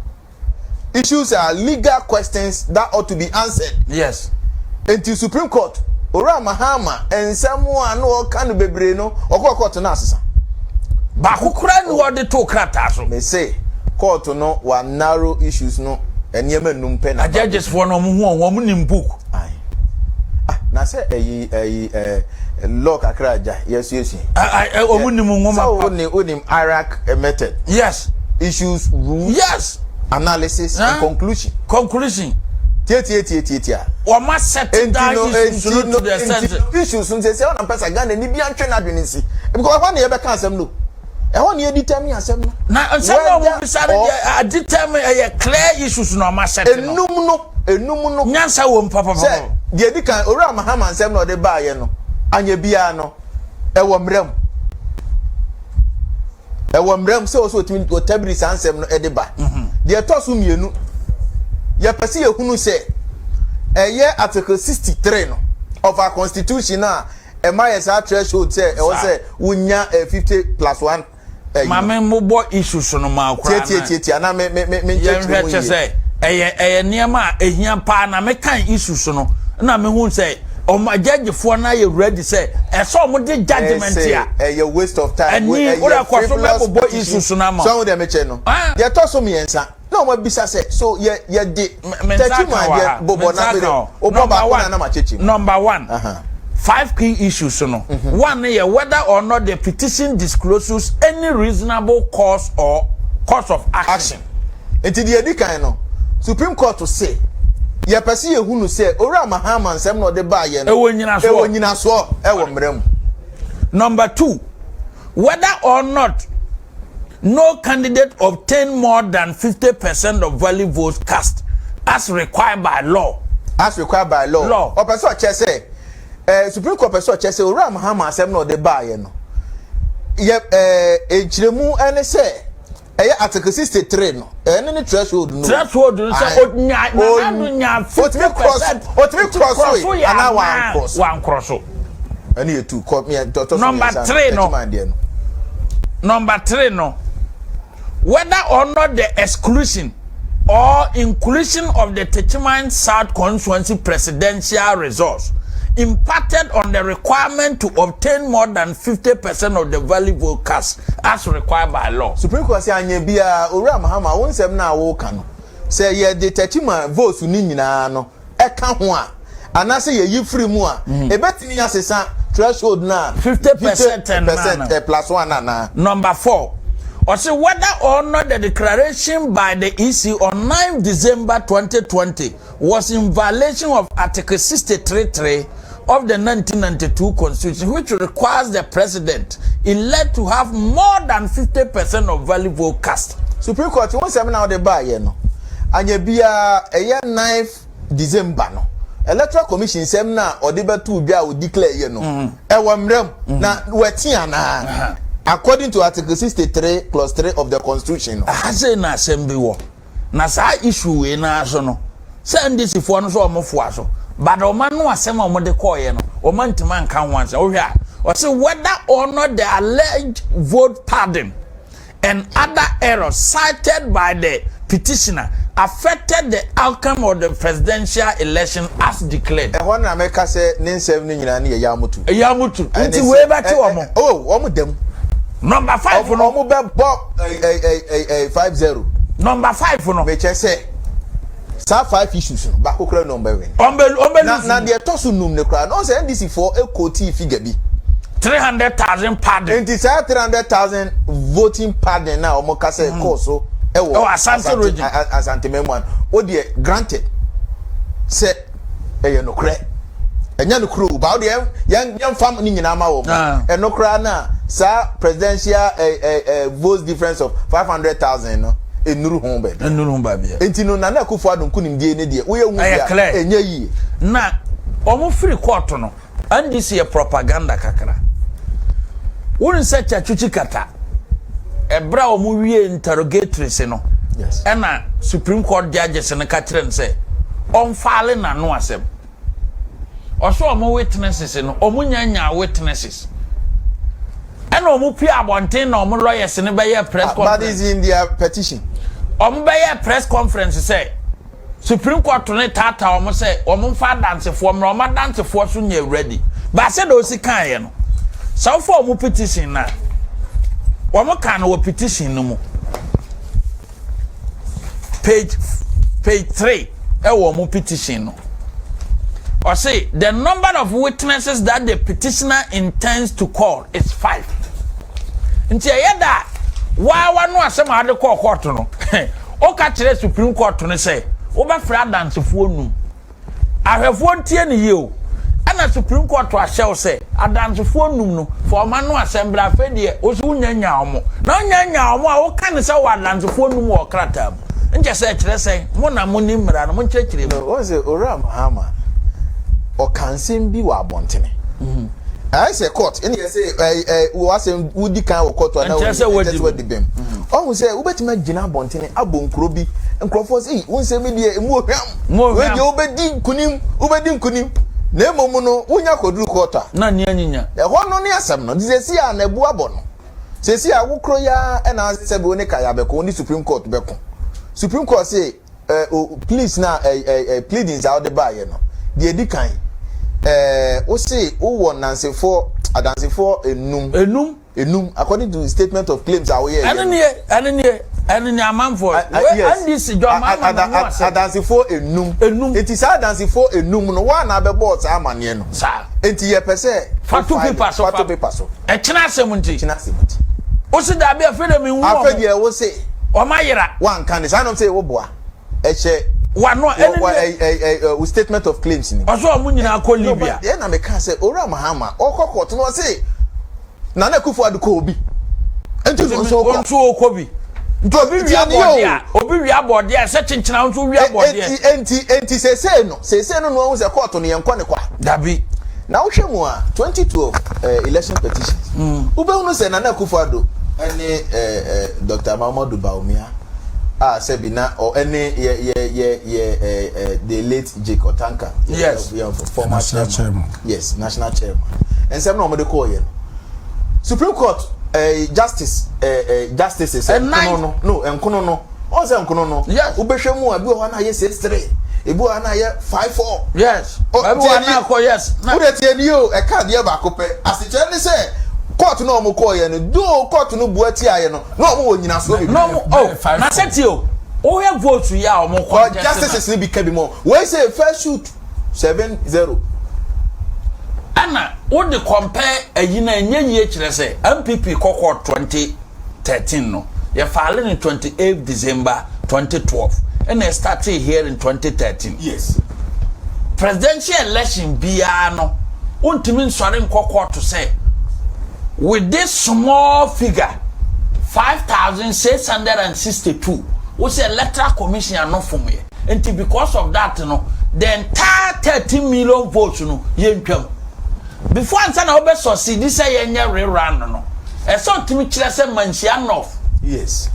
Issues are legal questions that ought to be answered. Yes. Nti Supreme Court, Owura Mahama nsɛm a na ɔka no bebree no, ɔkɔɔ court no asesa. Baako koraa ni wɔde too krataa so. Me se court no wa narrow issues no nneɛma num pɛ na. Judges foɔ no wɔn ho wɔn wɔn nim book. Aye. Ah, na Na sɛ ɛyi ɛyi ɛɛ law kakra agya yɛsuasua. Ɔmo nim nwoma. Sɛ wo ni wonim IRAC method. Yes. Issues, rules. Yes. Analysis and conclusion. Conclusion. Tietietie. Wɔn asɛte down issues no to the extent. Issues no sɛ sɛ ɔna mpɛ sɛ Ghana ni bi antwe n'adwene nsi because ɛhɔ na yɛbɛka asɛm no. Ɛhɔ na yɛ determine asɛm no. Na nsɛm na wɔn bisa no deɛ a determine ɛyɛ clear issues na wɔn asɛte no. Enum no enum no. Nyansa wɔ mu papapapa. Sɛ deɛ edi kan Owura Mahama nsɛm na ɔde baayɛ no anyɛ biara no ɛwɔ mmerɛ mu ɛwɔ mmerɛ mu sɛ ɔsɛ ɔtumi ɔtabiri saa nsɛm no ɛde ba. Mhm. Deɛ ɛtɔ so mmienu yɛpɛ sɛ yɛhunu sɛ ɛyɛ article 63 no of our constitution a ɛma yɛ saa threshold sɛ ɛwɔ sɛ wonya 50 plus 1. Maame mmobɔ issues no ma koraa na Tietietie anaa me me me me nkyerɛkyerɛ mu yɛnhwɛ kyɛ yie. sɛ ɛyɛ ɛyɛ nneɛma a ehia paa na mekan issues no na mehu sɛ ɔmo judgefoɔ no ayɛ ready sɛ ɛsɛ ɔmo de judgement Ɛsɛ a ɛyɛ waste of time. Ɛni Ɛyɛ wode akɔ so frivolous bɛbobɔ petition. issues no ama So ahu deɛ mekyerɛ no? Ah. Deɛ ɛtɔ so mmiɛnsa na wɔn abisa sɛ so yɛ yɛde Me nsa thirty aka man wɔ deɛ ha. bobɔ Me na nsa afei aka deɛ hɔ. wobɔ Number baako na one. na makyekye mu. Number one. Aha. Five key issues no. One no yɛ whether or not the petition discloses any reasonable cause or course of action. Action. Nti deɛ edi kan no, Supreme Court se yɛpɛ sɛ yɛhunu sɛ Owura Mahama nsɛm na ɔde baayɛ no Ɛwɔ nyinasoɔ. ɛwɔ nyinasoɔ ɛwɔ mmara mu. Number two, whether or not no candidate obtained more than 50% of valid votes cast as required by law. As required by law. Law. Ɔpɛ sɛ ɔkyerɛ sɛ ɛɛ Supreme Court pɛ sɛ ɔkyerɛ sɛ Owura Mahama asɛm na ɔde baayɛ no yɛ ɛɛ nkyerɛmu ɛne sɛ ɛyɛ Article 63 no ɛne ne threshold no. Threshold no sɛ onya Nana Addo nya 50%. Otumi cross so yi anaa wan cross. Wan cross so. Ɛne yɛ tu kɔ miɛ tɔtɔ so Number mmiɛnsa three no. Techiman deɛ no. Number three no, whether or not the exclusion or inclusion of the Techiman South constituency presidential results impacted on the requirement to obtain more than 50% of the valid vote cast as required by law. Supreme Court sɛ anyɛ biara Owura Mahama wo nsɛm no a woka no sɛ yɛde Techiman votes no nyinaa no ɛka ho a anaasɛ yɛyi firi mu a ɛbɛtumi asesa threshold no a 50% 50% plus one anaa. Number four, ɔse whether or not the declaration by the EC on 9 December 2020 was in violation of Article 63.3 of the 1992 Constitution, which requires the president elect to have more than 50% of valid vote cast. Supreme Court wo nsɛm na wode baayɛ no anyɛ biara ɛyɛ 9th December no Electoral Commission nsɛm na ɔde bɛto dwa a ɔdeclare yɛ no ɛwɔ mmerɛ mu na wɔati anaa according to Article 63 clause 3 of the Constitution no. Aha sei na asɛm bi wɔ na saa issue wei naa so no sɛ NDC foɔ no so ɔmo foa so but ɔmo ano asɛm a ɔmo de kɔɔyɛ no ɔmo ntoma nka ho asɛm. Wohwɛ a ɔse whether or not the alleged vote padding and other errors cited by the petitioner affected the outcome of the presidential election as declared. Ɛhɔ na mɛka sɛ ne nsɛm no nyinaa no yɛ yamutu. Yamutu. Nti wei bɛte wɔn. Oh, wɔn dɛm. Number five no. Wɔn bɛ bɔ ɛɛ ɛɛ 5-0. Number five no. Mekyɛ sɛ saa five issues no baako kura na ɔmbɛ win. Ɔmbɛ ɔmbɛ Na na deɛ ɛtɔ so num ne koraa no ɔsɛ NDC foɔ ekooti figure bi. 300,000 padding. Nti saa 300,000 voting padding na wɔn kasa ɛkɔɔ so ɛwɔ Ɛwɔ Asante region. Asante mɛmu ano o deɛ granted sɛ ɛyɛ nokorɛ ɛnyɛ nokorɛ o ba o deɛ yɛn yɛn fam ne nyinaa ma wɔn ɛno koraa na saa presidential ɛ ɛ ɛ votes difference of 500,000 no enuru ho baabi. Enuru ho baabi. Nti no Nana Akufo-Addo nkunimdie ne deɛ woyɛ hu Ɛyɛ bia clear. ɛnyɛ yie. Na wɔn firi court no NDC yɛ propaganda kakra. Wɔn sɛ Tsatsu Tsikata ɛbrɛ a wɔn wie interrogatories no ɛna Supreme Court judges no ka kyerɛ no sɛ ɔnfaale n'ano asɛm. Ɔsɛ wɔn witnesses no wɔn nya nya witnesses. Ɛna wɔn pue abɔnten na wɔn lawyers no bɛyɛ press Ah, but conference. it's in their petition. Wɔn bɛyɛ press conference sɛ Supreme Court no taataa wɔn sɛ wɔn mfa adansefoɔ mmra, wɔn adansefoɔ so nyɛ ready. But sɛdeɛ osi kaeɛ no, sɛ wofa wɔn petition no a, wɔn ka no wɔ petition no mu. Page 3 ɛwɔ wɔn petition no. Ɔse the number of witnesses that the petitioner intends to call is five. Nti ɛyɛ da a waa wano asɛm a wode kɔɔ court no, woka kyerɛ Supreme Court no sɛ wobɛfrɛ adansefoɔ num. Ahwɛfoɔ ntie no yie o. Ɛna Supreme Court ahyɛ wo sɛ adansefoɔ num no fa wɔn ano asɛm bra afei deɛ wo so wonya nyaa wɔn. Na wonya nyaa wɔn a woka no sɛ wɔ adansefoɔ num wɔ krataa mu. Nkyɛ sɛ ɛkyerɛ sɛn? Mo na mo nim mmara no, monkyerɛkyerɛ mu. Wohu sɛ Owura Mahama ɔka nsɛm bi wɔ abɔntene. Ayɛ sɛ court ɛne yɛ sɛ ɛɛ ɛɛ w'asɛm wodi kan wɔ court anaa Ɛnkyerɛ sɛ ɛnkyerɛ sɛ wadi wadi bem. Ɔhu sɛ wobɛtumi agyina abɔntene abɔ nkuro bi nkurɔfoɔ sɛ ei wo nsɛm yi deɛ emu ohwam. Mu ohwam. Wei deɛ wobɛdi nkunim wobɛdi nkunim. Na mmom no wonya kɔduru court a. Na nea nyinya. Ɛhɔ no ne asɛm no. Nti seesei a na abu abɔ no. Seesei a wo koro yi ara na sɛbe wo ne Kaya bɛko, wo ne Supreme Court bɛko. Supreme Court se eh, o, pleas na eh, eh, eh, pleadings a wode baeɛ no, deɛ ɛdi kan, eh, wo se wowɔ nnansefoɔ, adansefoɔ enum. Enum. Enum, according to statement of claims a woyɛeɛ Ɛno no. nie, ɛno nie, ɛno nie amanfoɔ. Wei Yes. NDC John Mahama na no asɛm. Adansefoɔ enum. Enum. Enti saa adansefoɔ enum no, woa na abɛbɔɔ saa amaneɛ no. Saa. Enti yɛpɛ sɛ. Fa to paper so. Fa to paper so. Ɛkyena asɛm nti. Ɛkyena asɛm nti. Wo se daabi afei deɛ menhu wɔn. Afei deɛ wo se. Wɔn ayera. Wanka ne saa nom sɛ wo boa. Ɛhyɛ. Wano a ɛne deɛ. Wo statement of claims ni. Ɔsɛ wɔn nyinaa kɔ Libya. No but ɛna meka sɛ Owura Mahama ɔkɔ court no ɔse Nana Akufo Addo kɔ obi. Nti no nso kɔ. Nso ɔkɔ bi. Nti obi wia bɔɔdeɛ a obi wia bɔɔdeɛ a sɛ kyenkyena nso wia bɔɔdeɛ. Enti enti seesei no seesei no na wahu sɛ kɔɔto no yɛnkɔ ne kwa. Dabi. Na wohwɛ mu a 2012 eh, election petitions mm. wobɛhunu sɛ Nana Akufo-Addo ne eh, eh, Dr. Mahamudu Bawumia a sɛbi na ɛne yɛ yɛ yɛ yɛ eh, eh, the late Jake Otanka yes. yɛ, yɛ former chairman. chairman yes national chairman nsɛm na wɔde kɔɔ yɛ no Supreme Court eh, justice eh, eh, justices nkono no no nkono no ɔn sɛ nkono no yes wobɛhwɛ mu a bi wɔ hɔ na ayɛ 6-3 ebi wɔ hɔ na ayɛ 5-4 yes ebi wɔ hɔ na akɔ yes wode tie ni o ɛka adeɛ baako pɛ asekyerɛ ne sɛ court na wɔn kɔɔ yɛ no doo court no bua tia yɛ no na wɔn wɔ nyinasoɔ bebree na wɔn oh na sɛ tie o wohwɛ vote yi a wɔn kɔ justices ni bi ka bi mu wei sɛ first shoot 7-0. Ɛna wode compare ayi no a ɛnyɛ yie kyerɛ sɛ NPP kɔ court 2013 no yɛ file no 28 December 2012 ɛna yɛ startee hearing 2013. Yes. Presidential election biara no wontumi nsɔre nkɔ court sɛ with this small figure 5662 wo sɛ electoral commission ano fom yɛ. Nti because of that no the entire 13 million votes no yɛntwam. Before ansa na wobɛ succeed sɛ yɛnyɛ rerun no, ɛsɛ ɔtumi kyerɛ sɛ Manhyia North, Yes.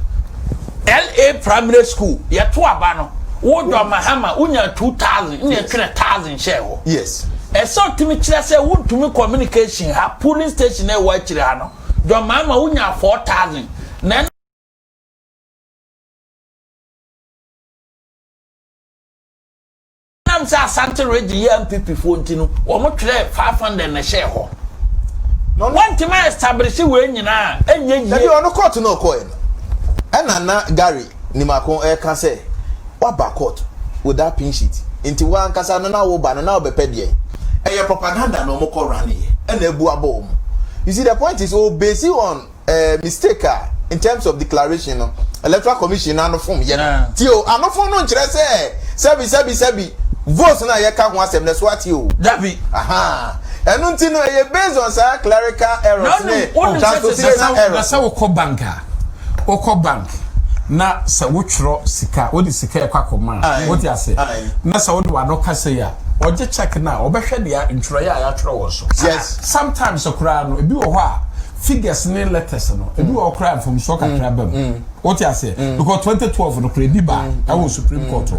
LA Primary School, yɛto aba no, wo John Mahama wonya 2000 na yɛtwerɛ 1000 hyɛɛ hɔ. Yes. Ɛsɛ ɔtumi kyerɛ sɛ wontumi communication ha, polling station a ɛwɔ akyire ha no, John Mahama wonya 4000 na Ɛnam sɛ Asante region yɛ NPP foɔ nti no, wɔn twerɛɛ 500 na ɛhyɛɛ hɔ. Wɔntumi a establish wei nyinaa a, ɛnyɛ yie. Dabi ɔno court na ɔkɔɛ no ɛna na Gary Nimako ɛka sɛ waba court without pin sheet nti wankasa no na woba no na wobɛpɛ deɛn? Ɛyɛ propaganda na ɔmo kɔ run yɛ ɛna abu abɔ ɔmo. You see the point is o base on eh, mistake a in terms of declaration no electoral commission no ano fom yɛ no ti o ano fom no nkyerɛ sɛ sɛbi sɛbi sɛbi votes no a yɛka ho asɛm no ɛso ate o. Dabi. Aha ɛno nti no ɛyɛ based on saa clerical errors ne transportation errors. Na sɛ wokɔ bank a wokɔ bank na sɛ wotwerɛ sika wode sika ɛkɔ akɔma a wote ase na sɛ wode w'ano kasa yi a ɔgye check no a ɔbɛhwɛ deɛ ntwerɛeɛ a yɛatwerɛ wɔ so. Yes. Sometimes koraa no ebi wɔ hɔ a figures ne letters no ebi wɔ hɔ koraa mfomsoɔ kakra ba mu wote aseɛ because 2012 no koraa ebi ba ɛwɔ supreme court hɔ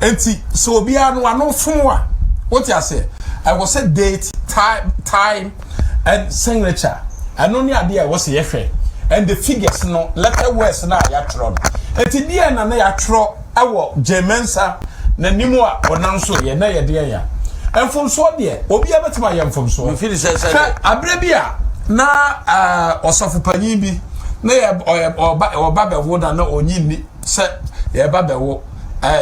nti sɛ obiara no ano fom a wote aseɛ ɛwɔ sɛ date time time and signature ɛno ne adeɛ a ɛwɔ sɛ yɛhwɛ and the figures no letter words no a yɛatwerɛ no nti deɛ na na yɛatwerɛ Ɛwɔ Jane Mensah n'anim a ɔnam so yɛ na yɛ deɛn a? Mfomsoɔ deɛ, obiara bɛtumi ayɛ mfomsoɔ. Mefiri sɛ sɛ Hwɛ, aberɛ bi a na ɔsɔfo panyin bi na yɛ ɔyɛ ɔba ɔba bɛwo na na ɔnyi nni sɛ yɛba bɛwo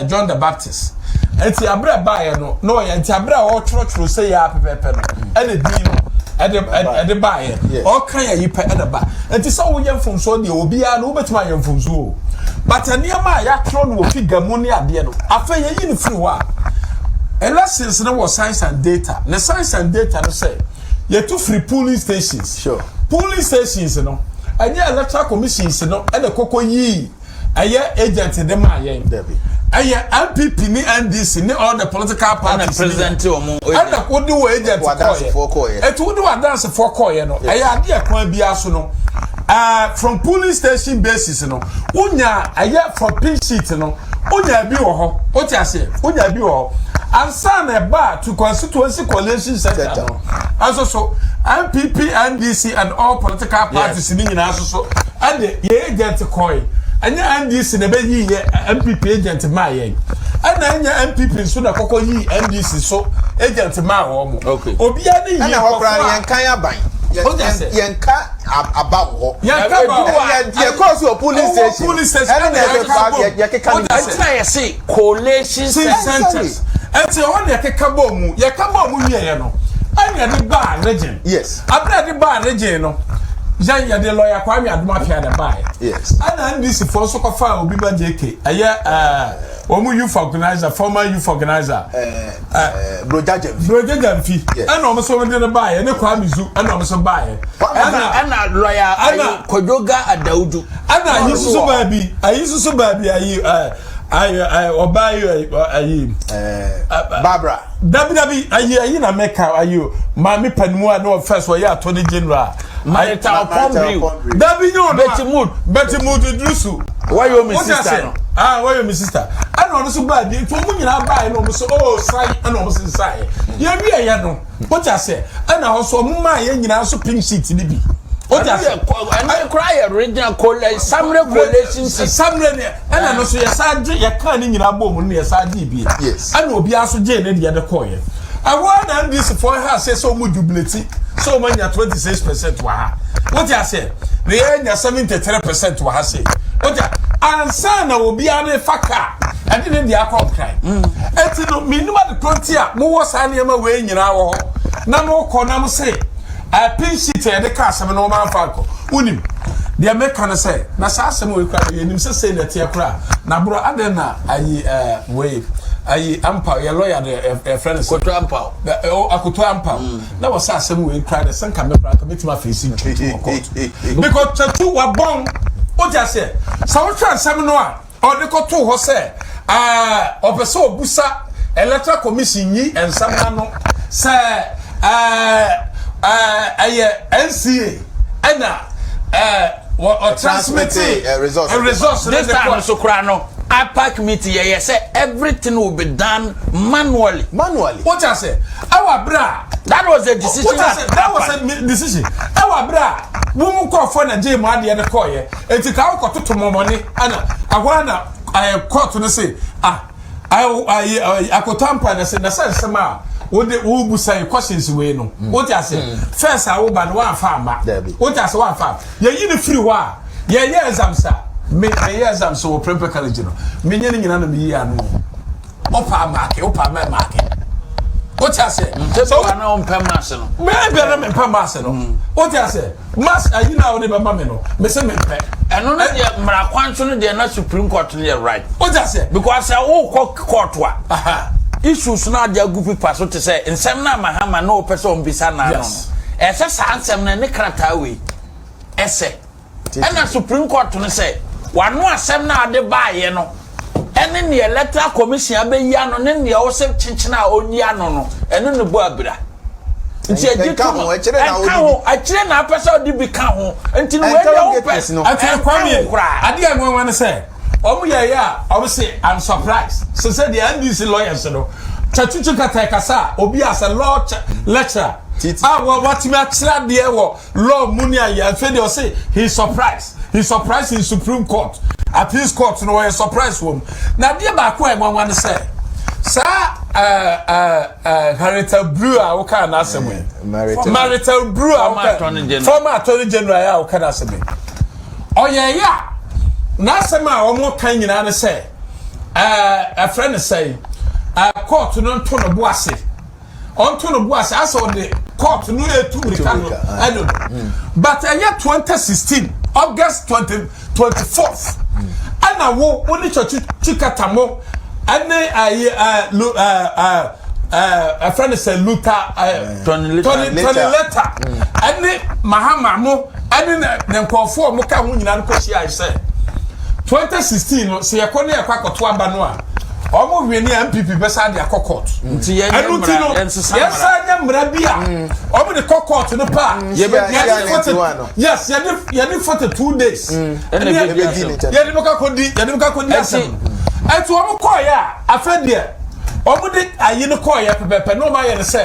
John the Baptist. Nti abere baeɛ no na ɔyɛ nti abere a ɔtwerɛtwerɛ sɛ yɛ apɛpɛpɛ no ɛna din no ɛde ɛde baeɛ ɔka yɛ yi pɛ ɛna ba nti sɛ woyɛ mfomsoɔ deɛ obiara no wobɛtumi ayɛ mfomsoɔ o but nneɛma a yɛatwerɛ no wɔ figa mu ne adeɛ no afei yɛyi no firi hɔ a elections no wɔ science and data ne science and data no sɛ yɛtu firi polling stations sure. Polling stations no ɛnyɛ electoral commissions no ɛna kɔkɔ yii ɛyɛ agent de maa yɛn. Ɛyɛ NPP ne NDC ne all the political parties. Ɛna president wɔn. Ɛna wode wɔ agent kɔɔyɛ. Eti wode wɔ adansefoɔ kɔɔyɛ no ɛyɛ adeɛ kwan biara so no ɛɛ from polling station basis no wonya ɛyɛ from pink sheet no wonya bi wɔ hɔ wote aseɛ wonya bi wɔ hɔ ansa na ɛba to constituency collation center no ɛnso so NPP NDC and all political parties ne nyinaa nso so ɛde yɛ agent kɔe ɛnyɛ NDC na ɛbɛyi yɛ NPP agent maa yɛn ɛna ɛnyɛ NPP nso na kɔkɔ yi NDC so agent maa wɔn mo obiara ne yi ɛna hɔ koraa yɛn kan aban yɛn ka aba wɔ hɔ yɛn ka aba wɔ hɔ yɛ kɔɔ so wɔ polling station polling station ɛna yɛ yɛ keka ne ɛnti na yɛ se collation centers ɛnti ɛhɔ na yɛkeka bɔ mu yɛka bɔ mu wie yɛ no ɛna yɛde baa region yes abira yɛde baa region no yɛn yɛde lɔya Kwame Adom Appiah na baeɛ yes ɛna NDC foɔ nso kɔfa obi ba JK ɛyɛ ɛɛ wɔn youth organizer former youth organizer ɛɛ ɛɛ Broja Gyamfi Broja Gyamfi ɛna wɔn nso de no baeɛ ne Kwame Zu ɛna wɔn nso baeɛ ɛna ɛna lɔya ɛna Kojoga Adawudu ɛna ayi soso baabi ayi soso baabi ayi ɛɛ ayi ɛɛ ɔbaa yi ayi ɛɛ Barbara. Dabi dabi ayi ayi na mɛka ayi o maame panimu a ne wɔ first wɔyɛ attorney general. Marita Opombriw. Dabi nye o Betty Mood. Betty Mood Iddrisu. Wɔyɛ omi sister no. Ah wɔyɛ omi sister. Ɛna ɔno nso baa bi nti wɔn nyinaa baa yɛ na wɔn so oh san ɛna wɔn nso nsan yɛ. Yɛ wie yɛ no o ti ase ɛna hɔ so wɔn maa yɛ nyinaa nso pink sheet ni bi. O ti ase. Ɛno kura yɛ regional collation samre collation sheet. Samre ni. Ɛna no nso yɛsan gye yɛkaa ne nyinaa bɔɔ mu no na yɛsan gyee bie. Yes. Ɛna obiara nso gyee ne deɛ de kɔɔeɛ. Ɛhɔ ara na NDC foɔ ha aseɛ sɛ wɔn jubilate sɛ wɔn anya 26 percent wɔ ha. Wote aseɛ? Na yɛanya 73 percent wɔ ha sei. Wote ansa na obiara ne fa kaa ɛde ne deɛ akɔ nkran. Eti no menim ade korɔ nti a mowɔ saa nneɛma wei nyinaa wɔ hɔ na mokɔ na mo se Pink sheet a yɛde ka asɛm no wɔn amfa ankɔ. Wonim, deɛ meka no sɛ, na saa asɛm wei koraa yɛnim sɛ sei na ɛteɛ koraa. Na borɔ adɛn na ayi ɛɛ wei ayi Ampaw yɛ lɔya de yɛfrɛ no sɛ. Akoto Ampaw. Akoto Ampaw. Mm. Na wɔ sɛ asɛm wei koraa de sɛ nka me koraa nka mɛtumi afeesi Twatu wɔ court. Because Twatu wabɔn. Wote aseɛ? Sɛ wohwɛ asɛm no a. Ɔde kɔtoo hɔ sɛ ɔpɛ sɛ ɔbusa Electoral Commission yi nsɛm no ano sɛ ɛyɛ NCA ɛna ɔtransmite results no de kɔ. This time nso koraa no, IPAC meeting yɛyɛ sɛ everything will be done manually. Manually. Wote ase? Ɛwɔ abere a. That was the decision. Wote ase? That was the decision. Ɛwɔ abere a wɔn mu nkɔɔfoɔ na gye mu adeɛ no kɔɔyɛ. Eti ka wokɔtoto mɔmɔne ɛna ɛhɔ ara na ɛɛ kɔɔto no se ah ayi akotampa na se na sɛ nsɛm a wode wobusa yi questions wei no mm. wote ase mm. first a woba no woamfa amma wote ase woamfa yɛyi no firi hɔ a yɛyɛ exams a me meyɛ exams wɔ Prempeh College no menyɛ no nyina na meyi ano wopa amaake wopa mɛ maake wote ase sɛ wo na wompɛ maase no mɛ bɛ na mempɛ maase no wote ase Mass ayi na wode bɛma me no, me se mempɛ. Ɛno no deɛ mmara kwan so no deɛ na supreme court no yɛ right. O ti aseɛ. Because sɛ wokɔ court a, issues no ade agu paper so te sɛ nsɛm no a Mahama na ɔpɛ sɛ ɔmbisa n'ano no. Ɛsɛ saa nsɛm no ne krataa wei ɛsɛ. Ɛna supreme court no sɛ wano asɛm no a ade baayɛ no ɛne nea electoral commission abɛyi ano ne nea ɔsɛ kyekyene a ɔnyi ano no ɛno ne bɔ abira. nti ɛgye to no ɛnka ho akyire na apɛ sɛ ɔde bi ka ho nti no wei deɛ wopɛ ɛnka ho koraa adeɛ a nwanwa ne sɛ wɔn yɛ yɛ a wɔn se i'm surprised sɛ sɛ deɛ ndc lawyers no kyɛtutu kata kasa a obi as a law lecturer a wɔatumi akyerɛ adeɛ wɔ law mu ne ayɛ afei deɛ ɔse he surprised he surprised in supreme court appeals court no wɔyɛ surprise wɔ mu na adeɛ baako a ɛnwanwa ne sɛ saa ɛɛ ɛɛ ɛɛ Harriet Brew a wokaa n'asɛm yi Marital Brew a woka former attorney general a woka n'asɛm yi ɔyɛ yɛ a n'asɛm a wɔn ka nyinaa ne sɛ ɛɛ ɛfrɛ ne sɛ. Court no nto no bo ase. Ɔnto no bo ase asɛ ɔde court no etu mirika no ɛno no. But ɛyɛ 2016 August 20 24th ɛna wo wo ne Tsatsu Tsikata mo ɛne ɛyi ɛɛ lu ɛɛ ɛɛ ɛɛ ɛfrɛ no sɛ Luther ɛɛ Tony Letta. Tony Tony Letta ɛne Mahama mo ɛne ne ne nkurɔfoɔ a wɔka ho nyinaa no kɔhyia sɛ 2016 no sɛ yɛkɔ ne yɛkɔ akɔto aba no a wɔn wie ne NPP bɛsa de akɔ court. Nti yɛnyɛ Ɛno nti mmara, no yɛnsesa mmara. yɛnsa nyɛ mmara bi a wɔn de kɔ court no pa a Yɛbɛdi yɛde CI 40 91 no. yes, yɛde 42 days Ɛna ɛne ɛbɛdi Ɛbɛdi asɛm. ne kyɛn. Yɛde bɛkɔ akɔdi, yɛde bɛkɔ akɔdi asɛm. Ɛnti wɔn kɔɔyɛ a, afɛ deɛ wɔn de ayi no kɔɔyɛ pɛpɛpɛ na wɔn ayɛ no sɛ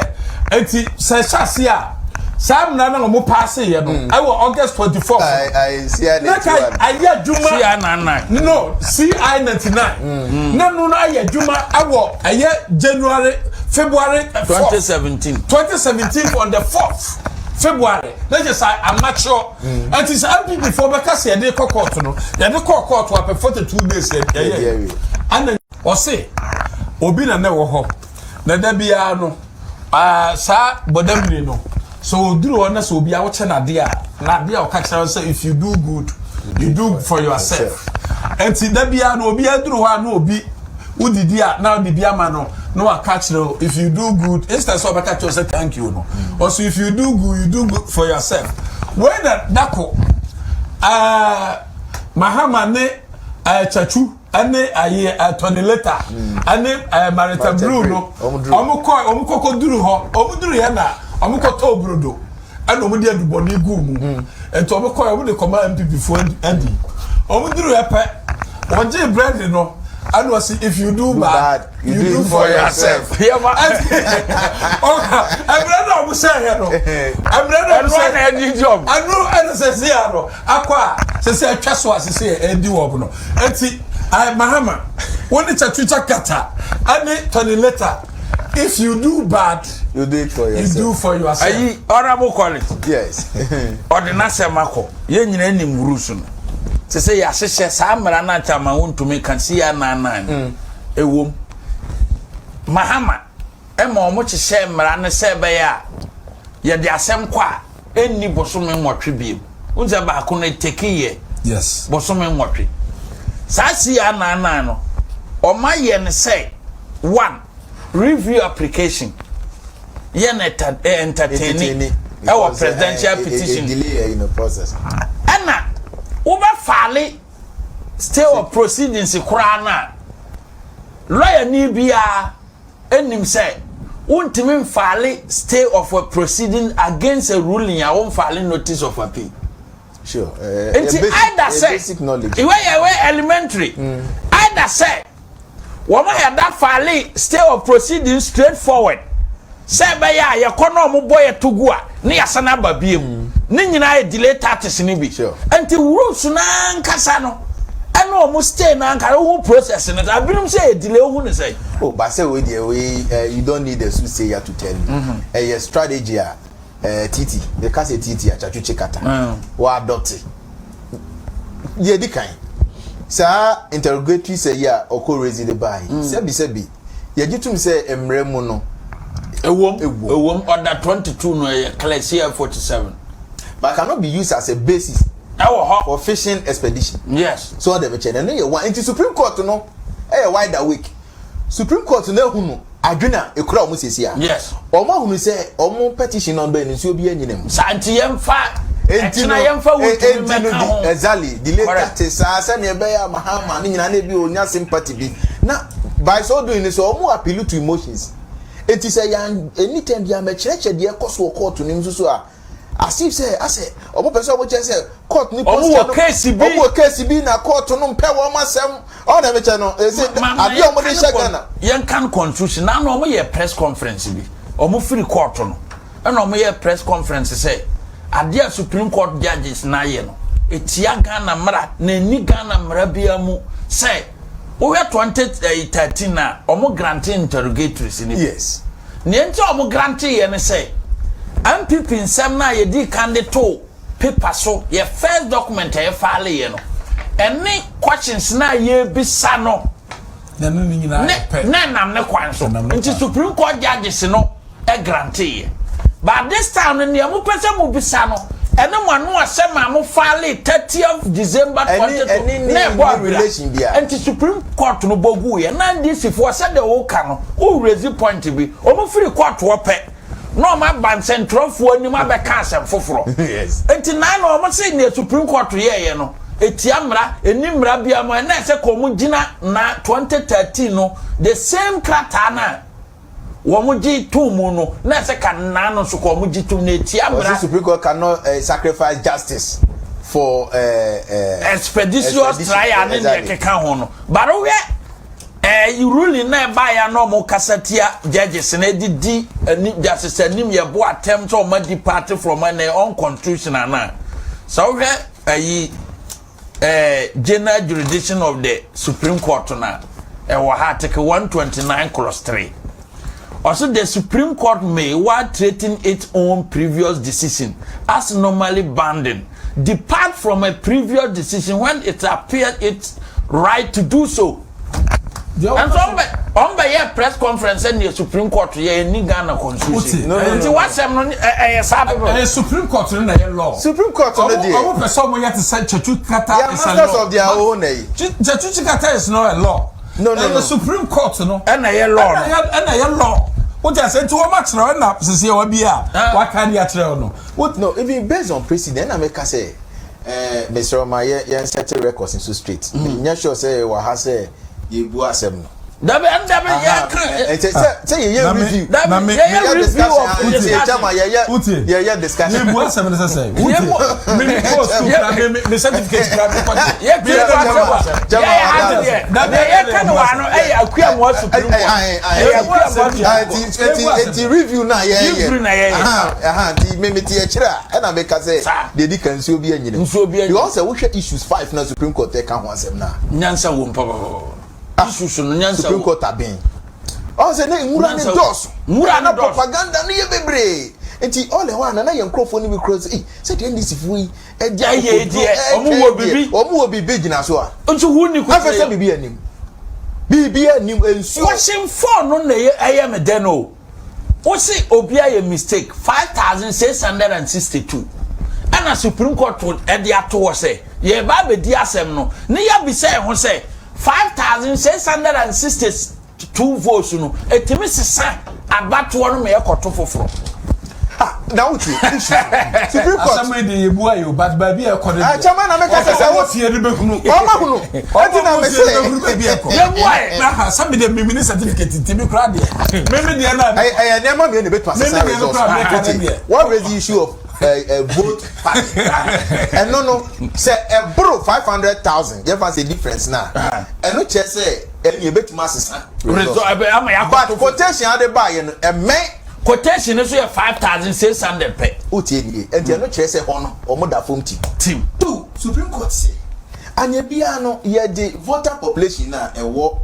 nti sɛ ɛhyɛ ase a, saa mmara no a wɔn pass yɛ no ɛwɔ August 24 Ayi ayi CI na ka 91. ayɛ adwuma. CI 99. No, CI 99 na no ayɛ adwuma ɛwɔ ɛyɛ January, February 4 2017. 2017 on the 4th February na kyerɛ sɛ amateur. Nti sɛ NPP foɔ bɛka sɛ yɛde kɔ court no, yɛde kɔ court apɛ 42 days Yɛde yɛyɛ awie. Ɛna ɔse obi na ne wɔ hɔ na da biara no saa bɔdamini no sɛ oduru hɔ na sɛ obi awokyɛ n'adeɛ a, n'adeɛ a ɔka kyerɛ sɛ, "If you do good, you do for yourself." Nti da biara no obi aduru hɔ a na obi wodidi a na wodidi ama no na waka kyerɛ o, "If you do good," instead sɛ ɔbɛka kyerɛ o sɛ "Thank you" no, ɔso, "If you do good, you do good for yourself." Wei na dako Mahama ne Tsatsu ɛne ayi Tony Letta ɛne Marita Brew no Ɔmo duru. Ɔmo kɔ, ɔmo kɔkɔ duru hɔ, ɔmo duru yɛ na ɔmo kɔ tɔ brodo ɛna ɔmo de adubɔne gu mu. Nti ɔmo kɔ, ɔmo de kɔma NPP fo adi. Ɔmo duru yɛ pɛ, wɔgye bread no ɛna ɔsi, "If you do bad, you do for yourself." Yɛma Ɔka ɛmmerɛ na ɔmo hyɛ yɛ no, ɛmmerɛ na ɔmo ɛno hyɛ na ɛdi job. Ɛno ɛna sɛsɛ yɛ no akɔ a sɛsɛ atwa so a sɛsɛ yɛ ɛdi wɔn no. Eti ayi Mahama wɔn ne Tsatsu Tsikata ɛne Tony Letta, if you do bad, You do it for you yourself. do for yourself. Ayi Honourable Collins, Yes. ɔde n'asɛm akɔ. Yɛn nyinaa nim rules no te sɛ yɛahyehyɛ saa mmara no akyɛ ama wontumi ka CI 99 no ɛwom. Mahama ɛma ɔmo hyehyɛ mmara no sɛ ɛbɛyɛ a yɛde asɛm kɔ a ɛnni bosome 8 biem. Wohu sɛ baako no take yɛ bosome 8. Saa CI 99 no, ɔma yɛ no sɛ one review application yɛ no entertaining ɛwɔ presidential petition Delay in the process. Ɛna wobɛfile stay of proceedings koraa no a, lawyer ni biara ɛnim sɛ wontumi mfile stay of a proceeding against a ruling a womfile notice of appeal. Nti Basic, either sɛ basic knowledge. Ìwé yɛ ìwé elementary. Either sɛ wɔn ayɛ da file stay of proceedings straight forward sɛ ɛbɛyɛ a yɛkɔ na ɔmo bɔ yɛ to gu a ne yɛsan aba biem ne nyinaa yɛ delay tactics ne bi. Nti rules n'ankasa no ɛna ɔmo stay n'ankasa ohun process no abinom sɛ yɛ delay ohun ne sɛ. Oh, but say we there we you don't need the soothsayer to tell you. Your strategy a TT, the case TT a Tsatsu Tsikata. Wa adopt. Deɛ di kan. Saa interrogatory sɛ yi a ɔkɔ raise the bar yi. Sɛbi sɛbi. Yɛgye tum sɛ mmerɛ mu no. Ewom. Ewom. Ewom, order 22 no ɛyɛ clear, CI 47. But cannot be used as a basis ɛwɔ hɔ for fishing expedition. So ɔde bɛkyɛ no, ɛno yɛ one. Nti Supreme Court no ɛyɛ wide awake. Supreme Court no ehunu adwene a ekura wɔn sisi a. Wɔn ahunu sɛ wɔn petition no bɛyɛ nsuo bi anyina mu. Saa nti yɛmfa ɛkyina yɛmfa wotumi mɛka ho. Exactly, delay tactics saa sɛnea ɛbɛyɛ a Mahama ne nyinaa na ebi onya sympathy bi na by so doing so wɔn appeal to emotions. Eti sɛ yan anytime bi a mɛkyerɛkyerɛ deɛ ɛkɔ so wɔ court no nso so a, as if sɛ asɛ ɔmo pɛ sɛ ɔmo kyerɛ sɛ court ni Ɔmo wɔ case bi. Ɔmo wɔ case bi na court no mpɛ wɔn asɛm. Ɔmo na ɛmɛkyɛ no ese adeɛ a ɔmo de hyɛ Ghana. Yɛn kan constitution na ɔmo yɛ press conference bi, ɔmo firi court no ɛna ɔmo yɛ press conference sɛ adeɛ a Supreme Court judges n'ayɛ no etia Ghana mmara na eni Ghana mmara bia mu sɛ wohwɛ 2013 a ɔmo grant interrogatories ni bi. Nea nti a ɔmo grant yɛ ne sɛ NPP nsɛm na yɛdi kan de to paper so, yɛ first document a yɛfile yɛ no, ɛne questions na yɛbisa no. Na ne nyinaa yɛ pɛ. Na ɛnam ne kwan so. Nti Supreme Court judges no granteeɛ. But this time no nea mopɛ sɛ mobisa no ɛne mo ano asɛm a mo file 30th December 20 na ɛbɔ abira. Nti Supreme Court no bɔ guiɛ. Na NDC foɔ sɛdeɛ woka no wo raise point bi. Wɔn firi court hɔ pɛ na wɔn aba nsɛntwerɛfoɔ anim abɛka asɛm foforɔ. Nti naa na wɔn se nea Supreme Court yɛɛyɛ no etia mmara, ɛni mmara biara mu, ɛna ɛsɛ ka wɔn gyina na 2013 no the same krataa no a wɔn gye tom mu no na ɛsɛ ka naa no nso ka wɔn gye tom na etia mmara. Ɔsi Supreme Court cannot sacrifice justice for expeditious trial ne nea ɛkeka ho no. But wohwɛ ruling na ɛbaeɛ na wɔn kasa tia judges na ɛdidi ani justice anim yɛ bo atɛm sɛ wɔn adi party from ɛna unconstitutional na sɛ wohwɛ ɛyi general jurisdiction of the Supreme Court na ɛwɔ ha, Article 129 clause 3. Also, the Supreme Court may, while treating its own previous decision as normally binding, depart from a previous decision when it appears its right to do so. And so ɔn bɛ yɛ press conference ɛni Supreme Court yɛ ɛni Ghana constitution. Nti wasɛm no ɛyɛ saa bɛbɛ. Ɛyɛ Supreme Court no na ɛyɛ law. Supreme Court no deɛ. Ɔmo pɛ sɛ ɔmo yɛ te sɛ Tsatsu Tsikata is a law. Masters of their own ɛyi. Tsatsu Tsikata is not a law. No. Ɛyɛ Supreme Court no. Ɛna ɛyɛ law no. Ɛna ɛyɛ law. O ti ase nti wɔn akyerɛ ɛna sisi ɛwɔ bi a waka di akyerɛ no. No, even based on precedent, ɛna meka sɛ mesrɛ ma yɛ yɛn set records nso straight. Nyɛ sure sɛ wɔ ha sɛ yɛbu asɛm no. Dabi, ɛn dabi, yɛ kan. Sɛ sɛ yɛyɛ review. Dabi, yɛyɛ review of discussion. Yɛyɛ yɛyɛ discussion. Yɛ bu asɛm no sɛ sɛ wuti mi mi kɔ school kura mi mi certificate kura mi kɔ. Yɛ kiri kɔ asɛm wa yɛyɛ adi deɛ deɛ yɛ kan wa no ɛyɛ Akua Mu Supreme Court. Ɛyɛ Akua Mu Supreme Court. Eti review na yɛyɛ. Review na yɛyɛ. Nti mi mi ti akyire a ɛna mi ka sɛ deɛ di ka nsuo bi anyina. Nsuo bi anyina. Because sɛ wohwɛ issues five na Supreme Court ɛka ho asɛm na. Nyansa wo mpɔpɔpɔ. Issues no nyansa Supreme Court abɛn ɔn sɛ ne nwura ne dɔɔso. Nwura ne dɔɔso. Propaganda ne yɛ bebree nti ɔlɛ hɔ a nana yɛ nkurɔfoɔ no bi kura sɛ sɛ deɛ NDC foɔ yi ɛdi akoko deɛ ɔmo wɔ bibi. Ɔmo wɔ bibi gyina so a. Nso hu ni kutu afɛ sɛ bibi anim, bibi anim nsuo. Question four no na ɛyɛ mi dɛ no o si obi ayɛ mistake 5,662 ɛna Supreme Court ɛde ato hɔ sɛ yɛba abɛdi asɛm no ne yɛabisa ɛho sɛ 5,662 votes no etimi sisa abatoɔ no ma yɛkɔto foforɔ. Ah, na o ti Supreme Court. Asɛm yi de yɛ bu ayi o, but baabi a ɛkɔ de. Ah, chairman, na mi ka sɛ sɛ wo fie ni bɛ hunu. Ɔma hunu ɛti na mi sɛ. Ɔma hunu baabi ɛkɔ. Yɛ bu ayi. Na ha sɛbi de mimi ni certificate ti mi kura deɛ. Mímí deɛ na. Ɛyɛ ɛyɛ nneɛma mi yɛ na ebi to asesa results. What raise the issue of vote party ɛno no sɛ ɛboro 500,000 yɛn fa sɛ difference na ɛno kyerɛ sɛ ɛni ebetumi asesa result, but quotation ade ba yɛ no ɛmɛn. Quotation no so yɛ 5,600 pɛ. O tie nie, nti ɛno kyerɛ sɛ hɔ no wɔn da fam ti. Tim. Two, Supreme Court sɛ anya biara no yɛde voter population na ɛwɔ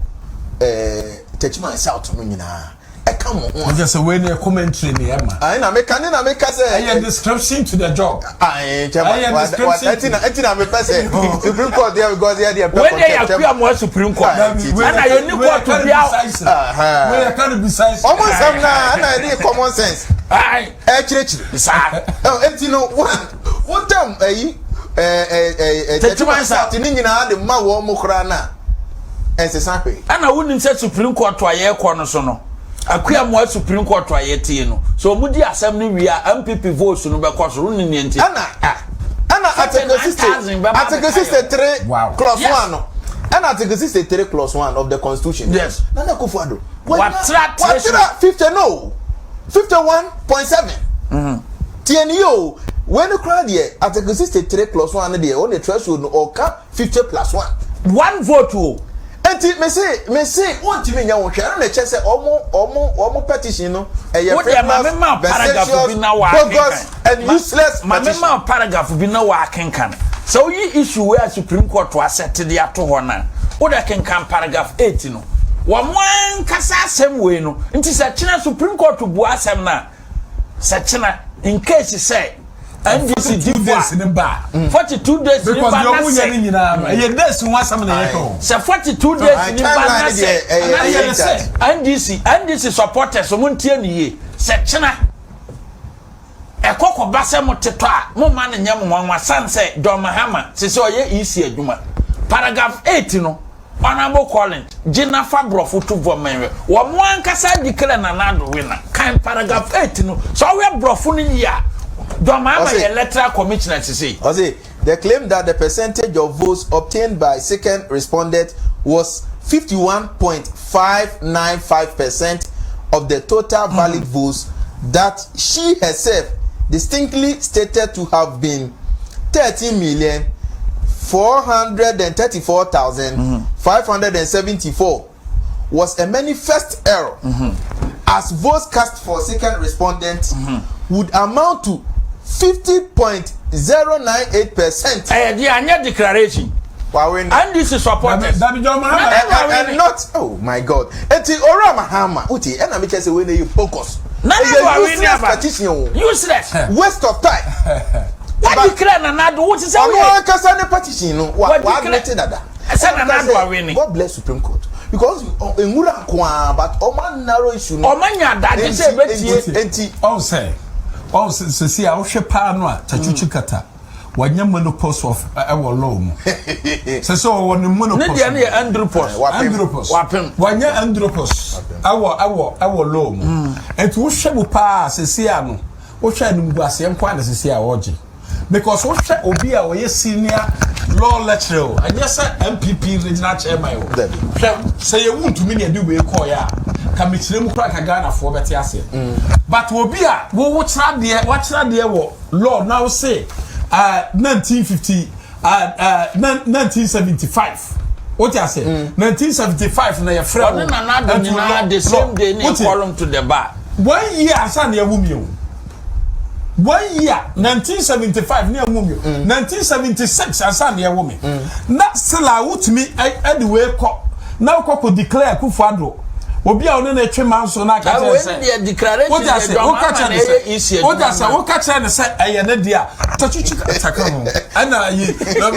Techiman South no nyinaa ɛka mo ho a. Ɛjɛ sɛ wei ni yɛ commentary ni ɛ ma. Ayi na meka ne na meka sɛ. Ɛyɛ description to the job. Ayi chairman, wa ɛti na ɛti na mepɛ sɛ Supreme Court deɛ because yɛ deɛ pɛ kɔ. Wei de yɛ Akua Mu Supreme Court. Ɛna yɛ ni court bia. Wei yɛ ka no besides. Ɔmo nsɛm na ɛna yɛ de common sense. Ɛkyerɛkyerɛ. Saa. Eti no one one time ɛyi ɛɛ ɛɛ Techiman South ne nyinaa de ma wɔn mo koraa na ɛnsesa hwee. Ɛna wonim sɛ Supreme Court a yɛrekɔ no so no, Akua Mu Supreme Court a yɛtie no so ɔmo di asɛm no wie a, NPP votes no bɛkɔ soro ne nea nti. Ɛna Article 63 clause 1 no, ɛna Article 63 clause 1 of the constitution. Yes. Nana Akufo-Addo. Watra. Watra 50 no 51.7. Tie ni o, wei no koraa deɛ, Article 63 clause 1 no deɛ, ɔne threshold no ɔka 50 plus 1. One vote o. Nti mese wontumi nyɛ wo hwɛ ɛno na ɛkyɛ sɛ ɔmo petition no ɛyɛ frivolous, vexatious, bogus and useless petition. Maame ma paragraph bi na waakenkan sɛ woyi issue wei a Supreme Court asɛte de ato hɔ na wode kenkan paragraph 8 no, wɔn ankasa asɛm wei no nti sɛ kyena Supreme Court bu asɛm no a, sɛ kyena in case sɛ NDC 42 di fo days a ne ba 42 days ne because ba deɛ na ɔmo yɛ ne sɛ nyinaa no ɛyɛ days ho asɛm na yɛka o. sɛ 42 days ne ba timeline na ne deɛ, sɛ ɛyɛ- ɛyɛ ɛyɛ sɛ- NDC NDC supporters mo ntie ne yie sɛ kyena ɛkɔ kɔba sɛ mo tetɔ a mo ma no nyɛ mo nwanwa san sɛ John Mahama sɛ sɛ ɔyɛ EC adwuma paragraph 8 no Honourable Collins gye nafa borɔfo to vɔ mɛnwɛ wɔn mo ankasa declare Nana Addo winner kan paragraph 8 no sɛ ɔyɛ borɔfo no yie a John Mahama Ɔse- yɛ electoral commissioner sisi. Ɔse, the claim that the percentage of votes obtained by second respondent was 51.595% of the total valid votes that she herself distinctly stated to have been 13,434,574 was a manifest error as votes cast for second respondent would amount to 50.098%. Ɛyɛ deɛ anyɛ declaration. Wawin. NDC supporters. Dabi John Mahama. Nana And, Addo and awin. not oh my God. Eti Owura Mahama uti ɛna mi kyerɛ sɛ wei na yɛ focus. Nana Ɛyɛ Addo awin useless aba. petition o. Useless. Waste of time. Wa declare Nana Addo wo ti sɛ Ɔno woyɛ. ankasa ne petition no wa Wa wa declare- admit dada. Sɛ Nana Addo awin. God bless Supreme Court because nwura nko but ɔmo narrow issue no. Ɔmo nya adagye sɛ ebetie. Enti Ɔn sɛ sisi a wohwɛ paa no a Tsatsu Tsikata wanya menopause of ɛwɔ law mu sɛ ɔwɔ ne menopause. Ne deɛ no yɛ andropause. Wapem. Andropause. Wapem. Wanya andropause ɛwɔ law mu nti wohwɛ mu paa sisi a no wohwɛ animguaseɛ nko a na sisi a ɔgye because wohwɛ obi a ɔyɛ senior law lecturer o, ɛnyɛ sɛ NPP regional chairman o. Dabi. Hwɛ sɛ yɛwu ntumi ne yɛde wei kɔɔeɛ a ka mekyerɛ mu koraa ka Ghanafoɔ bɛte aseɛ, but obi a wowo kyerɛ adeɛ, wakyerɛ adeɛ wɔ law na wo se 1950 1975 wote aseɛ, 1975 na yɛfrɛ Ɔne Nana Addo nyinaa the same day ne call to the bar. One year ansa na yɛwu mi o, one year, 1975 ne ɛwu mi o, 1976 ansa na yɛwu mi na still a wotumi ɛde wei kɔ na wokɔ kɔ declare Akufo Addo obi a ɔne na etwe ma nso na aka Na kyerɛ wei sɛ ne deɛ declaration wote deɛ ase John woka Mahama kyerɛ na ne ɛyɛ EC sɛ wote adwuma ase no. woka kyerɛ ne sɛ ɛyɛ ne deɛ Tsatsu Tsikata ka ho ɛna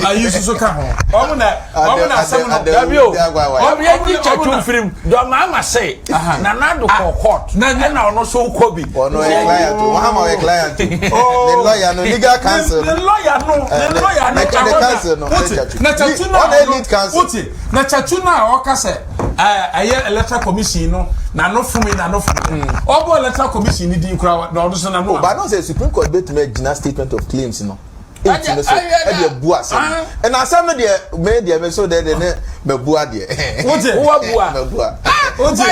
ayi soso ka ho ɔmo na asɛm no. Dabi o, Ɔmo ɔmo yɛ di Tsatsu na- firim John Mahama sɛ Nana Addo kɔ court ɛna ɔno so kɔ bi. Ɔno yɛ client o, Mahama ɔyɛ client o, ne lawyer no, legal counsel. Ne lawyer no, ne lawyer no. Ne counsel no, wote ne na Tsatsu na ɔna yɛ lead counsel. Wote na Tsatsu na ɔka sɛ ɛyɛ electoral commission no n'ano fumi n'ano fumi ɔbɔ electoral commission ni din kura na ɔno so n'ano. But no sɛ Supreme Court bɛtumi agyina statement of claims no eight no so ɛde abu asɛm ɛna asɛm no deɛ me deɛ me so deɛ deɛ ne mɛbu adeɛ. Wote Wowabua. Mɛbua. Wote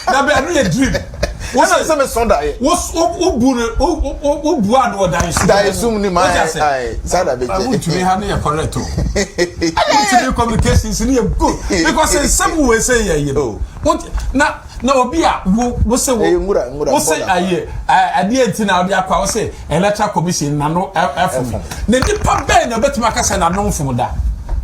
dabi ɛno yɛ dream. Wọ́n sɛ me sɔn da yɛ. Wo wo bu no wo wo bu ano wɔ dan sum. Da esum ni ma Wote ase? ayi sada bɛ Ah, kyɛ. wotumi ha ne yɛ correct o, wotumi communications ne yɛ good because nsɛm wo sɛ yɛ yi no Oh. wote na obi a wo sɛ wo Ɛyɛ nwura- nwura wo sɛ bɔɔla. ayi adeɛ nti na ɔde akɔ a wo sɛ electoral commission nano ɛfom na nipa bɛn na obetumi aka sɛ nano nfom da?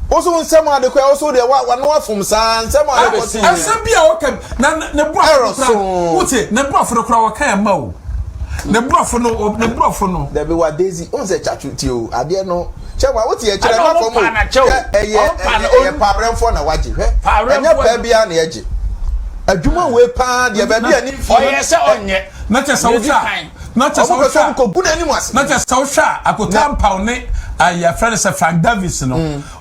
Woso nsɛm ade kɔ woso deɛ wa wano afom saa nsɛm ade kɔ ti. Ɛsɛm bi a ɔka na ne Ɛrɔ borɔfo so. kora wote ne borɔfo no kora wɔka yɛ ma o ne borɔfo no ne borɔfo no. Dabi wa Daisy o sɛ Tsatsu ti o adeɛ no kyɛ wa wote yɛ kyerɛ Ɛna na ɔmo fam o pa na kyɛw. Hwɛ, ɛyɛ Ɔmo pa na ɛyɛ ɛyɛ paabrɛnfoɔ na wagye hwɛ Paabrɛnfoɔ ɛnyɛ pɛɛ biara na yɛgye adwuma wei paa deɛ baabi a ne nfi. Ɔyɛ sɛ ɔnyɛ. Na kyɛ sɛ Deɛ di wohwɛ a kan. na kyɛ sɛ Ɔmo pɛ sɛ wohwɛ ɔmo a kɔ gu n'anim ase. Na kyɛ sɛ wohwɛ a Akoto Ampaw ne ayɛfrɛ no sɛ Frank Davis no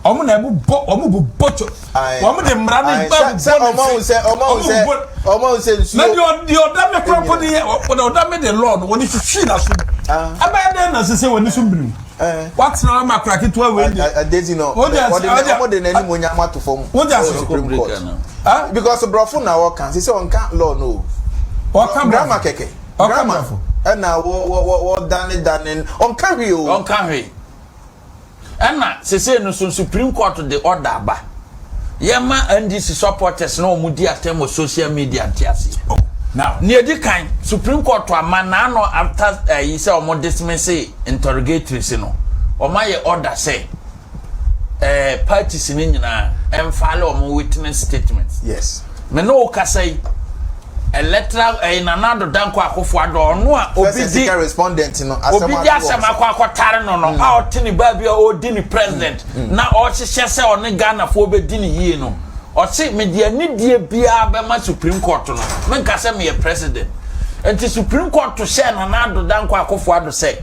ɔmo na ɛbobɔ ɔmo bobɔ to ɔmo de mmara ne ba sɛ sɛ ɔmo ahu sɛ ɔmo ahu sɛ ɔmo ahu sɛ nsuo. Na deɛ ɔda me kora mpo de yɛ ɔda ɔda me de law no wɔde hwehwee na so ɛbɛyɛ dɛn na sese wɔne so mbiriw watena ama akora ketewa wei de. Daisy no Wode ase- ɔde wode- ɔmo de n'anim onyam ato fam. Wode ase- Ɛwɔ Supreme Court. Ah? Because borɔfo na wɔka sisi ɔnka law no o. Ɔka grammar borɔfo. Kɛkɛ. Ɔka grammar borɔfo. Ɛna wɔ wɔ wɔ wɔ dane dane ɔnka hwee o. Ɔnka hwee ɛna sese no so Supreme Court de order aba yɛma NDC supporters na wɔn di atɛm wɔ social media nte ase. Now nea edi kan Supreme Court ama n'ano after ɛyi sɛ wɔn dismiss interrogatories no wɔn ayɛ order sɛ parties ne nyinaa ɛnfile wɔn witness statements. Me ne wo kasa yi. Electoral ɛyi Nana Addo Dankwa Akufo Addo ɔno a obi First and di second respondent no asɛm obi di ato asɛm wɔn so. akɔ akɔtare no no a ɔte ne baabi a ɔredi ne president na ɔhyehyɛ sɛ ɔne Ghanafoɔ bɛdi ne yie no ɔse mede anidie biara bɛma Supreme Court no menka sɛ meyɛ president nti Supreme Court hyɛɛ Nana Addo Dankwa Akufo Addo sɛ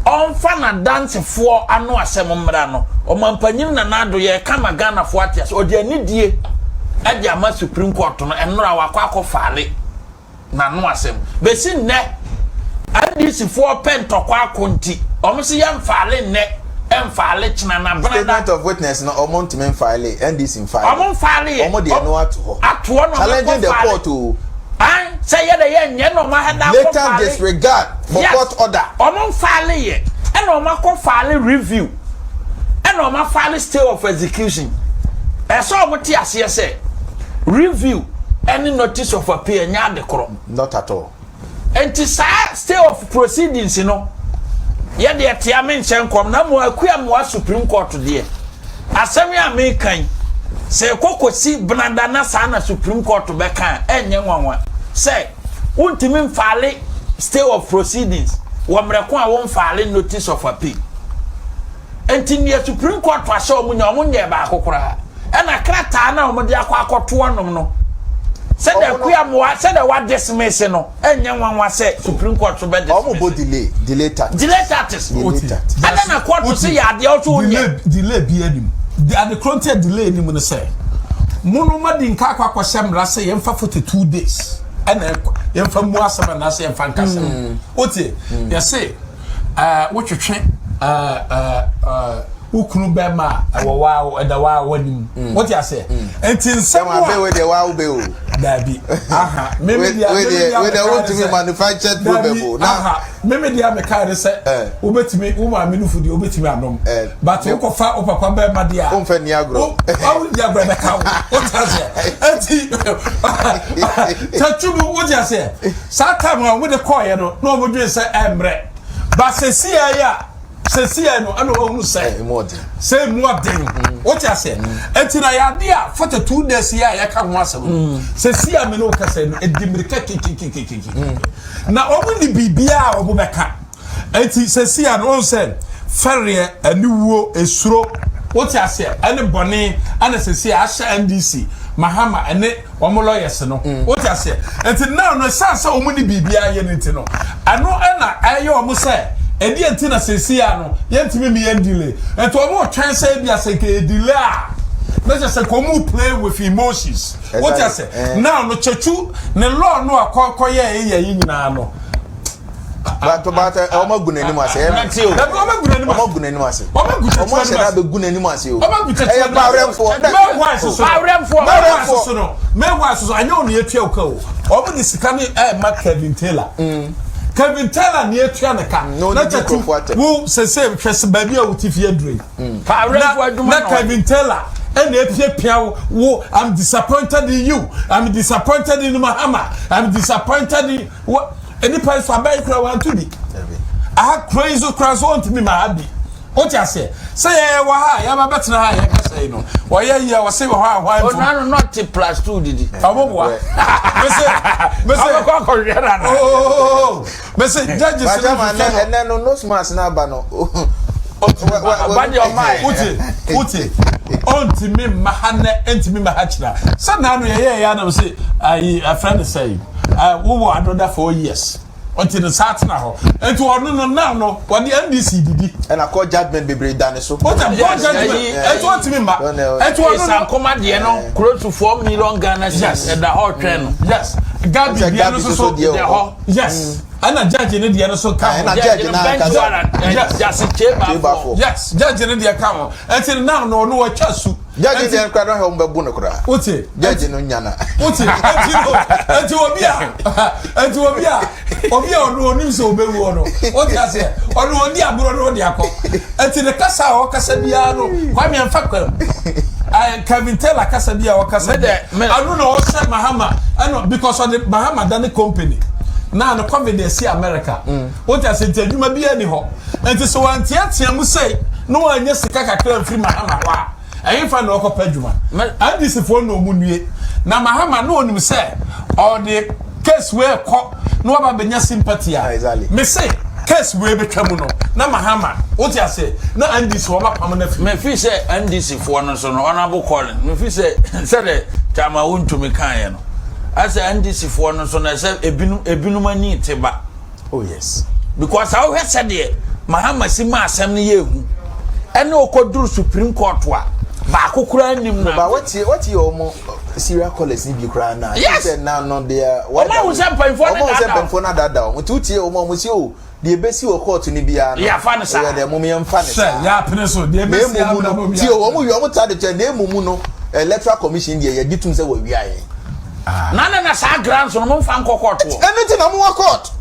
ɔmfa n'adansefoɔ ano asɛm mmra no, Ɔmanpanyin Nana Addo yɛreka ma Ghanafoɔ ate ase, ɔde anidie de ama Supreme Court no, nnora wakɔ akɔ faale n'ano asɛm. Bɛsi nnɛ, NDC foɔ pɛ ntɔkwa ako nti, wɔn se yɛnfaale nnɛ, ɛnfaale kyena na benada. Statement of witness no wɔn ntumi nfaale, NDC nfaale. Wɔn nfaale yɛ. Wɔn de ɛno ato hɔ. Ato hɔ na wɔn akɔ faale. Challenging the court o. An, sɛ yɛ dɛ yɛ nyɛ na ɔmo ahɛda akɔ Blatant faale. disregard for Yes, court order. ɔmo nfaale yɛ, ɛna ɔmo akɔ faale review, ɛna ɔmo afaale stay of execution. Ɛsɛ ɔmo te aseɛ sɛ review ɛne notice of appeal ɛnyɛ ade korɔ. Not at all. Nti saa stay of proceedings no, yɛ deɛ tea me nhyɛ nkɔm na mmom Akua Mmoa Supreme Court deɛ, Asɛm yi a mereka yi, sɛ ɛkɔ kɔsi benada na saa na Supreme Court bɛka a, ɛnyɛ nwanwa sɛ wontumi mfaale stay of proceedings wɔ mmerɛ ko a womfaale notice of appeal. Enti nea Supreme Court ahyɛ wɔn nyɛ, wɔn nyɛɛ baako koraa. Ɛna krataa no a wɔde akɔ akɔto anom no, sɛdeɛ Akua Amoah, sɛdeɛ wɔadismiss no, Ɛnyɛ nwanwa sɛ Supreme Court so bɛ dismiss. Ɔmo bɔ delay, delay tactics. Delay tactics. Delay tactics. Ɛdɛ na court se yɛ adeɛ ɔso onyɛ. Delay delay bi anim. Ade koro nti a delay nim no sɛ, mo no mo adi nka akɔ akɔhyɛ mmara sɛ yɛmfa 42 days ɛna yɛmfa mu asɛm anaasɛ yɛmfa nka asɛm. Wotie? Yɛse ɛɛ wotwetwe ɛɛ ɛɛ wo kunu bɛrima a ɛwɔ waa ɛda waa w'anim mm. wote aseɛ mm. nti nsɛm a bɛ wei deɛ waa wo bɛ o daabi aha mímí deɛ mímí deɛ wei deɛ wotumi manufactured problem o na aha mímí deɛ meka yɛrɛ sɛ eh. wobɛtumi wo maame nufu deɛ wobɛtumi anom eh. but wokɔfa wo papa bɛrima deɛ a womfɛ ni agorɔ wo di agorɔ bɛka wo wote aseɛ nti tatu mu wote aseɛ saa time a wɔde kɔɔyɛ no na wɔn dwen sɛ ɛmbrɛ ba sɛsi yɛ a sɛsiɛ no ɛna wahunu sɛ sɛ emu ɔden mm. wote aseɛ ɛnti na yɛade a 42 days yɛ a yɛka ho asɛm mm. sɛsi a me ne wo kasa no ɛdi mmirika kikikikiki mm. na ɔmo ne biribiaa a ɔmo bɛka ɛnti sɛsi a no ɔhu sɛ fɛreɛ aniwuo esuro wote aseɛ ɛne bɔne ɛna sɛsi a ahyɛ ndc mahama ɛne wɔn lawyers no mm. wote aseɛ nti now no ɛsan sɛ wɔn ni biribiara yɛ ne ti no ɛno ɛna ɛyɛ wɔn sɛ ɛdeɛ nti na sɛsi a no yɛntumi mi yɛn delay nti wɔn retwɛn sɛ ebi asɛ nka yɛ delay a na kyerɛ sɛ wɔn play with emotions wote aseɛ eh. now no kyɛtu ne law no a kɔ yɛ ɛyɛ yi nyinaa no. But but ọmọ gu n'anim ase. Dabi ọmọ gu n'anim ase. Ọmọ gu n'anim ase. Ọmọ gu n'anim ase. Ọmọ ahyɛ n'abɛ gu n'anim ase o. Ọmọ gu n'anim ase. Ɛyɛ bawurɛnfoɔ. Mɛwa soso. Bawurɛnfoɔ. Mɛwa soso no. Mɛwa soso anyɛ wɔn etua o ka o. Ọmọ de sika ni ɛɛma Kevin Taylor. Mm. Kevin Taylor ni etua ne ka. Mm, na kyɛtu wo sese hwɛ sɛ baabi a wo ti fi adure yi. Mm. Na Kevin Taylor ɛna epiapia wo wo I'm disappointed in you I'm disappointed in Mahama I'm disappointed in. Wɔ nnipa yi so abɛn koraa wanto bi. Aha kuro yi so koraa so ɔntumi ma ha bi. Wote aseɛ sɛ yɛyɛ wɔ ha a yɛaba bɛtena ha a yɛkasa yi no wɔyɛ yi a wɔse wɔ hɔ a hwan mfom. Ɔno no te plus two didi. Ɔmo boa. Mese mese. Ɔbɛkɔ akɔhwɛ na na. Oh mese judges no hwehwɛ no. Ɛnɛ no nose mask na aba no. Wote wote ɔntumi mma ha nɛ ntumi mma ha kyina sɛ naano yɛyɛ yɛ anam se ayi afrɛ ne sɛ yi. Eh, wowɔ another 4 years ɔnti no saa tena hɔ nti ɔno no now no wɔde ndc didi. Ɛna court judgement bebree da ne so. Wọ́n court judgement ɛnti wọ́n ti mi ma ɛnti ɔno no. Sankoma deɛ no close to 4 million Ghana cedis ɛda hɔ twɛn no. Yes, Gabi deɛ no soso da hɔ. Yes, ɛna judge ne deɛ no so ka ho. Ɛna judge na ankasa. Yes, Jase Kyebafo. Yes, judge ne deɛ ka ho ɛnti now no ɔno wɔtwa su. Judge deɛ nkura dɔn hɛ wɔn bɛ bu no koraa. Wote. Judge no nyana. Wote. Eti no eti obi a eti obi a obi a ɔno onim sɛ obewu ɔno. Wote aseɛ ɔno ɔdi agorɔ no ɔde akɔ. Eti ne kasa a ɔkasa biara no Kwame nfa kwam. Kevin Taylor kasa bi a ɔkasa bi. Ɛno na ɔhyɛ Mahama ɛno because ɔde Mahama da ne company. Na ne COVID esi America. Wote aseɛ nti adwuma biara ni hɔ. Enti sɛ wanteatea mu sei na wanyɛ sika kakra amfiri Mahama hɔ a, ɛhefa na ɔkɔpɛ adwuma? NDC foɔ na ɔmu nnue. Na Mahama na ɔnim sɛ ɔde Case wei kɔ na waba bɛnya sympathy a. Exactly. Me se case wei bɛtwa mu no na Mahama wote aseɛ na NDC wɔn apam no afiri. Me fi sɛ NDC foɔ no so no Honourable Colin me fi sɛ sɛdeɛ Chairman Wontumi kaeɛ no asɛ NDC foɔ no so no ɛsɛ ebinom ebinom ani te ba. Oh yes. Because sɛ wohwɛ sɛdeɛ Mahama si ma asɛm no yɛ ehu ɛne ɔkɔduru Supreme Court a baako koraa nnim No, na. but what what you omo serial callers ni bi koraa na. Yes. Sɛ na no they are. Wɔn ahu sɛ mpanyinfoɔ no Wɔn ahu sɛ daadaa. mpanyinfoɔ no adaadaa wɔn. Nti wotie wɔn a wɔn si o deɛ ebesi wɔ court no biara no. Yɛafa no saa. Yɛ dɛ mo yɛn fa ne Sɛ saa. yɛapene so deɛ Na ɛbɛsi emu mu abrabɔ no bi tie o wɔn wi wɔn ta de kyɛ na emu mu no electoral commission deɛ yɛgye tum sɛ wɔawia yɛn. Na na na saa grants no momfa nkɔ court wɔ. Ɛno ti na mo wɔ court.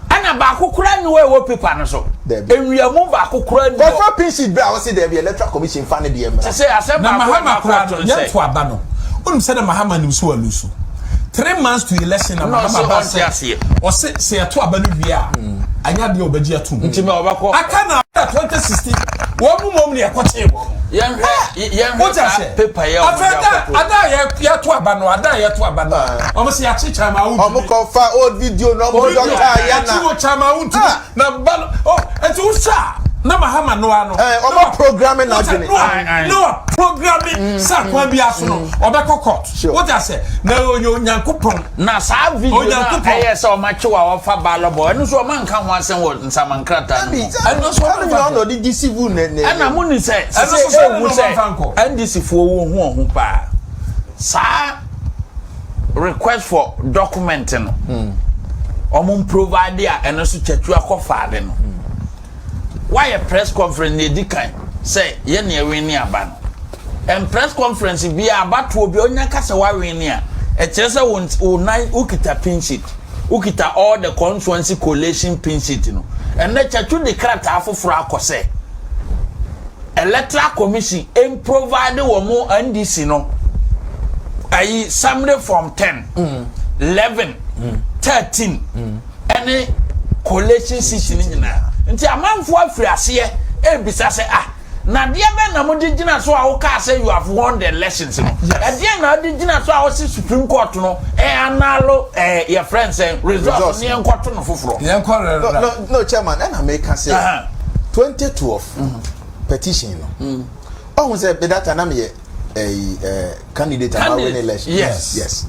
Ɛna baako koraa nni hɔ a ɛwɔ paper no so. Dabi. Nwiamu baako koraa nni hɔ. Kɔfa pin sheet bra a wɔsi dɛbi electoral commission fa ne deɛ mmra. Te sɛ asɛm Na baako a Mahama ɛba koraa court no no sɛ. yɛnto aba no wonim sɛ na Mahama nim sɛ walusu three months to election na Na Mahama ɔse ba ɔnte sɛ aseɛ. ɔse sɛ yɛto aba no wie a anyɛ adeɛ a ɔbɛgye atom Nti ma ɔbɛkɔ. aka na after 2016 wɔn mu mmom ne yɛkɔkyee wɔn. Yɛnhwɛ yɛnhwɛ Wote saa aseɛ? paper yi a wɔde Afei da akɔto. ada a yɛ- yɛto aba no ada a yɛto aba no wɔn sɛ yɛakye Chairman Wontumi. Wɔn kɔ fa old video na wɔn Video dɔkta yɛ yɛakye na. wɔ Chairman Wontumi Ah. na ba no oh nti wohwɛ a na Mahama no ara no. Eh, na ɔmo wa- programming wote- n'adwene. na wa- Aye, aye. na wa programming sɛ akwan bi aso no ɔbɛkɔ court. Sure. Wote aseɛ? Na ɔyɛ Onyankopɔn. Na saa video no a Onyankopɔn. ɛyɛ sɛ ɔmakye wo a wɔfa ballot box ɛno nso ɔma nka ho asɛm wɔ nsaman krataa no mu. Ɛno nso ɔma Ɛno nfa nyinaa nkɔ. na ɔde deceive ne ne. Ɛna mo ni sɛ Ɛno sɛ nso sɛ ehu ɛna sɛ ɔma nfa nkɔ. NDC foɔ wɔ hu ɔho paa saa request for document no ɔmo provide a ɛno nso kyɛtu akɔ faade no. Woayɛ press conference nea edi kan sɛ yɛ nea ɛwene aba no. And press conference biara abatoɔ biara onya ka sɛ woawene a, ɛkyerɛ sɛ wo wo nan wokita pin sheet, wokita all the constituency collation pin sheet no. Ɛnnɛ Kyakyu de krataa foforɔ akɔ sɛ Electoral Commission mprovide wɔn NDC no ayi summary form 10, 11, 13. ɛne collation seat no nyinaa nti amanfoɔ afiri aseɛ ɛrebisa sɛ ah na deɛ bɛn na mode gyina so a wokaa sɛ you have won the elections no ɛdeɛ na wode gyina so a wose supreme court no ɛanalo ɛɛ yɛfrɛ nsɛn results ne yɛnkɔto no foforɔ yɛnkɔ No, rɛrɛ no, no, chairman, ɛna meka sɛ Aha. 2012 petition no. Ɔhu sɛ me data na meyɛ ɛyi ɛɛ candidate ama win Candidate, election. yes. Yes.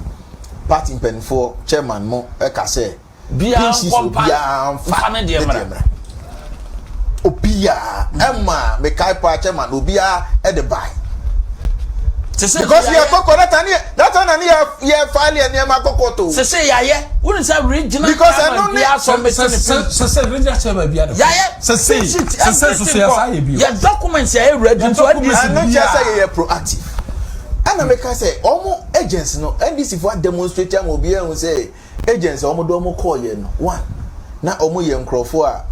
Party mpanimfoɔ chairman mo ɛka sɛ Biara PCs nkɔ mpa obiara mfa ne deɛ mmra. Obiara ɛma mekae paa chairman obiara ɛde bae. Te sɛ Because yɛayɛ yɛ kɔkɔ that time that time na ne yɛ yɛ file yɛ nneɛma kɔkɔ to. sɛ sɛ yɛayɛ wone sɛ regional Because chairman ɛno ne- biara submit ne pin sɛ sɛ regional chairman biara de yɛayɛ sɛ sɛ pin sheet sɛ sɛ soso everything yɛ saa yɛ kɔ bio yɛ documents yɛayɛ ready Yɛ nso documents NDC Ɛno kyerɛ sɛ biara. yɛyɛ proactive. Ɛna meka sɛ ɔmo agents no NDC fo ademonstrate ama obiara ehu sɛ agents a wɔn de wɔn kɔɔ yɛ no one na wɔn yɛ nkurɔfoɔ a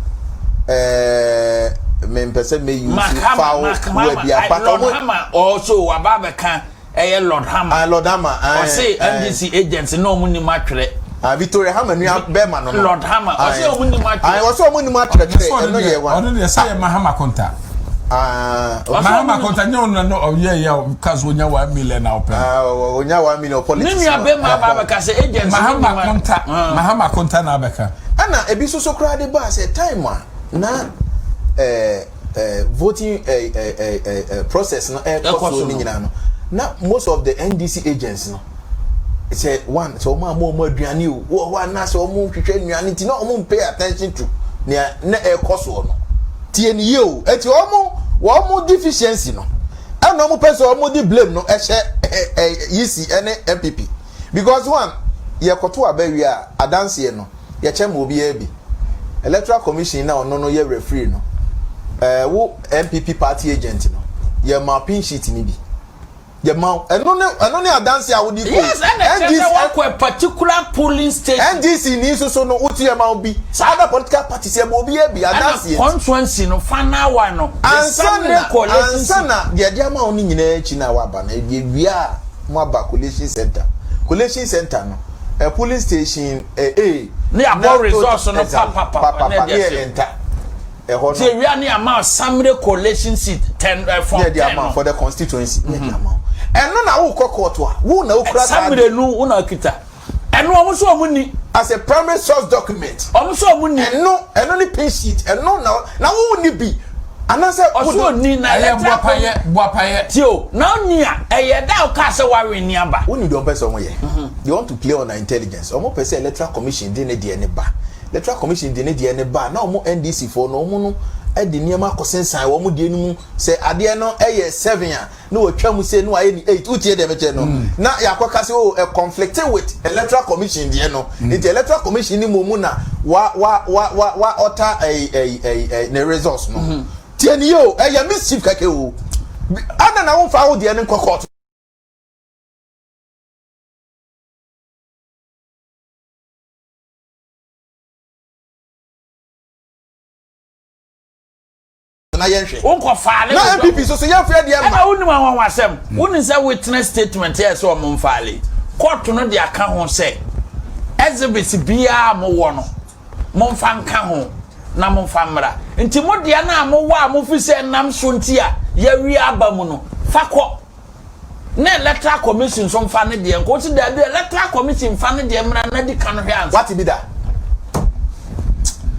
ɛɛ mempɛ sɛ me use foul word bi a but Lord wɔn Hammer also waba abɛka ɛyɛ Lord Hammer ah Lord Hammer ɔse NDC agents na wɔn nim atwerɛ ah Victoria Hammer nua bɛrima no no Lord Hammer ɔse wɔn nim atwerɛ ah ɔse wɔn nim atwerɛtwerɛ ɛno yɛ one ɔno deɛ sɛ yɛ Mahama Konta ah okay. Mahama Konta nyɛ ɔno na ɔyɛ yɛ kasi onya 1 million na ɔpɛ ah onya 1 million politics ne nua bɛrima aba abɛka sɛ agents Mahama Konta Mahama Konta na abɛka ɛna ebi soso koraa de ba sɛ time a na ɛɛ ɛɛ voting ɛɛ ɛɛ ɛɛ process no ɛɛkɔ so ne nyinaa no na most of the NDC agents no sɛ one sɛ wɔn a wɔn wɔn aduane o wɔ hɔ anaasɛ wɔn hwehwɛ nnuane ti na wɔn pay attention to nea na ɛɛkɔ soɔ no tie ne yie o eti wɔn wɔn deficiency no ɛna wɔn pɛ sɛ wɔn de blame no ɛhyɛ ɛɛ ɛɛ EC ɛne NPP because one yɛkɔto abɛwie a adanseɛ no yɛkyɛ ma obiara bi electoral commission na ɔno no yɛ referee no ɛɛ wo NPP party agent no yɛ ma pin sheet ni bi yɛ ma ɛno ne ɛno ne adanse a wodi ko yes ɛna kyerɛ sɛ wakɔ a particular polling station NDC ni nso no wotu yɛ ma obi other political parties yɛ ma obi yɛ bi adanse ɛna constituency no final one no ansa na ansa na deɛ de ama wo no nyinaa akyi na waba no yɛ wia a mo aba collation center collation center no ɛ polling station ɛ A ne abɔ results no papapapa ne yɛ enter ɛhɔ no tie wia ne ama summary collation seat 10 ɛ form 10 no ama for the constituency ne yɛ de ama ɛno na wokɔ court a wo na wokura saa summary no wo na kita. Ɛno ɔmo so ɔmo ni. As a primary source document. Ɔmo so ɔmo ni. Ɛno ɛno ne pink sheet ɛno na na wo ni bi anaasɛ. Ɔso oni na ɛyɛ buapayɛ buapayɛ. Ti o na oni a ɛyɛ da ɔka sɛ wawe ni aba. Wo ni deɛ ɔmo pɛ sɛ ɔmo yɛ. They want to play on our intelligence. Ɔmo pɛ sɛ electoral commission de ne deɛ ne ba. Electoral commission de ne deɛ ne ba na ɔmo NDC foɔ no ɔmo no ɛde nneɛma akɔsensan wɔn deɛ no mu sɛ adeɛ no ɛyɛ seven a na watwa mu sei na wayɛ ne eight wotie deɛ mekyɛ no mm. na yɛakɔka sɛ o oh, conflict with electoral commission deɛ no mm. nti electoral commission ni mu na wa wa wa wa wa ɔta ɛyi ɛyi ɛyi ɛyi ne results no mm-hmm. tie ni yie o ɛyɛ mischief kɛkɛ o ana na wonfa wo deɛ no nkɔ court. na yɛnhwɛ. Wonkɔ faale. Na NPP so so yɛnfrɛ deɛ ma. Ɛna wonim anwanwasɛm. Wonim sɛ witness statement yɛ sɛ ɔmo nfaale. Court no de aka ho sɛ exhibits biara a mowɔ no momfa nka ho na momfa mmra. Nti mo deɛ no a mowɔ a mofi sɛ ɛnam so nti a yɛawie aba mu no fa kɔ. Na electoral commission nso nfa ne deɛ nkɔ. Wosi daabi electoral commission nfa ne deɛ mmra na di kan hwɛ ansa. Wate bi da?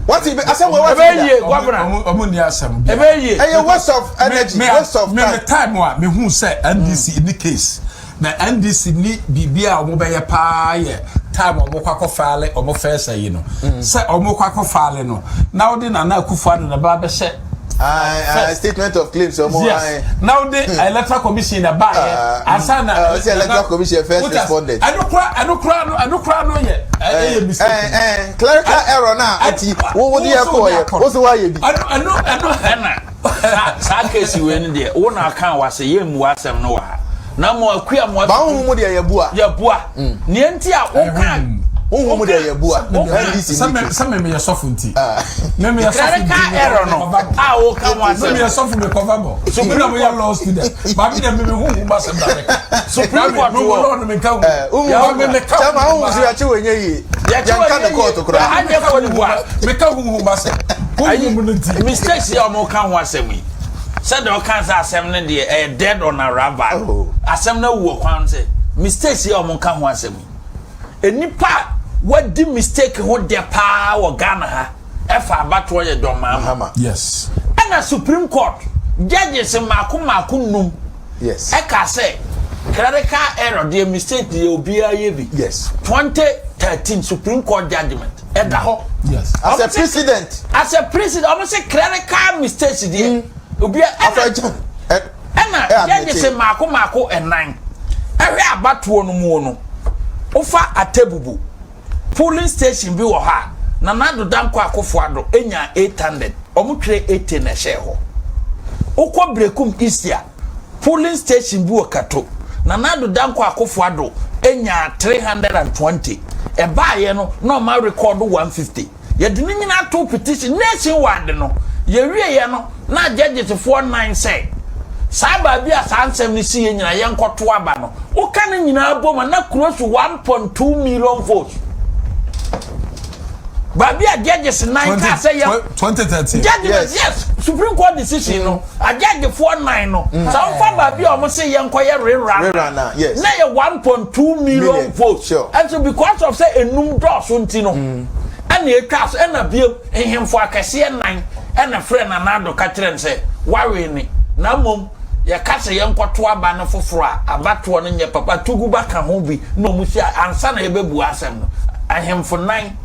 Wate bi asɛm wɔ wate bi da? Ebe yie gɔvena. Ɔmo ni asɛm bi. Ebe yie. Ɛyɛ waste of energy waste of time. Me me time a me hu sɛ NDC ni case na NDC ni biribi a ɔmo bɛyɛ paa yɛ time ɔmo kɔ akɔ faale ɔmo fɛs ayi no sɛ ɔmo kɔ akɔ faale no na ɔde Nana Akufo-Addo na ba bɛhyɛ. Aye, statement of claims. Ọmọ, yes. Aye. Now the hmm. electoral commission na ba yẹ. Ah, Asa na. Ẹ uh, electoral commission first responded. Ẹnu kura ẹnu kura no ẹnu kura no yẹ ẹ yẹ mistake. Ẹ ẹ clerical error na eti wo wo di yẹ kọ yẹ wo so wa yẹ bi. Ẹnu ẹnu ẹnu. Ẹna saa keesi wei ni deɛ wo na aka wa sɛ yɛ mu asɛm no wɔ ha na mo akua mo. Ba huhu mu deɛ yɛ bua. Yɛ bua. Nea nti a wo ka. Honhom mu deɛ yɛ bu a NDC ni twe. Sɛ mɛmɛ yɛ sɔfo nti. Mɛmɛ yɛ sɔfo nti. Clerical error no a wo ka ho asɛm. Mɛmɛ yɛ sɔfo mi kɔfa bɔ. So mi na mo yɛ law student. Baabi na mɛmɛ huhu ba sɛm na mɛ. Supreme Court wɔ. Law no mi nka hu. Huhu mi ka hu. Kyɛma huhu so yɛkye wɔ nye yie. Yɛkye wɔ nye yie. Anyɛ kɔ ni bua. Mi ka huhu ba sɛm. Huhu mu no nti. Mistakes yɛ ɔmo ka ho asɛm yi. Sɛdeɛ ɔka sɛ asɛm no deɛ ɛyɛ dead on arrival. Asɛm no awu wɔ kwan sɛ mistakes yɛ ɔmo ka ho asɛm yi. Nnipa a wadi mistake ho dɛ paa wɔ Ghana ha ɛfa abatoɔ yɛ John Mahama. Yes. Ɛna Supreme Court judges mmaako mmaako num Yes. ɛka sɛ clerical error deɛ mistake deɛ obiara yɛ bi. Yes. 2013 Supreme Court judgement ɛda hɔ. Yes. As a president. As a president ɔmo sɛ clerical mistakes deɛ obiara ɛna. Ɛna judges mmaako mmaako nnan hwɛ abatoɔ no muo no, wofa Atebubu polling station bi wɔ hɔ a, Nana Addo Dankwa Akufo Addo nyaa 800, wɔn twerɛ 80 na ɛhyɛɛ hɔ. Wokɔ Berekum East a, polling station bi wɔ Kato, Nana Addo Dankwa Akufo Addo nyaa 320, ɛbaeɛ no na wɔn arekɔɔdo 150. Yɛde ne nyinaa too petition nationwide no, yɛwieɛ no na judges foɔ nan sɛ saa baabi a saa nsɛm no siiɛ nyinaa yɛnkɔto aba no, woka ne nyinaa bom a na close to 1.2 million votes. Baabi a judges nan kaa sɛ yɛ 2013 judgment yes. yes Supreme Court decision no mm. ajudgefoɔ nan no mm. sɛ wofa baabi a wɔn se yɛnkɔyɛ rerun na yɛ 1.2 million votes ɛnso because of sɛ enum dɔɔso nti no. Mm. Ɛna etwaa so, ɛna bio, nhemfo akɛseɛ nnan na frɛɛ Nana Addo ka kyerɛɛ no sɛ, Woawee ne, na mmom yɛka sɛ yɛnkɔto aba no foforɔ a, abatoɔ no nyɛ papa. Tuguba ka ho bi na wɔn hyia ansa na yɛbɛbua asɛm no. Ahemfo nnan,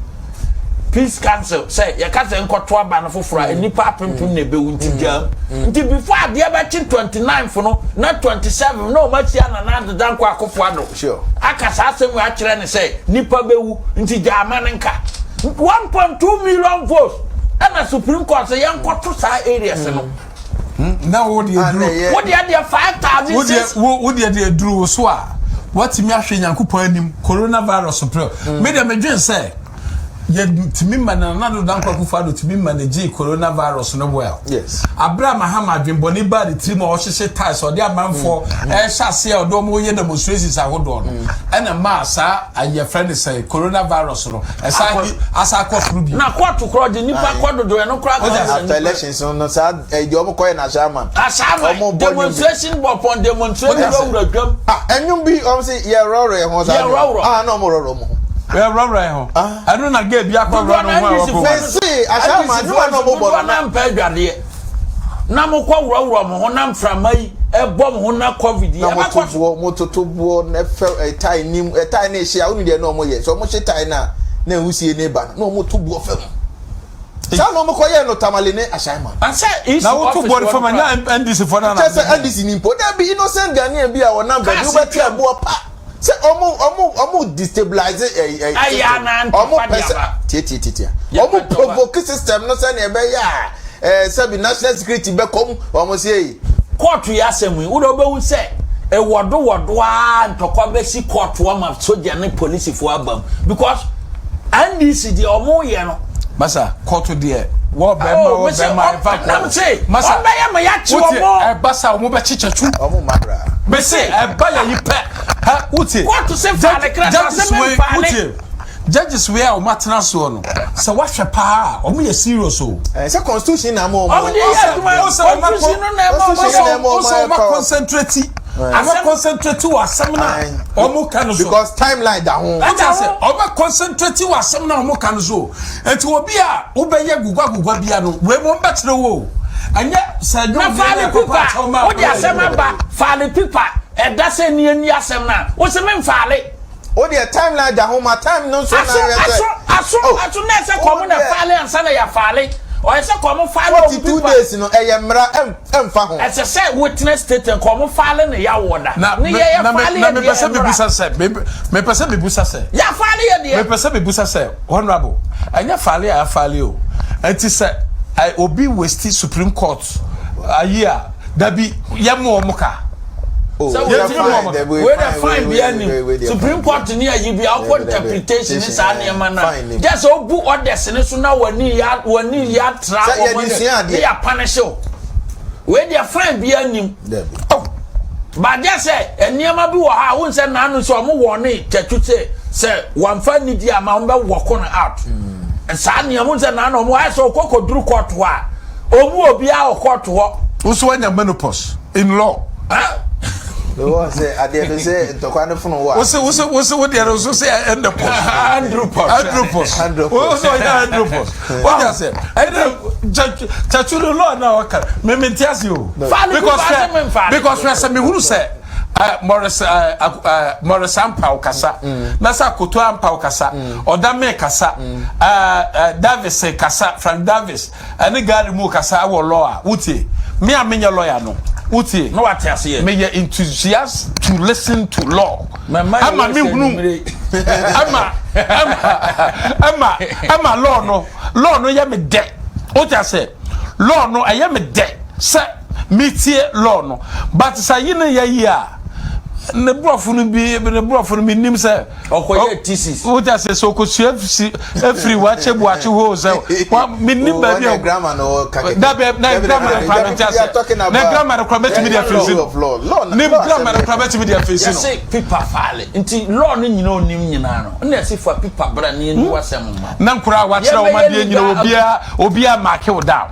Peace Council, sɛ yɛka sɛ nkɔto aba no foforɔ a, nnipa apempem na ɛbɛwu nti gyaam. Nti before adeɛ bɛkye 29th no, na 27 na wɔn ahyia Nana Addo Dankwa Akufo Addo. Aka saa asɛm wei akyerɛ no sɛ nipa bɛwu nti gyaa ma no nka. 1.2 million votes ɛna Supreme Court sɛ yɛnkɔto saa areas no. Hmm, na wo deɛ duru. Wo deɛ deɛ 5,000. Wo deɛ deɛ duru wo so a watumi ahwɛ Nyankopɔn anim coronavirus pere. Mm. Me deɛ medwen sɛ yɛtumi ma Nana Addo Dankwa Akufo-Addo tumi manage coronavirus no well. Yes. Abere a Mahama adwenbɔne baa ne tirim a ɔhyehyɛ tiles ɔde amanfoɔ mm. ɛhyɛ aseɛ a ɔde wɔn yɛ demonstrations ahodoɔ no mm. ɛna maa saa yɛfrɛ no sɛ coronavirus no ɛsa asa akɔ soro bi. Na kóòtù korɔ de nipa kɔ dodo ɛno kora kɔ sɛ after elections no saa ɛdi wɔn kɔ yɛ na ahyɛaman. Ahyɛaman demonstration bɔ pɔn demonstration bɛ wura dwam. Ah ɛnwom bi wɔn sɛ yɛ rɔrɔ yɛ ho saa. Yɛ rɔrɔ. Ah na wɔn rɔrɔ wɔn ho. Yɛworɔworɔ yɛn ho. Ɛno na gay bi akɔworɔ ne ho a wɔkɔ. Mese Ashaiman adwuma na ɔmo bɔ no. Na mpɛ adwadeɛ na mokɔ worɔworɔ mo ho na mframa yi ɛbɔ mo ho na covid yi Na mo to boɔ, mo toto boɔ na ɛfɛ ɛtae nim ɛtae ne ehye a wonu deɛ na ɔmo yɛ sɛ ɔmo hye tae na na nwusie ne ba no na ɔmo to boɔ fam. Saa na ɔmo kɔ yɛ no Tamale ne Ashaiman. Na woto boɔ no fam a nya NDC foɔ no na. Kyɛ sɛ NDC ni mpo dabi innocent Ghanaian bi a ɔnam baabi wobɛte ɛboɔ pa. Sɛ ɔmo ɔmo ɔmo destabilize ɛyi ɛyi Ɛyɛ system. anaa Ɔmo ntɔkwa pɛ de sɛ aba. tie tie tie tie. Yɛpɛ Ɔmo ntɔkwa. provoke system no sɛnea ɛbɛyɛ a ɛɛ sɛbi national security bɛkɔ mu. Ɔmo se eyi. Kɔɔto yi asɛm yi, wo deɛ wobɛhu sɛ ɛwɔdo wɔdo ara ntɔkwa bɛsi kɔɔto ama sogya ne polisifoɔ aba mu because NDC deɛ ɔmo yɛ no. Masa kɔɔto deɛ wɔ bɛrima Oh, wɔ mese bɛrima ɔm- ɛfa nam kɔɔto. se, Masa ɔmbɛyɛ ma yɛakye wotie ɔmo. ɛba sa ɔmo bɛkyekyɛ tu. Ɔmo mma koraa. Mese ɛba yɛ yi pɛ hɛ wotie. Kóòtù se faale kra sa Judges se wei menfaale. wotie judges wei a wɔn atena soɔ no sɛ wahwɛ paa a wɔn yɛ serious o. Ɛɛ sɛ constitution na ama ɔmo. Ɔmo de yɛ adwuma Ɔsɛ ɔmo akɔ- constitution no na ɛma ɔmo Constitution na yɛ. ɛma ɔmo Ɔsɛ ayɛ wɔn power. concentrate wɔn concentrate wɔ asɛm na wɔn ka no so. Because timeline da ho. Wote ase wɔn concentrate wɔ asɛm na wɔn ka no so. Eti obi a wobɛyɛ gugua gugua bia no wei mo mbɛkyerɛ wo o. Ɛnyɛ sɛ Na ɛnyɛ faale pipa wode asɛm aba faale pipa ɛda sɛ ni ani asɛm no a wo se menfaale. O deɛ timeline da ho ma time no nso na Aso yɛ sɛ. aso aso Oh. aso na ɛsɛ kɔm na Oh, deɛ. faale ansa na yɛafaale ɔyɛ sɛ kɔm faale ɔmo 42 pipa. days no ɛyɛ mmara ɛm ɛmfa ho. Ɛsɛ sɛ witness statement kɔ ɔmo faale ne yawoɔ da. Na Ne yɛ na yɛ faale na yɛ mepɛ deɛ sɛ ɛnora. mebusa sɛ mepɛ sɛ mebusa sɛ Yɛ faale yɛ deɛ. mepɛ sɛ mebusa sɛ honourable ɛnyɛ faale a yɛafaale o nti sɛ ɛ, obi waste supreme court ayi a dabi yɛmo wɔn ka. Oh, Sɛ wei wei deɛ yɛtumi fine, mɔ- dabi, wei deɛ fine, fine wei- bia wei- wei- wei nim deɛ Supreme fine. Court ne ayi bi akɔ Dabi, dabi. interpretation ne saa Interpretation, nneɛma no a fine nim. gye sɛ obu orders ne so na w'ani ya w'ani ya tra Sɛ wɔn yɛde ne sua adeɛ. ne yɛ punish o wei deɛ fine bia nim Dabi. Oh, baagye sɛ nneɛma bi wɔ ha a wohu sɛ naano sɛ ɔmo wɔ ne kyɛtu sɛ sɛ wɔmfa nidi ama wɔn bɛ wɔko no out saa nneɛma wohu sɛ naano ɔmo ayɛ sɛ ɔkɔ kɔduru court hɔ a ɔmu obiara wɔ court hɔ woso wanya menopause in law. Huh? Wọ́n sɛ adeɛ no sɛ ntɔkwa no fono wɔ a. Wose wose wose wo deɛ no so sɛ endopause. Andropause. Andropause. Andropause. Wose ɔyɛ andropause. Wọ́n yà sɛ ɛnna kyɛkyɛ no law na ɔka mímí nti ase o. Faale bi Because fa ase mi nfaale. because hwɛ sɛ mehuru sɛ Morris Morris Ampaw kasa na sɛ Akoto Ampaw kasa Ɔdame kasa Davis kasa Frank Davis ɛne Gary mu kasa wɔ law a wotie me a menyɛ lawyer no wotie na wate aseɛ meyɛ enthusiast to listen to law Mɛma yɛ ama wɔ me sɛ hunu anwummere. ama ama ama ama law no law no yɛ me dɛ wote ase law no ɛyɛ me dɛ sɛ metie law no but sɛ yi ne yɛ yi a ne borɔfo no bi ne borɔfo no menim sɛ Ɔkɔyɛ thesis. Wote ase sɛ ɔkɔsua si efiri wakye buakye hɔ sɛ wa menim baabi a a grammar no ka kɛkɛ. dabi na grammar no kora mente ase na grammar no kora mɛtumi de afiri no ne grammar no kora mɛtumi de afiri no yɛse pipa faale nti law no nyina onim nyinaa no ɛna yɛse fa pipa bra ne yɛnni w'asɛm mma na nkora a wakyerɛ wɔn adeɛ nyina obiara obiara mark wo down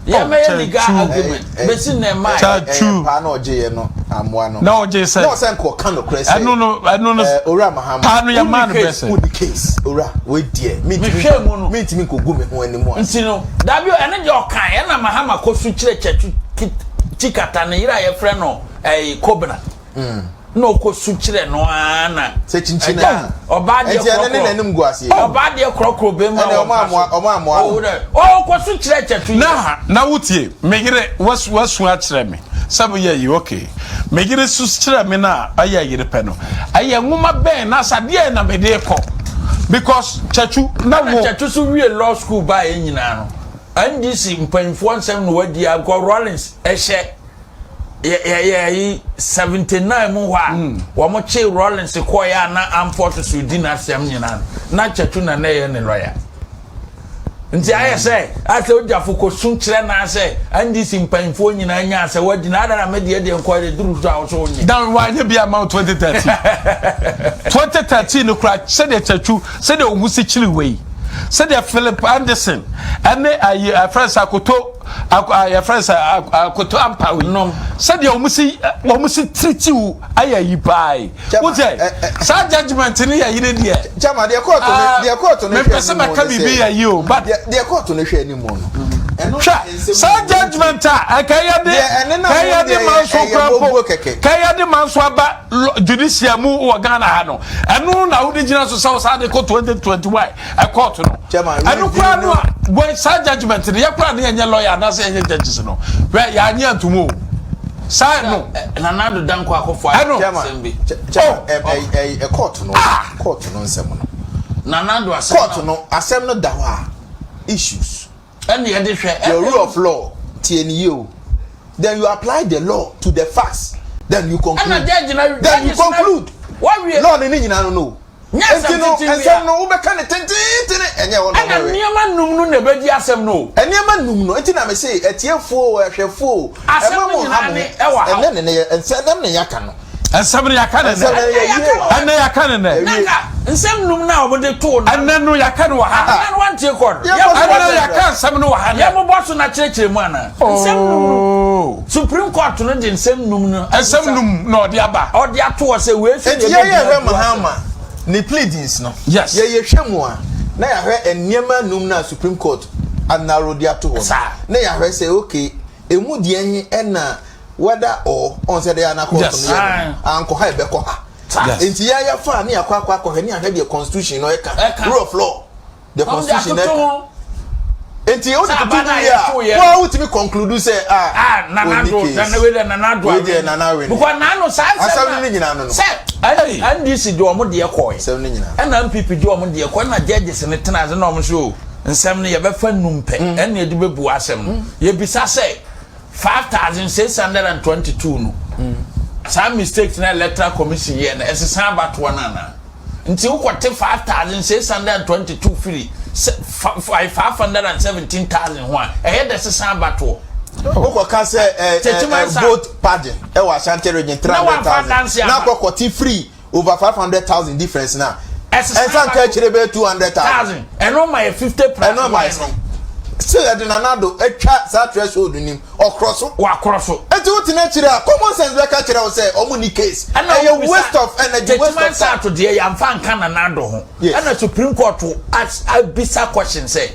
yɛmɛyɛ legal argument bɛsi nnɛ mmaa Kyɛ paa na ɔgye yɛ no amoa no na ɔgye sɛ na ɔsɛ nka ɔka nokorɛ sɛ ɛno no ɛno no owura Mahama paa no yɛ maa no bɛ sɛ wodi case owura wei deɛ mehwɛ mu no mentumi nkɔgu me ho anim ase nti no dabi ɛno deɛ ɔka ɛna Mahama kɔ so kyerɛ kyɛtu Chikata ne yere a yɛfrɛ no ɛyi Kobena na ɔkɔ su kyerɛ no ara na. Sɛ kyinkyin a. Ɔbaa deɛ Ɛnti ɛno ne korɔkorɔ. n'anim gu aseɛ. Ɔbaa deɛ korɔkorɔ bɛ mu a Ɛnna ɔmo wɔmfa amoa so. ɔmo amoa no. Ɔwo dɛ ɔkɔ su kyerɛ kyɛto yi. Na na wotie me yere wasu wasu akyerɛ me sɛ meyɛ yi okay me yere su kyerɛ me na ɛyɛ yere pɛ no ɛyɛ nwoma bɛn na sɛ adeɛ na mede kɔ because kyɛtu na Ɛna wo kyɛto so wie law school baeɛ nyinaa no NDC mpanyinfoɔ nsɛm na wadi a because Rawlings ɛhyɛ yɛ yɛ yɛ yi 79 mu hɔ a hmm. wɔn kye Rawlings kɔɛ a na Amfo soso di n'asɛm nyinaa na Kyɛtu na na ɛyɛ ne lɔya nti ayɛ sɛ asɛ ogyafo kɔsu kyerɛ na asɛ NDC mpanyinfoɔ nyinaa nya asɛ wadi na adara me deɛ deɛ nkɔ de duru so a wɔso wonye. Dan wanyɛ bi ama 2013 2013 no kora sɛdeɛ Kyɛtu sɛdeɛ ohun si kyiri wei. Sɛdeɛ Philip Anderson ɛne ayi ɛfrɛ sɛ Akoto yɛfrɛ sɛ Akoto Ampaw yi sɛdeɛ wɔn si wɔn si tiritiw ayɛ ayi paa yi. Wọ́n sɛ saa judgement no yɛ yiri deɛ. Chairman deɛ kóòtù no deɛ kóòtù no hwɛ anim no. Mepɛ sɛ mɛka biribi yɛ yi o but. Deɛ kóòtù no hwɛ anim no. Hwɛ saa judgement a ɛka yɛ de ka yɛ de manso kura mpo ka yɛ de manso aba judicial mu wɔ Ghana ha no ɛno na wode gyina so sɛ wo saa de kɔ 2021 ɛkɔɔto no ɛno koraa no a wɔ saa judgement no yɛ koraa ne yɛnyɛ lawyer anaasɛ yɛnyɛ judges no hwɛ yɛanye antom o saa ɛno Nana Addo Dankwa Akufo ɛno asɛm bi court no court no nsɛm no Nana Addo asɛm court no asɛm no da hɔ a issues ɛna yɛde hwɛ the rule of law tie ni yie o then you apply the law to the facts then you conclude ɛna judge na then you conclude wawie law ne ne nyinaa no no Nyɛ asɛm nti no tenten bi a. nsɛm no wobɛka ne tententene ɛnyɛ hɔ na Ɛna ɔbɛwe nneɛma num no na ɛbɛdi asɛm no o. Nneɛma num no nti na me se atiefoɔ o ahwɛfoɔ o Asɛm ɛma no mo nha nyinaa mo ne ho ɛwɔ ha o. ɛnɛ ne ne yɛ nsɛm ne yɛaka no. Nsɛm no yɛaka ne Nsɛm no nnɛ. yɛwie o. Ɛnnɛ yɛaka ne nnɛ. Na nka nsɛm num no a wɔde too no. Ɛnnɛ no yɛaka no wɔ ha. Ɛnnɛ no wantie kɔɔdo. Yɛnkɔ so Ɛnnɛ yɛaka nsɛm no wɔ ha nnɛ. Yɛmmobɔ so na kyerɛkyerɛ mu anaa? Nsɛm num no. Oh. Supreme Court no de nsɛm num no. Nsɛm num na ɔde aba. Ɔde ato hɔ sɛ wei so na Enti yɛbɛgyina yɛyɛ hwɛ adu asɛm. Mahama ne pleadings no. Yes. Yɛyɛ hwɛ mu a, na yɛahwɛ nneɛma num no a Supreme Court anarrow de ato hɔ no. Saa. Na yɛahwɛ sɛ okay, emu deɛ he na whether or, ɔn sɛ deɛ a na court no Yes. yɛ no, ankɔ ha ɛbɛkɔ ha. Saa. Yes. Enti yɛn yɛfa a ne yɛakɔ akɔ akɔhwɛ ne yɛahwɛ deɛ constitution no ɛka, Ɛka. rule of law. The Wɔn de constitution atoto ɛka. ho. Nti o de Sɛ tutu aba no a wie a, yɛto yɛ wo a wotumi conclude sɛ ah, Ah, Nana onni Addo, case. Nana wei deɛ Nana Addo Wei deɛ awene. Nana awene. Because n'ano saa nsɛm Asɛm na no ne nyinaa no no. sɛ Hey. NDC de wɔn deɛ kɔɛ. Asɛm no nyinaa. Ɛna NPP de wɔn deɛ kɔɛ ɛna judges no tena ase na wɔn so o nsɛm no yɛbɛfa num pɛ ɛna yɛde bɛbu asɛm no. Yɛbisa sɛ 5622 no saa mistakes na electoral commission yɛ no ɛsesa abatoɔ no anaa? Nti wokɔte 5,622 firi 517,000 ho a, ɛyɛ dɛ sesa abatoɔ. Wokɔka sɛ eh, eh, eh, vote pardon ɛwɔ Ashanti region 300,000 na akɔkɔte firi over 500,000 difference na ɛnsa nka akyire bɛyɛ 200,000. Ɛno ma yɛ 50 plus ɛno ma yɛ sɛn? Sɛ yɛde Nana Addo atwa saa threshold nim Ɔkorɔ so. Wakorɔ so. Enti wo tena akyire a, common sense bɛka kyerɛ wo sɛ ɔmo nni case. Ɛna Ɛyɛ ɔmo bisa, waste of energy, waste Techiman of time. South deɛ yɛamfa anka Nana Addo ho. Yes. Ɛna Supreme Court as abisa question sɛ,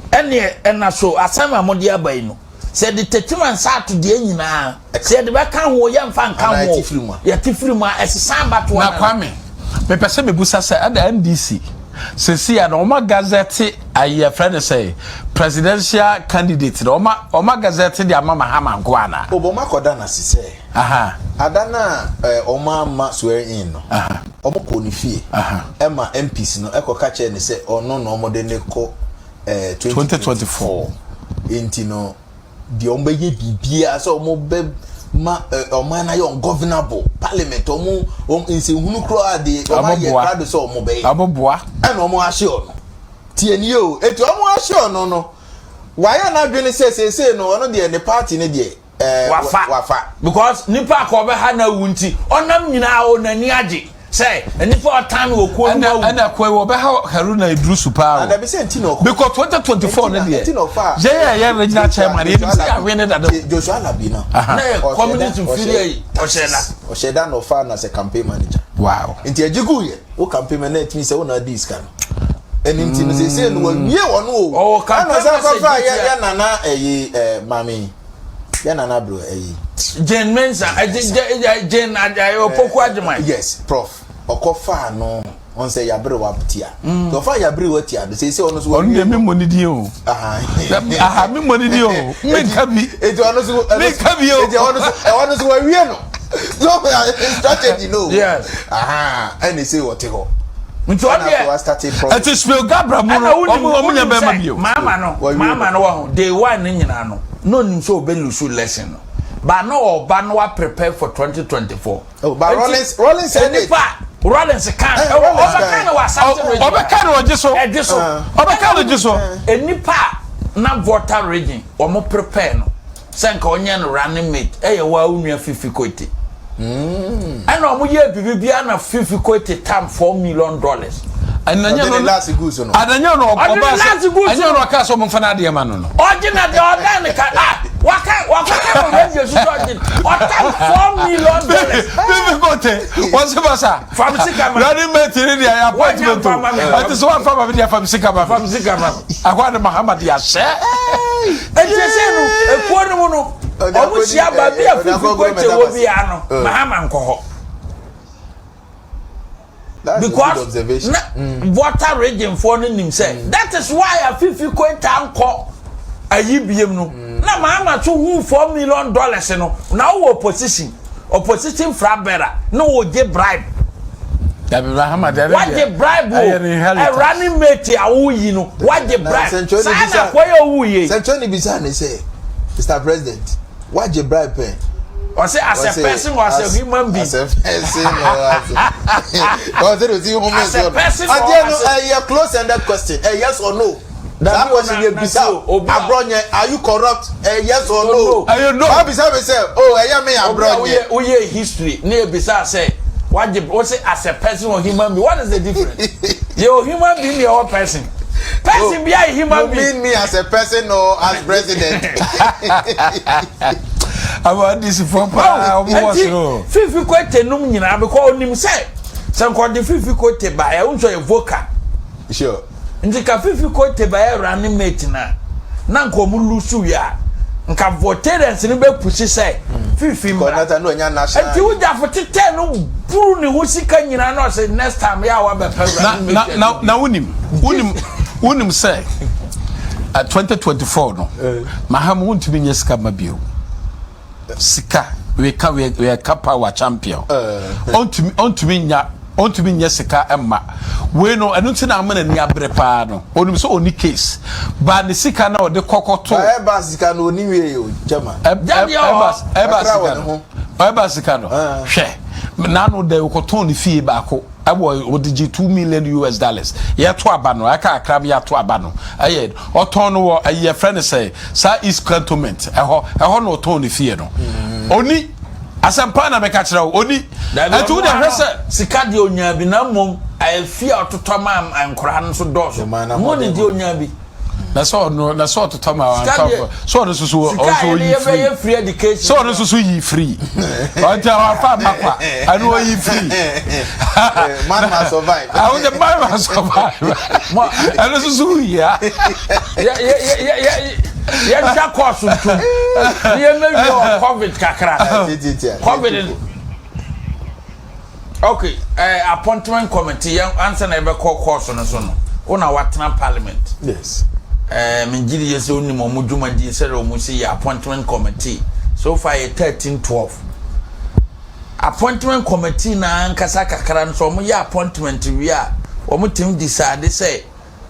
ɛneɛ ɛna so asɛm a mode aba yi no, sɛ yɛde Techiman South deɛ nyinaa, sɛ yɛde bɛka ho o, yɛmfa nka Anaa ho o, yɛte firi mu a. yɛte firi mu a, ɛsesa abatoɔ Na no anaa? Kwame, mepɛ sɛ mebusa sɛ ɛna NDC sɛsi a na wɔn agazɛte ayi yɛfrɛ no sɛ presidential candidate no wɔn wɔn agazɛte de ama Mahama nko ana? O wɔn akɔda no ase sɛ ada no a wɔn amma swearing in no wɔn kɔɔ ne fie ɛma MPs no ɛkɔ ka kyerɛ no sɛ ɔno na wɔn de no kɔ 2024 nti no deɛ wɔn bɛyɛ biribiara sɛ wɔn bɛ ma ɔman no ayɛ ungovernable parliament wɔn wɔn nsɛnhunu koraa de wɔn ayɛ krado sɛ wɔn bɛyɛ aboboa ɛna wɔn ahyɛ ɔno tie nie o eti wɔn ahyɛ ɔno no wayɛ n'adwene sɛ seesei no ɔno deɛ ne party ne deɛ ɛɛ wafa wafa because nipa akɔ ɔbɛha na awu nti ɔnam nyinaa o n'ani agye. Sɛ nnipa a ɔtan me wɔ kuo no mu awu. Ɛna ɛna kɔ yi wɔbɛha Haruna Iddrisu paa o. Adabi sɛ nti na ɔkɔ. Because 2024 no deɛ. Nti na ɔfa. Yɛn a yɛyɛ regional chairman yɛnim sɛ yɛawe ne dada o. Joshua Alabi no. Na yɛ communist firi ayi ɔhyɛ da. Ɔhyɛ da na ɔfa no as a campaign manager. Wow. Nti ɛgye gu yɛ wo campaign manager na ɛtumi sɛ wo na adi sika no. Ɛno nti no seesei no wawie wɔn o. Ɔwɔ campaign Ɛna ɔsan message kɔfa bi yɛ tia. yɛ nana ɛyi ɛɛ maame yi. Yɛ nana abiri ɛyi. Jane Mensah, eh, Jane Opoku Agyemang. Yes, prof. Ɔkɔ faa no ɔn sɛ yaberewa tia. Mm. Ɔfa yaberewa tia do sɛ sɛ ɔno so. Ɔno deɛ mi mmɔ ne din o. Aha mi mmɔ ne din o. Mi nka bi. Eti ɔno so. Mi nka bi o. Eti ɔno so ɛwɔ no so wawie no. So strategy no. Yes. Aha ɛna ese ɔte hɔ. Nti ɔno deɛ. Ɛti Spio Gabra mu no ɔmo ɔmo nya bɛrima bi o. Maama no maama no wɔ ho day one ne nyinaa no na onim sɛ ɔbɛ lose lesson no. But na ɔba no wa prepare for 2024. Oh, but Rollins Rollins said it. Nipa Rollins kan. Eh, Rollins kan. Ɔbɛka no wɔ Asante region. Ɔbɛka no ɔgye so. Ɛgye so. Ɔbɛka no gye so. Nipa na Volta region wɔn prepare no sɛ nka ɔnyɛ no running mate ɛyɛ wa onua Fifi Kote. Ɛna wɔn yɛ biribi biara na Fifi Kote tam $4 million. Ɛnanyɛ no Ɔde ananyɛ no Ɔde ɔba ne sɛ last gu so ɛnyɛ no. no ɔka sɛ ɔmo nfa n'adeɛ ma no no. Ɔgye na deɛ ɔdan ne ka, ah, waka wakɔka wɔ radio so sɛ ɔgye ɔtam $4 million. Bibi kote wɔsi basa. Fam sika ma. Running mate ni deɛ yɛ appointment o. Wanya nfa ma me. Ɛti sɛ wafa ma mi deɛ fam sika ma Fam mi. sika ma. Akɔ adi Mahama de ahyɛ. Eti ese no ekuo no mu no Ɔde ɔmo akɔdi- hyia baabi a ɔde Fifi akɔ Kwete Gomez wɔ Abasi. biara no, Mahama nkɔ hɔ. That's a good Because observation. na Volta Region foɔ no nim sɛ that is why a Fifi Kwete ankɔ ayi biem no, na Mahama so hu $4 million no na wowɔ opposition flag bearer na wogye bribe. Dabi, Mahama deɛ ne Wagye deɛ bribe o. ɛyɛ ne inheritance. Running mate a woyi no, wagye Na bribe nsɛntwerɛ saa no na bisa- akɔyɛ owu yie. Sɛntwerɛ ni bisa ne sɛ, "Mr President, wagye bribe pɛn?" Ɔsɛ as a Ɔsɛ, person or as a human being? As a person or as a ɔsɛ de osi human As a person or Adeɛ no as a- ɛyɛ close ended question, ɛ yes or no. Dabi Saa o, question na- yɛ na bisa so, obi a- Abronye, are you corrupt? Ɛ yes or no. No. Ɛyɛ no. Wa bisa mi sɛ, oh, ɛyɛ mi Obi a Abronye. woyɛ history ne ebisa sɛ wagye, wosɛ as a person or human being, what is the difference? Yɛ o human being yɛ o person bi ayɛ human You being. mean me as a person or as president? Àwọn NDC fɔ paa, ɔmo wɔ Eti soro. Fifi Kwete num nyinaa, because onim sɛ nkɔde Fifi Kwete ba ɛ nso yɛ vocal. Nti ka Fifi Kwete ba yɛ running mate na nka ɔmo lose yɛ a, nka Voltarians no bɛ push sɛ Fifi mbra. Coordinator no nya national. Nti wogyafo tetɛ no buru ne ho sika nyinaa na ɔsɛ next time yɛ a wabɛpɛ Na running na mate. Na wonim sɛ 2024 no Mahama wontumi nyɛ sika ma bio. Sika weka weka power champion, ɔntumi nyɛ sika ɛma wei no. Ɛno nti na ama n'ani abere paa no. Onim sɛ ɔni case ba ne sika na ɔde kɔkɔto. Ba ɛba sika no oni wie o, chairman. Jáde ọ̀. Ɛba Kakra sika wɔ ne no ho. Ɛba sika no, hwɛ, n'ano dɛ ɔkɔtɔn ne fie baako ɛwɔ ɔde gye US$2 million. Yɛto aba no ɛka akra bi, yɛato aba no, ɛyɛ ɔtɔn no wɔ ɛyɛ yɛfrɛ no sɛ saa East Cantonment ɛhɔ na ɔtɔn ne fie no. Oni asɛmpa na mɛka kyerɛ wo, oni ɛnti wo de hwɛ sɛ sika deɛ onya bi, na mmom ɛfi a ɔtotɔ ma nkwaraa no nso dɔɔso. Ɔman na mo ne mmɔden. Deɛ onya bi. Na sɛ ɔno na sɛ ɔtotɔ ma Sika wantɔ deɛ- sɛ ɔno soso sika ɔnso a yɛde oyi free. yɛbɛyɛ free education. Sɛ ɔno soso yi free, ɔnti wafa ama kwa, ɛno oyi free. Man must survive. Àwọn jẹ man must survive, ɛno soso yia. Yɛ yɛ yɛ yɛ yɛntwa kɔɔso ntom ne yɛmɛwie wɔ COVID kakra. Titi. COVID, okay, appointment committee yɛn ansa na yɛbɛkɔ kɔɔso no so no, wo na watena parliament. Yes. Megye di yɛ sɛ wonim ɔmo dwumadie sɛdeɛ ɔmo si yɛ appointment committee. So far yɛ 13 12 appointment committee na ankasa kakra no so, ɔmo yɛ appointment wie a, ɔmo tumi decide sɛ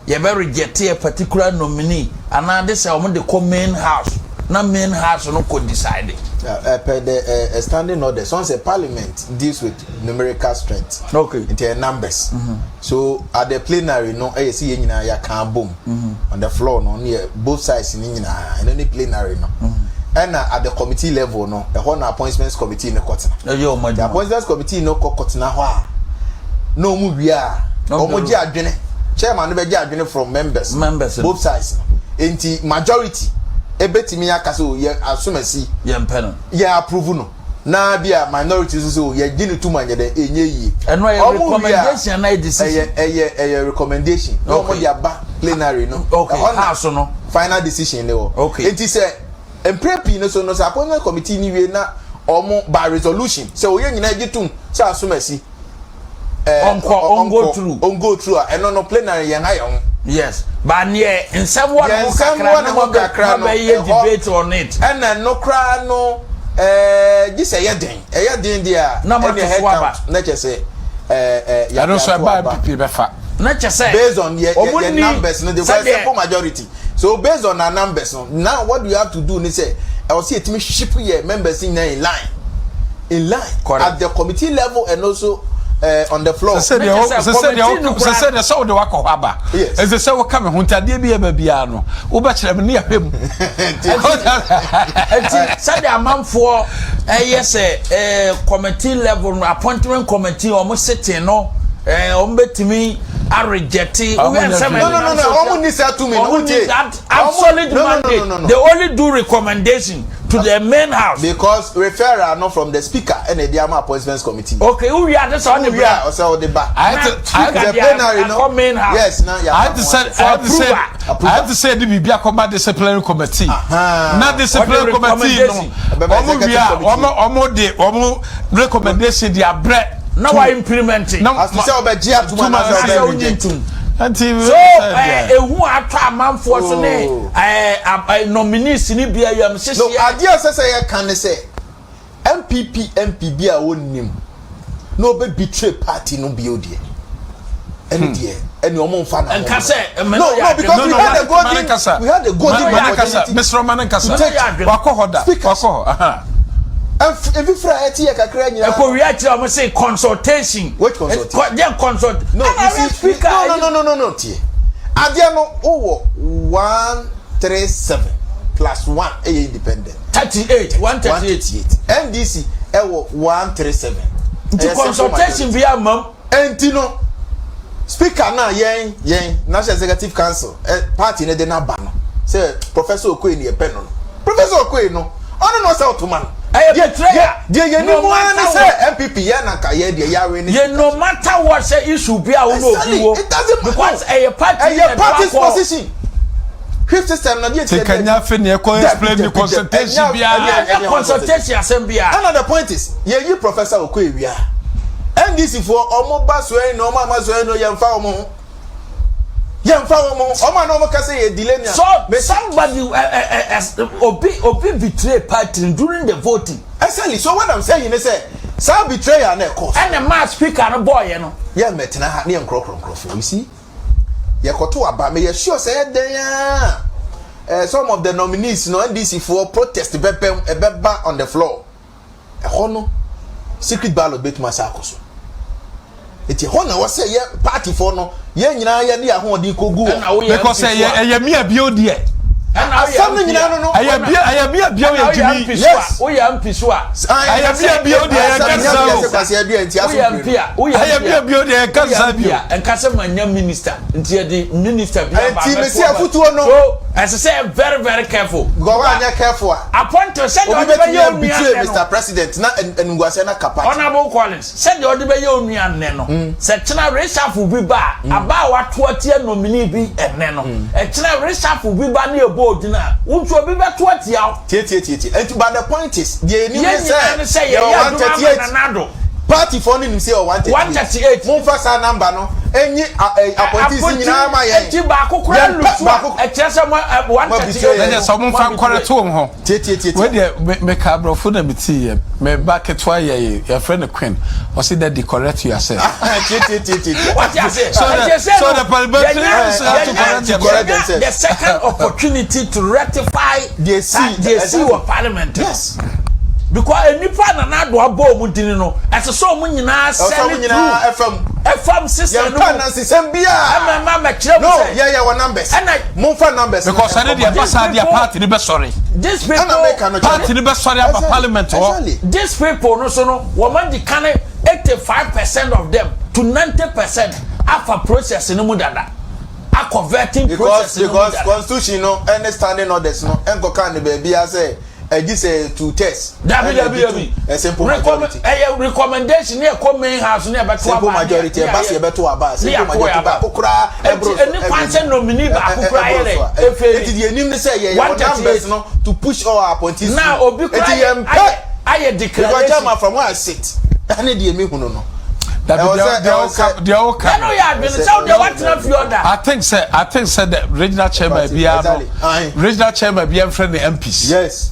yɛbɛ reject a particular nominee anaa de sɛ ɔmo de kɔ main house na main house no kɔ decide. Per the standing order, some say parliament deals with numerical strength. Nti numbers. So at the plenary no, ɛyɛ si yɛn nyinaa yɛ kan bom. On the floor no, ne yɛ both sides ni nyinaa, ɛno ne plenary no. Ɛna at the committee level no, ɛhɔ na appointments committee no kɔtena. Ɛyɛ ɔmo The adwuma. appointments committee no kɔ kɔtena hɔ a, na ɔmo wie a, Na ɔmo ɔmo gye adwene. Chairman no bɛ gye adwene from members. Members no. Both sides no. Nti majority ebetumi aka sɛ o yɛ asomasi yɛn pɛ no. Yɛ approve no, na bi a minority nso so yɛ gye ne tum anyɛ dɛ enye yie. Ɛno yɛ Ɔmo wie a, recommendation na yɛ decision? Ɛyɛ recommendation na ɔmo de aba plenary no. Ɛhɔ na House no. final decision ne wɔ. Nti sɛ mpere pii no so no, sɛ appointment committee ni wie na ɔmo by resolution sɛ oyɛ nyinaa gye tum sɛ asomasi Ɔnkɔ, ɔngo through. Ɔngo through a, ɛno no plenary yɛn ha yɛn ho. Yes, but neɛ nsɛm wɔ ne Yɛn ho nsɛm kakra wɔ ne na ho kakra no, mabɛyɛ ɛhɔ- debate on it. Ɛna no koraa no gye sɛ ɛyɛ den, ɛyɛ den deɛ a, Na moato ɛne head so aba. count na kyɛ sɛ ɛɛ ɛɛ Ɛno nso yɛato ɛba aba. NPP bɛfa. Na kyɛ sɛ Based on yɛ ɔmo yɛ ni numbers no, the sɛdeɛ- simple majority, so based on our numbers no, now what you have to do ni sɛ ɛwɔ sɛ yɛtumi ship yɛ members nyinaa in line at the committee level and also on the floor. Sɛ Ne deɛ kyɛ sɛ sɛ deɛ committee no sɛ koraa- deɛ sɛ wode wakɔ hɔ aba, Yes. ɛsɛ sɛ woka me ho nti adeɛ bi yɛ baabiara no, wobɛkyerɛ me ne yɛhwɛ mu. Eti sɛdeɛ amanfoɔ ɛyɛ sɛ committee level no, appointment committee, wɔn sitting no, wɔn bɛtumi Arejecte. Wohwɛ nsɛm a No no no no wɔn ni saa tumi no. Wɔn ni that absolute mandate. They only do recommendation to the main house. Because referral no from the speaker ɛna ɛde ama appointments committee. Okay, wo wia de sɛ ɔde bra. Wo wia ɔsɛ ɔde ba. Ayɛ te plenary no. Akɔ main house. Yes na yɛ ayɛ te sɛ ayɛ te sɛ ayɛ te sɛ ɛde biribi akɔma disciplinary committee. Na disciplinary committee no wɔn wia wɔn wɔn de wɔn recommendation de abrɛ. Na wa implement. Na as to sɛ ɔbɛgye atum anaasɛ ɔbɛ reject. Nti so ehu atɔ amanfoɔ so ne ɛɛ nominees ni bi ayam sisi. No adeɛ a ɛsɛ sɛ yɛ kan ne sɛ NPP MP bi a wɔnnim na ɔbɛ betray party no bio deɛ ɛne deɛ ɛne ɔmo nfa na nka sɛ no no because we had a golden we had a golden opportunity mesrɛ ma ne nkasa wakɔ hɔ da wakɔ hɔ efifiri a ɛte yɛ kakra nyinaa ɛkɔ wia kyerɛ ɔmo se consultation which consultation deɛ consult no you see no no no no no tie adeɛ no wowɔ 137 plus one ɛyɛ independent. 38 138 NDC ɛwɔ 137. Nti consultation bi ama mu. Enti no, speaker no a yɛn, yɛn, National Executive Council, ɛ, party no de no aba no, sɛ Professor Okoye ne yɛpɛ no no, Professor Okoye no, ɔno na ɔsɛ ɔto ma no. Ɛyɛ betrayal. Deɛ yɛnim No ara ne matter sɛ what. NPP yɛn na nka yɛn deɛ yɛawe ne Yɛ no matter what sɛ issue bi a wo na obi Exactly. wɔ. It doesn't matter. Because ɛyɛ party Ɛyɛ na ɛde party's wakɔ. position. Whip system na deɛ Ti tiɛ kanya afei na ɛkɔ explain the consultation biara. Ɛnyɛ consultation asɛm biara. Ɛna the point is yɛyi Professor Okoye wia NDC foɔ ɔmo ba soɛ na ɔmo ama soɛ no yɛnfa ɔmo ho yɛnfa ɔmo ho ɔmo a na ɔmo kasa yɛ delay nea. So somebody uh, uh, uh, obi obi betray party during the voting. Exactly so what I'm saying is sɛ saa betrayal na ɛkɔ so. Ɛna maa speaker no bɔɔyɛ no. Yɛ mɛtena ha ne yɛ nkorɔkorɔ nkorɔfoɔ you see. Yɛkɔto aba meyɛ sure sɛ ɛyɛ dɛn ara eh, some of the nominees no NDC foɔ protest bɛbɛm ɛbɛba on the floor ɛhɔ no secret ballot bɛtumi asa akɔ so eti ɛhɔ na ɛwɔ sɛ yɛ party foɔ no yɛn nyinaa yɛde ahoɔden kɔ gu hɔ because ɛyɛ ɛyɛ mi abio deɛ asɛm no nyinaa no no ɛyɛ bia ɛyɛ bia bia yɛ gyimi yes woyɛ mp so a ɛyɛ bia bia deɛ yɛ kasa o woyɛ mp a woyɛ ɛyɛ bia bia deɛ yɛ kasa bio nka sɛ ma nya minister nti yɛ de minister bi aba nti mesi afutuo no so ɛsɛ sɛ very very careful because wa nyɛ careful a appoint sɛ deɛ obi ɔde bɛyɛ bɛtumi onua abetray nnɛ no Mr President na animguaseɛ na kapa Honourable Collins Sɛdeɛ ɔde bɛyɛ onua nnɛ no, sɛ kyena reshuffle bi ba a, aba a wato atia nominee bi ɛnnɛ no, ɛkyena reshuffle bi ba ne ɛbɔ odin a, wo nso obi bɛto atia wo. Tie tie tie tie nti but the point is deɛ yɛnim Yɛn ne nyinaa ne sɛ sɛ yɛwɔ yɛyɛ adwuma ama 138 Nana Addo. party foɔ no nim sɛ yɛwɔ 138 138. momfa saa number no enyi appointees nyinaa ma yɛn Eti baako koraa Yɛmpɛ lusu a, baako ɛkyerɛ sɛ mo ɛ, betray 138 yɛn. Ɛnyɛ sɛ ɔmo nfa mo nkɔrɛ betray. to wɔn ho. Tie tie tie tie. Wei deɛ me meka aborɔfo na me tii yɛ me ba ketewa yɛ yi yɛfrɛ no Queen ɔsi daddy correct yourself. Tie tie tie tie tie. Wate ase? So the Ɛkyɛ sɛ so no, the parliamentarians yɛnya have to yɛnya correct correct yɛnya themselves. the second opportunity to rectify Deɛ saa si deɛ si exactly. wɔ parliament no. Yes. Because nnipa na Nana Addo abɔ wɔn din no, ɛsɛ sɛ wɔn nyinaa Ɛwɔ sɛ sɛle wɔn nyinaa through ɛfam. ɛfam system Yɛn no pa mu. nansesɛm biara. Ɛma ɛma mɛkyerɛ mu No, sɛ yɛ yɛ wɔ numbers. Ɛna- Momfa numbers no Because ɛne deɛ ɛnkɔma. ɛba saa deɛ people- party no bɛsɔre. these Ɛna people meka no kyerɛ. Party no bɛsɔre aba Exactly. parliament hɔ. Exactly. these people no so no wɔn adi kan 85% of them to 90% afa process no mu dada akɔ vetting Because process no mu because dada. constitution no ɛne standing orders no ɛnkɔka ne baabi a sɛ Ɛgye sɛ to test. Dabi Ɛna dabi ɛgye dabi. to ɛ simple Recommend majority. ɛyɛ recommendation ne ɛkɔ main house ne ɛbɛto aba. Simple majority ɛba sɛ yɛbɛto aba a simple majority baako koraa ɛboro so. Eti ɛni kwan sɛ nominee baako koraa yɛ dɛ efeeli. Eti deɛ enim ne sɛ yɛ yɛ numbers no to push all our appointees through. Na obi koraa Eti yɛn pɛ ayɛ declaration. Because chairman from where I sit ɛne deɛ mi hunu no. Dabi deɛ deɛ ɔka deɛ ɔka. Ɛna ɔyɛ adwene sɛ ɔdeɛ watena fie ɔda. I think sɛ I think sɛ the regional chairman biara no regional chairman biara nfrɛ ne MPs. Yes.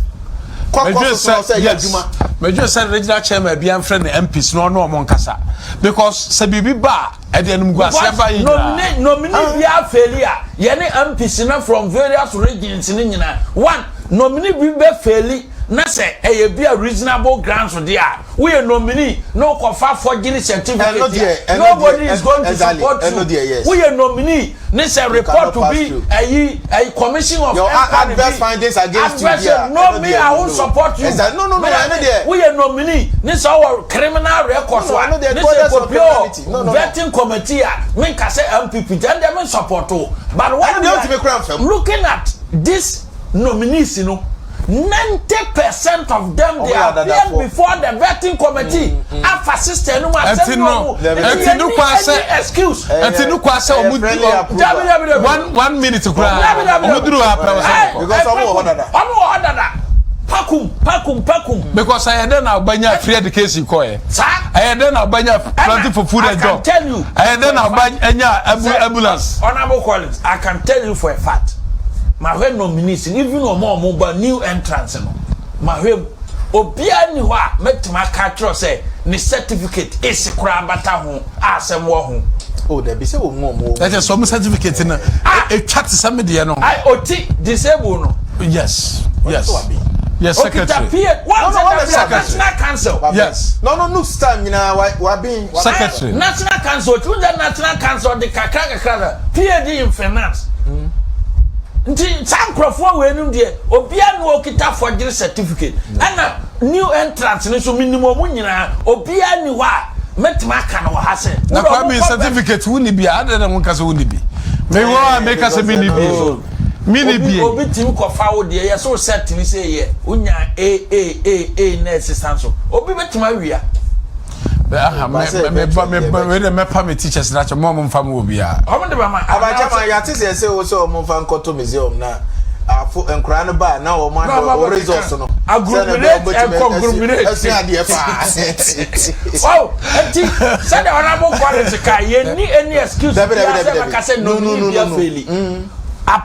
Kɔkɔ so sɛ ɛyɛ adwuma. Medwene sɛ regional chairman biara nfrɛ ne MPs na ɔne ɔmo nkasa because sɛ biribi ba a ɛde animguaseɛ ba yi nyinaa. Nominee nominee biara faili a yɛne MPs no from various regions no nyinaa one nominee bi bɛ faili. na sɛ ɛyɛ bi a reasonable grounds deɛ a, woyɛ nominee na wokɔfa forgery certificate a, nobody is going to support you. Woyɛ nominee ne sɛ report bi ɛyi ɛyi commission of enquiry bi adverse findings against you adverse no me I won't support you. Woyɛ nominee ne sɛ ɔwɔ criminal record so a ne sɛ kɔpie wɔ vetting committee a menka sɛ NPP nti ɛndeɛ men support wo but when we are looking at this nominees no 90% of them they appeared before the vetting committee mm, mm. afa system no mu asɛm no ɔmo ɛti no kwa sɛ excuse ɛti no kwa sɛ ɔmo di one one minute kura ɔmo duru ha pɛrɛ wɔsɛ because ɔmo wɔ hɔ dada ɔmo wɔ hɔ dada pakum pakum pakum. Because ɛyɛ dɛ na ɔbɛnya free education kɔ yɛ. Ɛyɛ dɛ na ɔbɛnya planting for food and job. Ɛyɛ dɛ na ɔbɛnya ambulance. Honourable Collins, I can tell you for a fact mahwɛ nominees no even wɔn a wɔn ba new entrance no mahwɛ mu obiara nni hɔ a mɛtumi aka akyerɛ sɛ ne certificate esi koraa bata ho a asɛm wɔ ho. O oh, dabi sɛ wɔn mu wɔn wɔ. Ɛkyɛ sɛ wɔn certificate no ah! etwa te sɛ mi deɛ no. Ayi oti disable no. Yes. Yes, secretary. Okita PA. One no, no, secretary. National Council. Yes. No, no, time nyinaa wa wa bin. Secretary. National Council. Otu n National Council de kakra kakra na PhD in finance. Mm. Nti saa nkurɔfoɔ wei nom deɛ obiara na okita forgery certificate ɛna new entrance no nso menim wɔn nyinaa obiara ni hɔ a mɛtumi aka no wɔ ha sɛ. Na Kwame certificate wo ni bi a adɛn na wo nka sɛ wo ni bi mewɔ a meka sɛ me ni bi me ni bi. Obi tumi kɔfa wo deɛ yɛ so sɛ tumi sɛ yɛ wonya a a a a na ɛsesa so obi bɛtumi awia. Aha, me me me me me de mɛpa me teachers na kyɛ mo a mo nfa mo wɔ biara. Wɔn de ba ma. Abakyɛ ma yate sɛ ɛsɛ wo sɛ wɔn nfa nkɔto museum na afo nkwaraa no ba na wɔn ahwɛ wɔn results no. Agglomerates and conglomerates. Ɛsua adeɛ paa. Wow, eti sɛdeɛ honourable Collins ka yɛn ni any excuse biara sɛ bɛka sɛ nominee bi afeeli.